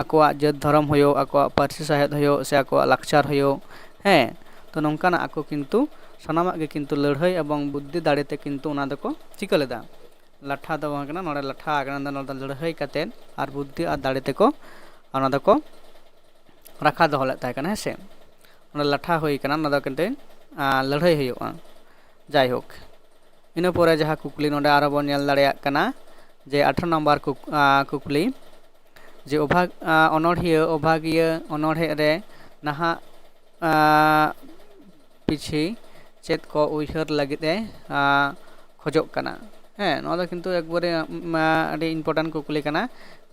ᱟᱠᱚᱣᱟᱜ ᱡᱟᱹᱛ ᱫᱷᱚᱨᱚᱢ ᱦᱩᱭᱩᱜ, ᱟᱠᱚᱣᱟᱜ ᱯᱟᱹᱨᱥᱤ ᱥᱟᱶᱦᱮᱫ ᱦᱩᱭᱩᱜ, ᱥᱮ ᱟᱠᱚᱣᱟᱜ ᱞᱟᱠᱪᱟᱨ ᱦᱩᱭᱩᱜ, ᱦᱮᱸ, ᱛᱚ ᱱᱚᱝᱠᱟᱱᱟᱜ ᱟᱠᱚ ᱠᱤᱱᱛᱩ ᱥᱟᱱᱟᱢᱟᱜ ᱜᱮ ᱠᱤᱱᱛᱩ ᱞᱟᱹᱲᱦᱟᱹᱭ ᱮᱵᱚᱝ ᱵᱩᱫᱽᱫᱷᱤ ᱫᱟᱲᱮ ᱛᱮ ᱠᱤᱱᱛᱩ ᱚᱱᱟ ᱫᱚᱠᱚ ᱪᱤᱠᱟᱹ ᱞᱮᱫᱟ, ᱞᱟᱴᱷᱟ ᱫᱚ ᱵᱟᱝ ᱠᱟᱱᱟ, ᱱᱚᱰᱮ ᱞᱟᱴᱷᱟ ᱠᱟᱱᱟ, ᱱᱚᱣᱟ ᱫᱚ ᱞᱟᱹᱲᱦᱟᱹᱭ ᱠᱟᱛᱮᱫ ᱟᱨ ᱵᱩᱫᱽᱫᱷᱤ ᱟᱨ ᱫᱟᱲᱮ ᱛᱮᱠᱚ ᱚᱱᱟ ᱫᱚᱠᱚ ᱨᱟᱠᱷᱟ ᱫᱚᱦᱚ ᱞᱮᱫ ᱛᱟᱦᱮᱸ ᱠᱟᱱᱟ, ᱦᱮᱸ ᱥᱮ᱾ ᱱᱚᱰᱮ ᱞᱟᱴᱷᱟ ᱦᱩᱭ ᱠᱟᱱᱟ, ᱱᱚᱣᱟ ᱫᱚ ᱠᱤᱱᱛᱩ ᱞᱟᱹᱲᱦᱟᱹᱭ ᱦᱩᱭᱩᱜᱼᱟ᱾ ᱡᱟᱭᱦᱳᱠ, ᱤᱱᱟᱹ ᱯᱚᱨᱮ ᱡᱟᱦᱟᱸ ᱠᱩᱠᱞᱤ ᱱᱚᱰᱮ ᱟᱨᱦᱚᱸ ᱵᱚᱱ ᱧᱮᱞ ᱫᱟᱲᱮᱭᱟᱜ ᱠᱟᱱᱟ ᱡᱮ ᱟᱴᱷᱨᱚ ᱱᱟᱢᱵᱟᱨ ᱠᱩᱠ- ᱟᱸ, ᱠᱩᱠᱞᱤ, ᱡᱮ ᱚᱵᱷᱟ ᱟᱸ, ᱚᱱᱚᱬᱦᱤᱭᱟᱹ ᱚᱵᱷᱟᱜᱤᱭᱟᱹ ᱚᱱᱚᱬᱦᱮ ᱨᱮ ᱱᱟᱦᱟᱜ ᱟᱸ, ᱯᱤᱪᱷᱤ ᱪᱮᱫ ᱠᱚ ᱩᱭᱦᱟᱹᱨ ᱞᱟᱹᱜᱤᱫ ᱮ ᱟᱸ, ᱠᱷᱚᱡᱚᱜ ᱠᱟᱱᱟ? ᱦᱮᱸ, ᱱᱚᱣᱟ ᱫᱚ ᱠᱤᱱᱛᱩ ᱮᱠᱵᱟᱨᱮ ᱟᱹᱰᱤ important ᱠᱩᱠᱞᱤ ᱠᱟᱱᱟ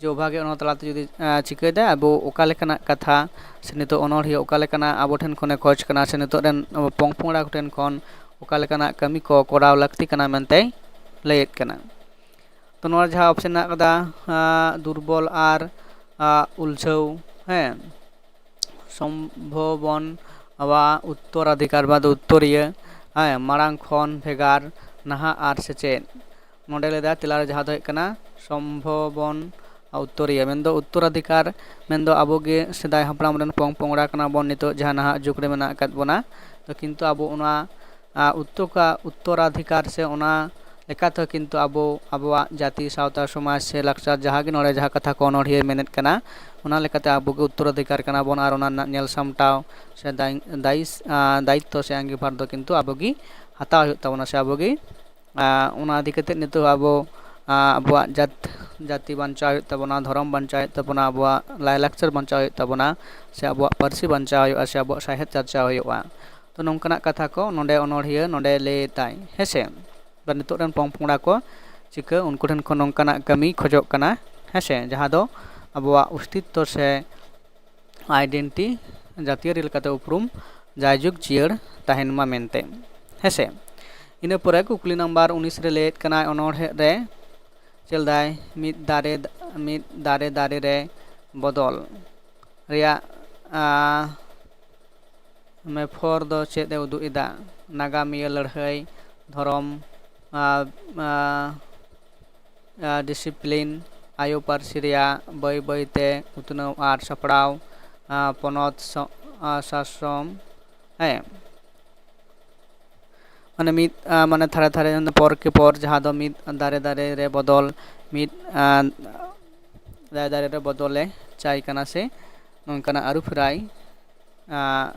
ᱡᱮ ᱚᱵᱷᱟᱜᱤᱭᱟᱹ ᱚᱱᱟ ᱛᱟᱞᱟᱛᱮ ᱡᱩᱫᱤ ᱪᱤᱠᱟᱹᱭᱮᱫᱟ, ᱟᱵᱚ ᱚᱠᱟ ᱞᱮᱠᱟᱱᱟᱜ ᱠᱟᱛᱷᱟ ᱥᱮ ᱱᱤᱛᱚᱜ ᱚᱱᱚᱬᱦᱤᱭᱟᱹ ᱚᱠᱟ ᱞᱮᱠᱟᱱᱟᱜ ᱟᱵᱚ ᱴᱷᱮᱱ ᱠᱷᱚᱱᱮ ᱠᱷᱚᱡᱽ ᱠᱟᱱᱟ ᱥᱮ ᱱᱤᱛᱚᱜ ᱨᱮᱱ ᱯᱚᱝ ᱯᱚᱝᱲᱟ ᱠᱚ ᱴᱷᱮᱱ ᱠᱷᱚᱱ ᱚᱠᱟ ᱞᱮᱠᱟᱱᱟᱜ ᱠᱟᱹᱢᱤ ᱠᱚ ᱠᱚᱨᱟᱣ ᱞᱟᱹᱠᱛᱤ ᱠᱟᱱᱟ ᱢᱮᱱᱛᱮᱭ ᱞᱟᱹᱭᱮᱫ ᱠᱟᱱᱟ᱾ ᱛᱚ ᱱᱚᱣᱟ ᱡᱟᱦᱟᱸ option ᱦᱮᱱᱟᱜ ᱟᱠᱟᱫᱟ, ᱟᱸ, ᱫᱩᱨᱵᱚᱞ ᱟᱨ, ᱟᱸ, ᱩᱞᱡᱷᱟᱹᱣ, ᱦᱮᱸ, ᱥᱚᱢᱵᱷᱚᱵᱚᱱ ᱟᱵᱚᱣᱟᱜ ᱩᱛᱛᱚᱨᱟᱫᱷᱤᱠᱟᱨ ᱵᱟ ᱩᱛᱛᱚᱨᱤᱭᱟᱹ, ᱦᱮᱸ, ᱢᱟᱲᱟᱝ ᱠᱷᱚᱱ ᱵᱷᱮᱜᱟᱨ, ᱱᱟᱦᱟᱜ ᱟᱨ ᱥᱮᱪᱮᱫ᱾ ᱱᱚᱰᱮ ᱞᱟᱹᱭᱫᱟ ᱛᱮᱞᱟ ᱨᱮ ᱡᱟᱦᱟᱸ ᱫᱚ ᱦᱩᱭᱩᱜ ᱠᱟᱱᱟ ᱥᱚᱢᱵᱷᱚᱵᱚᱱ ᱩᱛᱛᱚᱨᱤᱭᱟᱹ, ᱢᱮᱱᱫᱚ ᱩᱛᱛᱚᱨᱟᱫᱷᱤᱠᱟᱨ, ᱢᱮᱱᱫᱚ ᱟᱵᱚ ᱜᱮ ᱥᱮᱫᱟᱭ ᱦᱟᱯᱲᱟᱢ ᱨᱮᱱ ᱯᱚᱝ ᱯᱚᱝᱲᱟ ᱠᱟᱱᱟ ᱵᱚᱱ ᱱᱤᱛᱚᱜ ᱡᱟᱦᱟᱸ ᱱᱟᱦᱟᱜ ᱡᱩᱜᱽ ᱨᱮ ᱢᱮᱱᱟᱜ ᱟᱠᱟᱫ ᱵᱚᱱᱟ᱾ ᱛᱚ ᱠᱤᱱᱛᱩ ᱟᱵᱚ ᱚᱱᱟ, ᱟ, ᱩᱛᱛᱚᱠᱟ-, ᱩᱛᱛᱚᱨᱟᱫᱷᱤᱠᱟᱨ ᱥᱮ ᱚᱱᱟ ᱞᱮᱠᱟᱛᱮ ᱠᱤᱱᱛᱩ ᱟᱵᱚ ᱟᱵᱚᱣᱟᱜ ᱡᱟᱹᱛᱤ, ᱥᱟᱶᱛᱟ, ᱥᱚᱢᱟᱡᱽ ᱥᱮ ᱞᱟᱠᱪᱟᱨ ᱡᱟᱦᱟᱸ ᱜᱮ ᱱᱚᱰᱮ ᱡᱟᱦᱟᱸ ᱠᱟᱛᱷᱟ ᱠᱚ ᱚᱱᱚᱬᱦᱤᱭᱟᱹ ᱢᱮᱱᱮᱫ ᱠᱟᱱᱟ, ᱚᱱᱟ ᱞᱮᱠᱟᱛᱮ ᱟᱵᱚ ᱜᱮ ᱩᱛᱛᱚᱨᱟᱫᱷᱤᱠᱟᱨ ᱠᱟᱱᱟ ᱵᱚᱱ ᱟᱨ ᱚᱱᱟ ᱨᱮᱱᱟᱜ ᱧᱮᱞ ᱥᱟᱢᱴᱟᱣ ᱥᱮ ᱫᱟᱭ-, ᱫᱟᱭᱤᱥ-, ᱟ, ᱫᱟᱭᱤᱛᱛᱚ ᱥᱮ ᱟᱸᱜᱤᱵᱷᱟᱨ ᱫᱚ ᱠᱤᱱᱛᱩ ᱟᱵᱚ ᱜᱮ ᱦᱟᱛᱟᱣ ᱦᱩᱭᱩᱜ ᱛᱟᱵᱚᱱᱟ ᱥᱮ ᱟᱵᱚ ᱜᱮ ᱟᱸ, ᱚᱱᱟ ᱤᱫᱤ ᱠᱟᱛᱮᱫ ᱱᱤᱛᱚᱜ ᱟᱵᱚ, ᱟᱸ, ᱟᱵᱚᱣᱟᱜ ᱡᱟᱛ-, ᱡᱟᱹᱛᱤ ᱵᱟᱧᱪᱟᱣ ᱦᱩᱭᱩᱜ ᱛᱟᱵᱚᱱᱟ, ᱫᱷᱚᱨᱚᱢ ᱵᱟᱧᱪᱟᱣ ᱦᱩᱭᱩᱜ ᱛᱟᱵᱚᱱᱟ, ᱟᱵᱚᱣᱟᱜ ᱞᱟᱭᱼᱞᱟᱠᱪᱟᱨ ᱵᱟᱧᱪᱟᱣ ᱦᱩᱭᱩᱜ ᱛᱟᱵᱚᱱᱟ, ᱥᱮ ᱟᱵᱚᱣᱟᱜ ᱯᱟᱹᱨᱥᱤ ᱵᱟᱧᱪᱟᱣ ᱦᱩᱭᱩᱜᱼᱟ, ᱥᱮ ᱟᱵᱚᱣᱟᱜ ᱥᱟᱶᱦᱮᱫ ᱪᱟᱨᱪᱟᱣ ᱦᱩᱭᱩᱜᱼᱟ᱾ ᱛᱚ ᱱᱚᱝᱠᱟᱱᱟᱜ ᱠᱟᱛᱷᱟ ᱠᱚ ᱱᱚᱰᱮ ᱚᱱᱚᱬᱦᱤᱭᱟᱹ ᱱᱚᱰᱮ ᱞᱟᱹᱭᱮᱫᱟᱭ, ᱦᱮᱸ ᱥᱮ᱾ ᱵᱟ ᱱᱤᱛᱚᱜ ᱨᱮᱱ ᱯᱚᱝ ᱯᱚᱝᱲᱟ ᱠᱚ ᱪᱤᱠᱟᱹ ᱩᱱᱠᱩ ᱴᱷᱮᱱ ᱠᱷᱚᱱ ᱱᱚᱝᱠᱟᱱᱟᱜ ᱠᱟᱹᱢᱤ ᱠᱷᱚᱡᱚᱜ ᱠᱟᱱᱟ, ᱦᱮᱸ ᱥᱮ, ᱡᱟᱦᱟᱸ ᱫᱚ ᱟᱵᱚᱣᱟᱜ ᱚᱥᱛᱤᱛᱛᱚ ᱥᱮ identity, ᱡᱟᱹᱛᱤᱭᱟᱹᱨᱤ ᱞᱮᱠᱟᱛᱮ ᱩᱯᱨᱩᱢ ᱡᱟᱭᱡᱩᱜᱽ ᱡᱤᱭᱟᱹᱲ ᱛᱟᱦᱮᱱ ᱢᱟ ᱢᱮᱱᱛᱮ, ᱦᱮᱸ ᱥᱮ᱾ ᱤᱱᱟᱹ ᱯᱚᱨᱮ ᱠᱩᱠᱞᱤ ᱱᱟᱢᱵᱟᱨ ᱩᱱᱤᱥ ᱨᱮ ᱞᱟᱹᱭᱮᱫ ᱠᱟᱱᱟᱭ ᱚᱱᱚᱬᱦᱮ ᱨᱮ ᱪᱮᱫ ᱞᱮᱫᱟᱭ, ᱢᱤᱫ ᱫᱟᱨᱮ, ᱢᱤᱫ ᱫᱟᱨᱮ ᱫᱟᱨᱮ ᱨᱮ ᱵᱚᱫᱚᱞ ᱨᱮᱭᱟᱜ, ᱟᱸ, ᱢᱮᱯᱷᱚᱨ ᱫᱚ ᱪᱮᱫ ᱮ ᱩᱫᱩᱜ ᱮᱫᱟ? ᱱᱟᱜᱟᱢᱤᱭᱟᱹ ᱞᱟᱹᱲᱦᱟᱹᱭ, ᱫᱷᱚᱨᱚᱢ, ᱟᱸ, ᱟᱸ, ᱟᱸ, discipline, ᱟᱭᱳ ᱯᱟᱹᱨᱥᱤ ᱨᱮᱭᱟᱜ ᱵᱟᱹᱭ ᱵᱟᱹᱭ ᱛᱮ ᱩᱛᱱᱟᱹᱣ ᱟᱨ ᱥᱟᱯᱲᱟᱣ, ᱟᱸ, ᱯᱚᱱᱚᱛ ᱥᱚ-, ᱟᱸ, ᱥᱟᱥᱚᱱ, ᱦᱮᱸ᱾ ᱢᱟᱱᱮ ᱢᱤᱫ ᱟᱸ, ᱢᱟᱱᱮ ᱛᱷᱟᱨᱮ ᱛᱷᱟᱨᱮ ᱯᱚᱨ ᱠᱮ ᱯᱚᱨ ᱡᱟᱦᱟᱸ ᱫᱚ ᱢᱤᱫ ᱫᱟᱨᱮ ᱫᱟᱨᱮ ᱨᱮ ᱵᱚᱫᱚᱞ, ᱢᱤᱫ ᱟᱸ, ᱫᱟᱨᱮ ᱫᱟᱨᱮ ᱨᱮ ᱵᱚᱫᱚᱞᱮ ᱪᱟᱭ ᱠᱟᱱᱟ ᱥᱮ ᱱᱚᱝᱠᱟᱱᱟᱜ ᱟᱹᱨᱩ ᱯᱷᱮᱨᱟᱭ ᱟᱸ,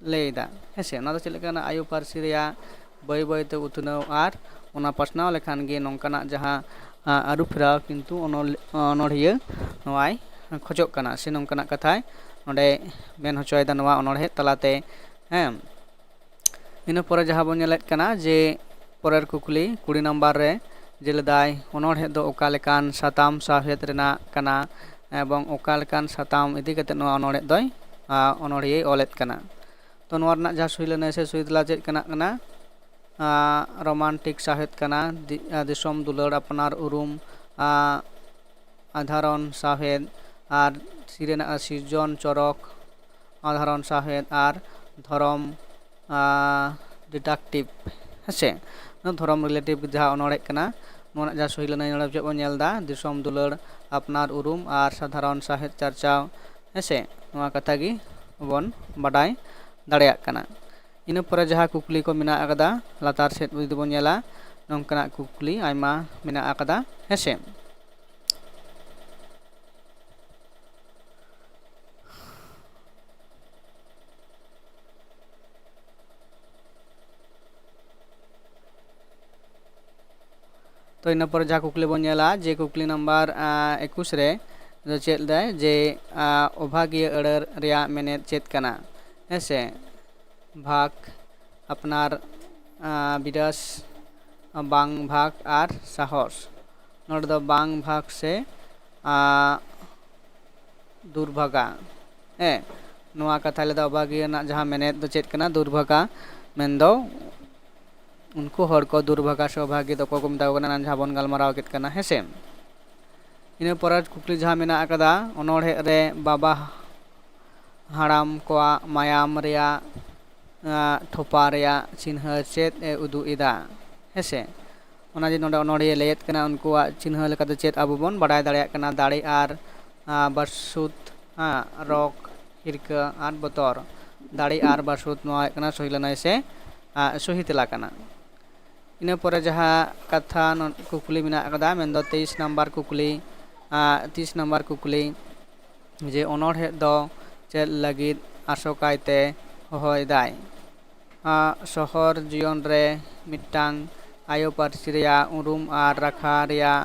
ᱞᱟᱹᱭᱫᱟ᱾ ᱦᱮᱸ ᱥᱮ, ᱚᱱᱟ ᱫᱚ ᱪᱮᱫ ᱞᱮᱠᱟᱱᱟ? ᱟᱭᱳ ᱯᱟᱹᱨᱥᱤ ᱨᱮᱭᱟᱜ ᱵᱟᱹᱭ ᱵᱟᱹᱭᱛᱮ ᱩᱛᱱᱟᱹᱣ ᱟᱨ ᱚᱱᱟ ᱯᱟᱥᱱᱟᱣ ᱞᱮᱠᱷᱟᱱ ᱜᱮ ᱱᱚᱝᱠᱟᱱᱟᱜ ᱡᱟᱦᱟᱸ ᱟᱹᱨᱩ ᱯᱷᱮᱨᱟᱣ ᱠᱤᱱᱛᱩ ᱚᱱᱚᱞ- ᱚᱱᱚᱲᱦᱤᱭᱟᱹ ᱱᱚᱣᱟᱭ ᱠᱷᱚᱡᱚᱜ ᱠᱟᱱᱟ ᱥᱮ ᱱᱚᱝᱠᱟᱱᱟᱜ ᱠᱟᱛᱷᱟᱭ ᱱᱚᱰᱮ ᱢᱮᱱ ᱦᱚᱪᱚᱭᱮᱫᱟ ᱱᱚᱣᱟ ᱚᱱᱚᱲᱦᱮ ᱛᱟᱞᱟᱛᱮ᱾ ᱦᱮᱸ, ᱤᱱᱟᱹ ᱯᱚᱨᱮ ᱡᱟᱦᱟᱸ ᱵᱚᱱ ᱧᱮᱞᱮᱫ ᱠᱟᱱᱟ ᱡᱮ ᱯᱚᱨᱮᱨ ᱠᱩᱠᱞᱤ ᱠᱩᱲᱤ ᱱᱟᱢᱵᱟᱨ ᱨᱮ ᱡᱮ ᱞᱮᱫᱟᱭ, ᱚᱱᱚᱲᱦᱮ ᱫᱚ ᱚᱠᱟ ᱞᱮᱠᱟᱱ ᱥᱟᱛᱟᱢ ᱥᱟᱶᱦᱮᱫ ᱨᱮᱱᱟᱜ ᱠᱟᱱᱟ ᱮᱵᱚᱝ ᱚᱠᱟ ᱞᱮᱠᱟᱱ ᱥᱟᱛᱟᱢ ᱤᱫᱤ ᱠᱟᱛᱮ ᱱᱚᱣᱟ ᱚᱱᱚᱲᱦᱮ ᱫᱚᱭ ᱟᱸ, ᱚᱱᱚᱲᱦᱤᱭᱟᱹᱭ ᱚᱞᱮᱫ ᱠᱟᱱᱟ? ᱛᱚ ᱱᱚᱣᱟ ᱨᱮᱱᱟᱜ ᱡᱟᱦᱟᱸ ᱥᱩᱭ ᱞᱟᱹᱱᱟᱹᱭ ᱥᱮ ᱥᱩᱭ ᱛᱮᱞᱟ ᱪᱮᱫ ᱠᱟᱱᱟ ᱠᱟᱱᱟ? ᱟᱸ, ᱨᱳᱢᱟᱱᱴᱤᱠ ᱥᱟᱶᱦᱮᱫ ᱠᱟᱱᱟ, ᱫᱤ- ᱟᱸ, ᱫᱤᱥᱚᱢ ᱫᱩᱞᱟᱹᱲ, ᱟᱯᱱᱟᱨ ᱩᱨᱩᱢ, ᱟᱸ, ᱟᱫᱷᱟᱨᱚᱱ ᱥᱟᱶᱦᱮᱫ ᱟᱨ ᱥᱤᱨᱮᱱᱟᱜ ᱥᱤᱨᱡᱚᱱ ᱪᱚᱨᱚᱠ, ᱟᱫᱷᱟᱨᱚᱱ ᱥᱟᱶᱦᱮᱫ ᱟᱨ ᱫᱷᱚᱨᱚᱢ ᱰᱤᱰᱟᱠᱴᱤᱵᱷ᱾ ᱦᱮᱸᱥᱮ, ᱱᱚᱣᱟ ᱫᱷᱚᱨᱚᱢ ᱨᱤᱞᱮᱴᱤᱵᱷ ᱡᱟᱦᱟᱸ ᱚᱱᱚᱲᱦᱮ ᱠᱟᱱᱟ, ᱱᱚᱣᱟ ᱨᱮᱱᱟᱜ ᱡᱟᱦᱟᱸ ᱥᱩᱭ ᱞᱟᱹᱱᱟᱹᱭ ᱱᱚᱰᱮ ᱪᱮᱫ ᱵᱚᱱ ᱧᱮᱞ ᱮᱫᱟ? ᱫᱤᱥᱚᱢ ᱫᱩᱞᱟᱹᱲ, ᱟᱯᱱᱟᱨ ᱩᱨᱩᱢ ᱟᱨ ᱥᱟᱫᱷᱟᱨᱚᱱ ᱥᱟᱶᱦᱮᱫ ᱪᱟᱨᱪᱟᱣ᱾ ᱦᱮᱸᱥᱮ, ᱱᱚᱣᱟ ᱠᱟᱛᱷᱟ ᱜᱮ ᱵᱚᱱ ᱵᱟᱰᱟᱭ ᱫᱟᱲᱮᱭᱟᱜ ᱠᱟᱱᱟ᱾ ᱤᱱᱟᱹ ᱯᱚᱨᱮ ᱡᱟᱦᱟᱸ ᱠᱩᱠᱞᱤ ᱠᱚ ᱢᱮᱱᱟᱜ ᱟᱠᱟᱫᱟ, ᱞᱟᱛᱟᱨ ᱥᱮᱫ ᱡᱩᱫᱤ ᱵᱚᱱ ᱧᱮᱞᱟ, ᱱᱚᱝᱠᱟᱱᱟᱜ ᱠᱩᱠᱞᱤ ᱟᱭᱢᱟ ᱢᱮᱱᱟᱜ ᱟᱠᱟᱫᱟ᱾ ᱦᱮᱸᱥᱮ, ᱛᱚ ᱤᱱᱟᱹ ᱯᱚᱨᱮ ᱡᱟᱦᱟᱸ ᱠᱩᱠᱞᱤ ᱵᱚᱱ ᱧᱮᱞᱟ, ᱡᱮ ᱠᱩᱠᱞᱤ ᱱᱟᱢᱵᱟᱨ ᱟᱸ, ᱮᱠᱩᱥ ᱨᱮ ᱫᱚ ᱪᱮᱫ ᱞᱮᱫᱟᱭ ᱡᱮ ᱟᱸ, ᱚᱵᱷᱟᱜᱤᱭᱟᱹ ᱟᱹᱲᱟᱹ ᱨᱮᱭᱟᱜ ᱢᱮᱱᱮᱫ ᱪᱮᱫ ᱠᱟᱱᱟ? ᱦᱮᱸ ᱥᱮ, ᱵᱷᱟᱜᱽ, ᱟᱯᱱᱟᱨ, ᱟᱸ, ᱵᱤᱨᱟᱥ, ᱵᱟᱝ ᱵᱷᱟᱜᱽ ᱟᱨ ᱥᱟᱦᱚᱥ᱾ ᱱᱚᱰᱮ ᱫᱚ ᱵᱟᱝ ᱵᱷᱟᱜᱽ ᱥᱮ ᱟᱸ, ᱫᱩᱨᱵᱷᱟᱜᱟ᱾ ᱦᱮᱸ, ᱱᱚᱣᱟ ᱠᱟᱛᱷᱟ ᱞᱮᱫᱟ ᱚᱵᱷᱟᱜᱤᱭᱟᱹ ᱨᱮᱱᱟᱜ ᱡᱟᱦᱟᱸ ᱢᱮᱱᱮᱫ ᱫᱚ ᱪᱮᱫ ᱠᱟᱱᱟ? ᱫᱩᱨᱵᱷᱟᱜᱟ᱾ ᱢᱮᱱᱫᱚ ᱩᱱᱠᱩ ᱦᱚᱲ ᱠᱚ ᱫᱩᱨᱵᱷᱟᱜᱟ ᱥᱮ ᱚᱵᱷᱟᱜᱤ ᱫᱚ ᱚᱠᱚᱭ ᱠᱚ ᱢᱮᱛᱟ ᱠᱚ ᱠᱟᱱᱟ, ᱡᱟᱦᱟᱸ ᱵᱚᱱ ᱜᱟᱞᱢᱟᱨᱟᱣ ᱠᱮᱫ ᱠᱟᱱᱟ, ᱦᱮᱸ ᱥᱮ᱾ ᱤᱱᱟᱹ ᱯᱚᱨᱮ ᱠᱩᱠᱞᱤ ᱡᱟᱦᱟᱸ ᱢᱮᱱᱟᱜ ᱟᱠᱟᱫᱟ, ᱚᱱᱚᱬᱦᱮ ᱨᱮ ᱵᱟᱵᱟ ᱦᱟᱲᱟᱢ ᱠᱚᱣᱟᱜ ᱢᱟᱭᱟᱢ ᱨᱮᱭᱟᱜ, ᱟᱸ, ᱴᱷᱚᱯᱟ ᱨᱮᱭᱟᱜ ᱪᱤᱱᱦᱟᱹ ᱪᱮᱫ ᱮ ᱩᱫᱩᱜ ᱮᱫᱟ? ᱦᱮᱸ ᱥᱮ, ᱚᱱᱟ ᱡᱮ ᱱᱚᱰᱮ ᱚᱱᱚᱬᱦᱤᱭᱟᱹ ᱞᱟᱹᱭᱮᱫ ᱠᱟᱱᱟ, ᱩᱱᱠᱩᱣᱟᱜ ᱪᱤᱱᱦᱟᱹ ᱞᱮᱠᱟᱛᱮ ᱪᱮᱫ ᱟᱵᱚ ᱵᱚᱱ ᱵᱟᱰᱟᱭ ᱫᱟᱲᱮᱭᱟᱜ ᱠᱟᱱᱟ? ᱫᱟᱲᱮ ᱟᱨ, ᱟᱸ, ᱵᱟᱹᱨᱥᱩᱫ, ᱦᱮᱸ, ᱨᱚᱠ, ᱦᱤᱨᱠᱟᱹ ᱟᱨ ᱵᱚᱛᱚᱨ᱾ ᱫᱟᱲᱮ ᱟᱨ ᱵᱟᱹᱨᱥᱩᱫ, ᱱᱚᱣᱟ ᱦᱩᱭᱩᱜ ᱠᱟᱱᱟ ᱥᱩᱭ ᱞᱟᱹᱱᱟᱹᱭ ᱥᱮ ᱥᱚᱦᱤ ᱛᱮᱞᱟ ᱠᱟᱱᱟ᱾ ᱤᱱᱟᱹ ᱯᱚᱨᱮ ᱡᱟᱦᱟᱸ ᱠᱟᱛᱷᱟ ᱠᱩᱠᱞᱤ ᱢᱮᱱᱟᱜ ᱟᱠᱟᱫᱟ, ᱢᱮᱱᱫᱚ ᱛᱮᱭᱤᱥ ᱱᱟᱢᱵᱟᱨ ᱠᱩᱠᱞᱤ, ᱛᱮᱭᱤᱥ ᱱᱟᱢᱵᱟᱨ ᱠᱩᱠᱞᱤ, ᱡᱮ ᱚᱱᱚᱬᱦᱮ ᱫᱚ ᱪᱮᱫ ᱞᱟᱹᱜᱤᱫ ᱟᱥᱚᱠᱟᱭᱛᱮ ᱦᱚᱦᱚᱭᱮᱫᱟᱭ? ᱥᱚᱦᱚᱨ ᱡᱤᱭᱚᱱ ᱨᱮ ᱢᱤᱫᱴᱟᱝ ᱟᱭᱳ ᱯᱟᱹᱨᱥᱤ ᱨᱮᱭᱟᱜ ᱩᱨᱩᱢ ᱟᱨ ᱨᱟᱠᱷᱟ ᱨᱮᱭᱟᱜ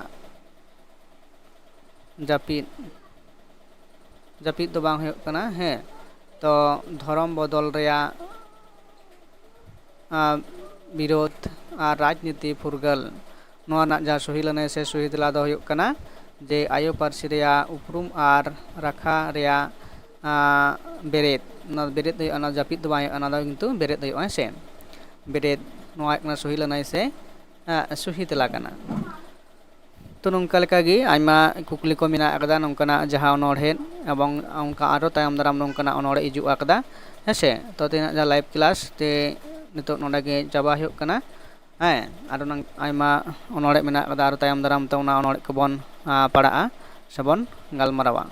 ᱡᱟᱹᱯᱤᱫ, ᱡᱟᱹᱯᱤᱫ ᱫᱚ ᱵᱟᱝ ᱦᱩᱭᱩᱜ ᱠᱟᱱᱟ, ᱦᱮᱸ, ᱛᱚ ᱫᱷᱚᱨᱚᱢ ᱵᱚᱫᱚᱞ ᱨᱮᱭᱟᱜ ᱵᱤᱨᱳᱫᱷ ᱟᱨ ᱨᱟᱡᱽᱱᱤᱛᱤ ᱯᱷᱩᱨᱜᱟᱹᱞ᱾ ᱱᱚᱣᱟ ᱨᱮᱱᱟᱜ ᱡᱟᱦᱟᱸ ᱥᱚᱦᱤ ᱞᱟᱹᱱᱟᱹᱭ ᱥᱮ ᱥᱚᱦᱤ ᱛᱮᱞᱟ ᱫᱚ ᱦᱩᱭᱩᱜ ᱠᱟᱱᱟ ᱡᱮ ᱟᱭᱳ ᱯᱟᱹᱨᱥᱤ ᱨᱮᱭᱟᱜ ᱩᱯᱨᱩᱢ ᱟᱨ ᱨᱟᱠᱷᱟ ᱨᱮᱭᱟᱜ ᱵᱮᱨᱮᱫ᱾ ᱚᱱᱟ ᱵᱮᱨᱮᱫ ᱦᱩᱭᱩᱜᱼᱟ, ᱚᱱᱟ ᱡᱟᱹᱯᱤᱫ ᱫᱚ ᱵᱟᱝ ᱦᱩᱭᱩᱜᱼᱟ, ᱚᱱᱟ ᱫᱚ ᱠᱤᱱᱛᱩ ᱵᱮᱨᱮᱫ ᱦᱩᱭᱩᱜᱼᱟ, ᱦᱮᱸ ᱥᱮ᱾ ᱵᱮᱨᱮᱫ, ᱱᱚᱣᱟ ᱦᱩᱭᱩᱜ ᱠᱟᱱᱟ ᱥᱚᱦᱤ ᱞᱟᱹᱱᱟᱹᱭ ᱥᱮ ᱥᱚᱦᱤ ᱛᱮᱞᱟ ᱠᱟᱱᱟ᱾ ᱛᱚ ᱱᱚᱝᱠᱟ ᱞᱮᱠᱟᱜᱮ ᱟᱭᱢᱟ ᱠᱩᱠᱞᱤ ᱠᱚ ᱢᱮᱱᱟᱜ ᱟᱠᱟᱫᱟ ᱱᱚᱝᱠᱟᱱᱟᱜ ᱡᱟᱦᱟᱸ ᱚᱱᱚᱬᱦᱮ, ᱮᱵᱚᱝ ᱚᱱᱠᱟ ᱟᱨᱚ ᱛᱟᱭᱚᱢ ᱫᱟᱨᱟᱢ ᱱᱚᱝᱠᱟᱱᱟᱜ ᱚᱱᱚᱬᱦᱮ ᱦᱤᱡᱩᱜ ᱟᱠᱟᱫᱟ, ᱦᱮᱸ ᱥᱮ᱾ ᱛᱚ ᱛᱮᱦᱮᱧᱟᱜ ᱡᱟᱦᱟᱸ live class ᱛᱮ ᱱᱤᱛᱚᱜ ᱱᱚᱰᱮ ᱜᱮ ᱪᱟᱵᱟ ᱦᱩᱭᱩᱜ ᱠᱟᱱᱟ᱾ ᱦᱮᱸ, ᱟᱨᱚ ᱱᱟᱝ-, ᱟᱭᱢᱟ ᱚᱱᱚᱬᱦᱮ ᱢᱮᱱᱟᱜ ᱟᱠᱟᱫᱟ, ᱟᱨᱚ ᱛᱟᱭᱚᱢ ᱫᱟᱨᱟᱢ ᱛᱮ ᱚᱱᱟ ᱚᱱᱚᱬᱦᱮ ᱠᱚᱵᱚᱱ ᱯᱟᱲᱦᱟᱜᱼᱟ ᱥᱮᱵᱚᱱ ᱜᱟᱞᱢᱟᱨᱟᱣᱟ᱾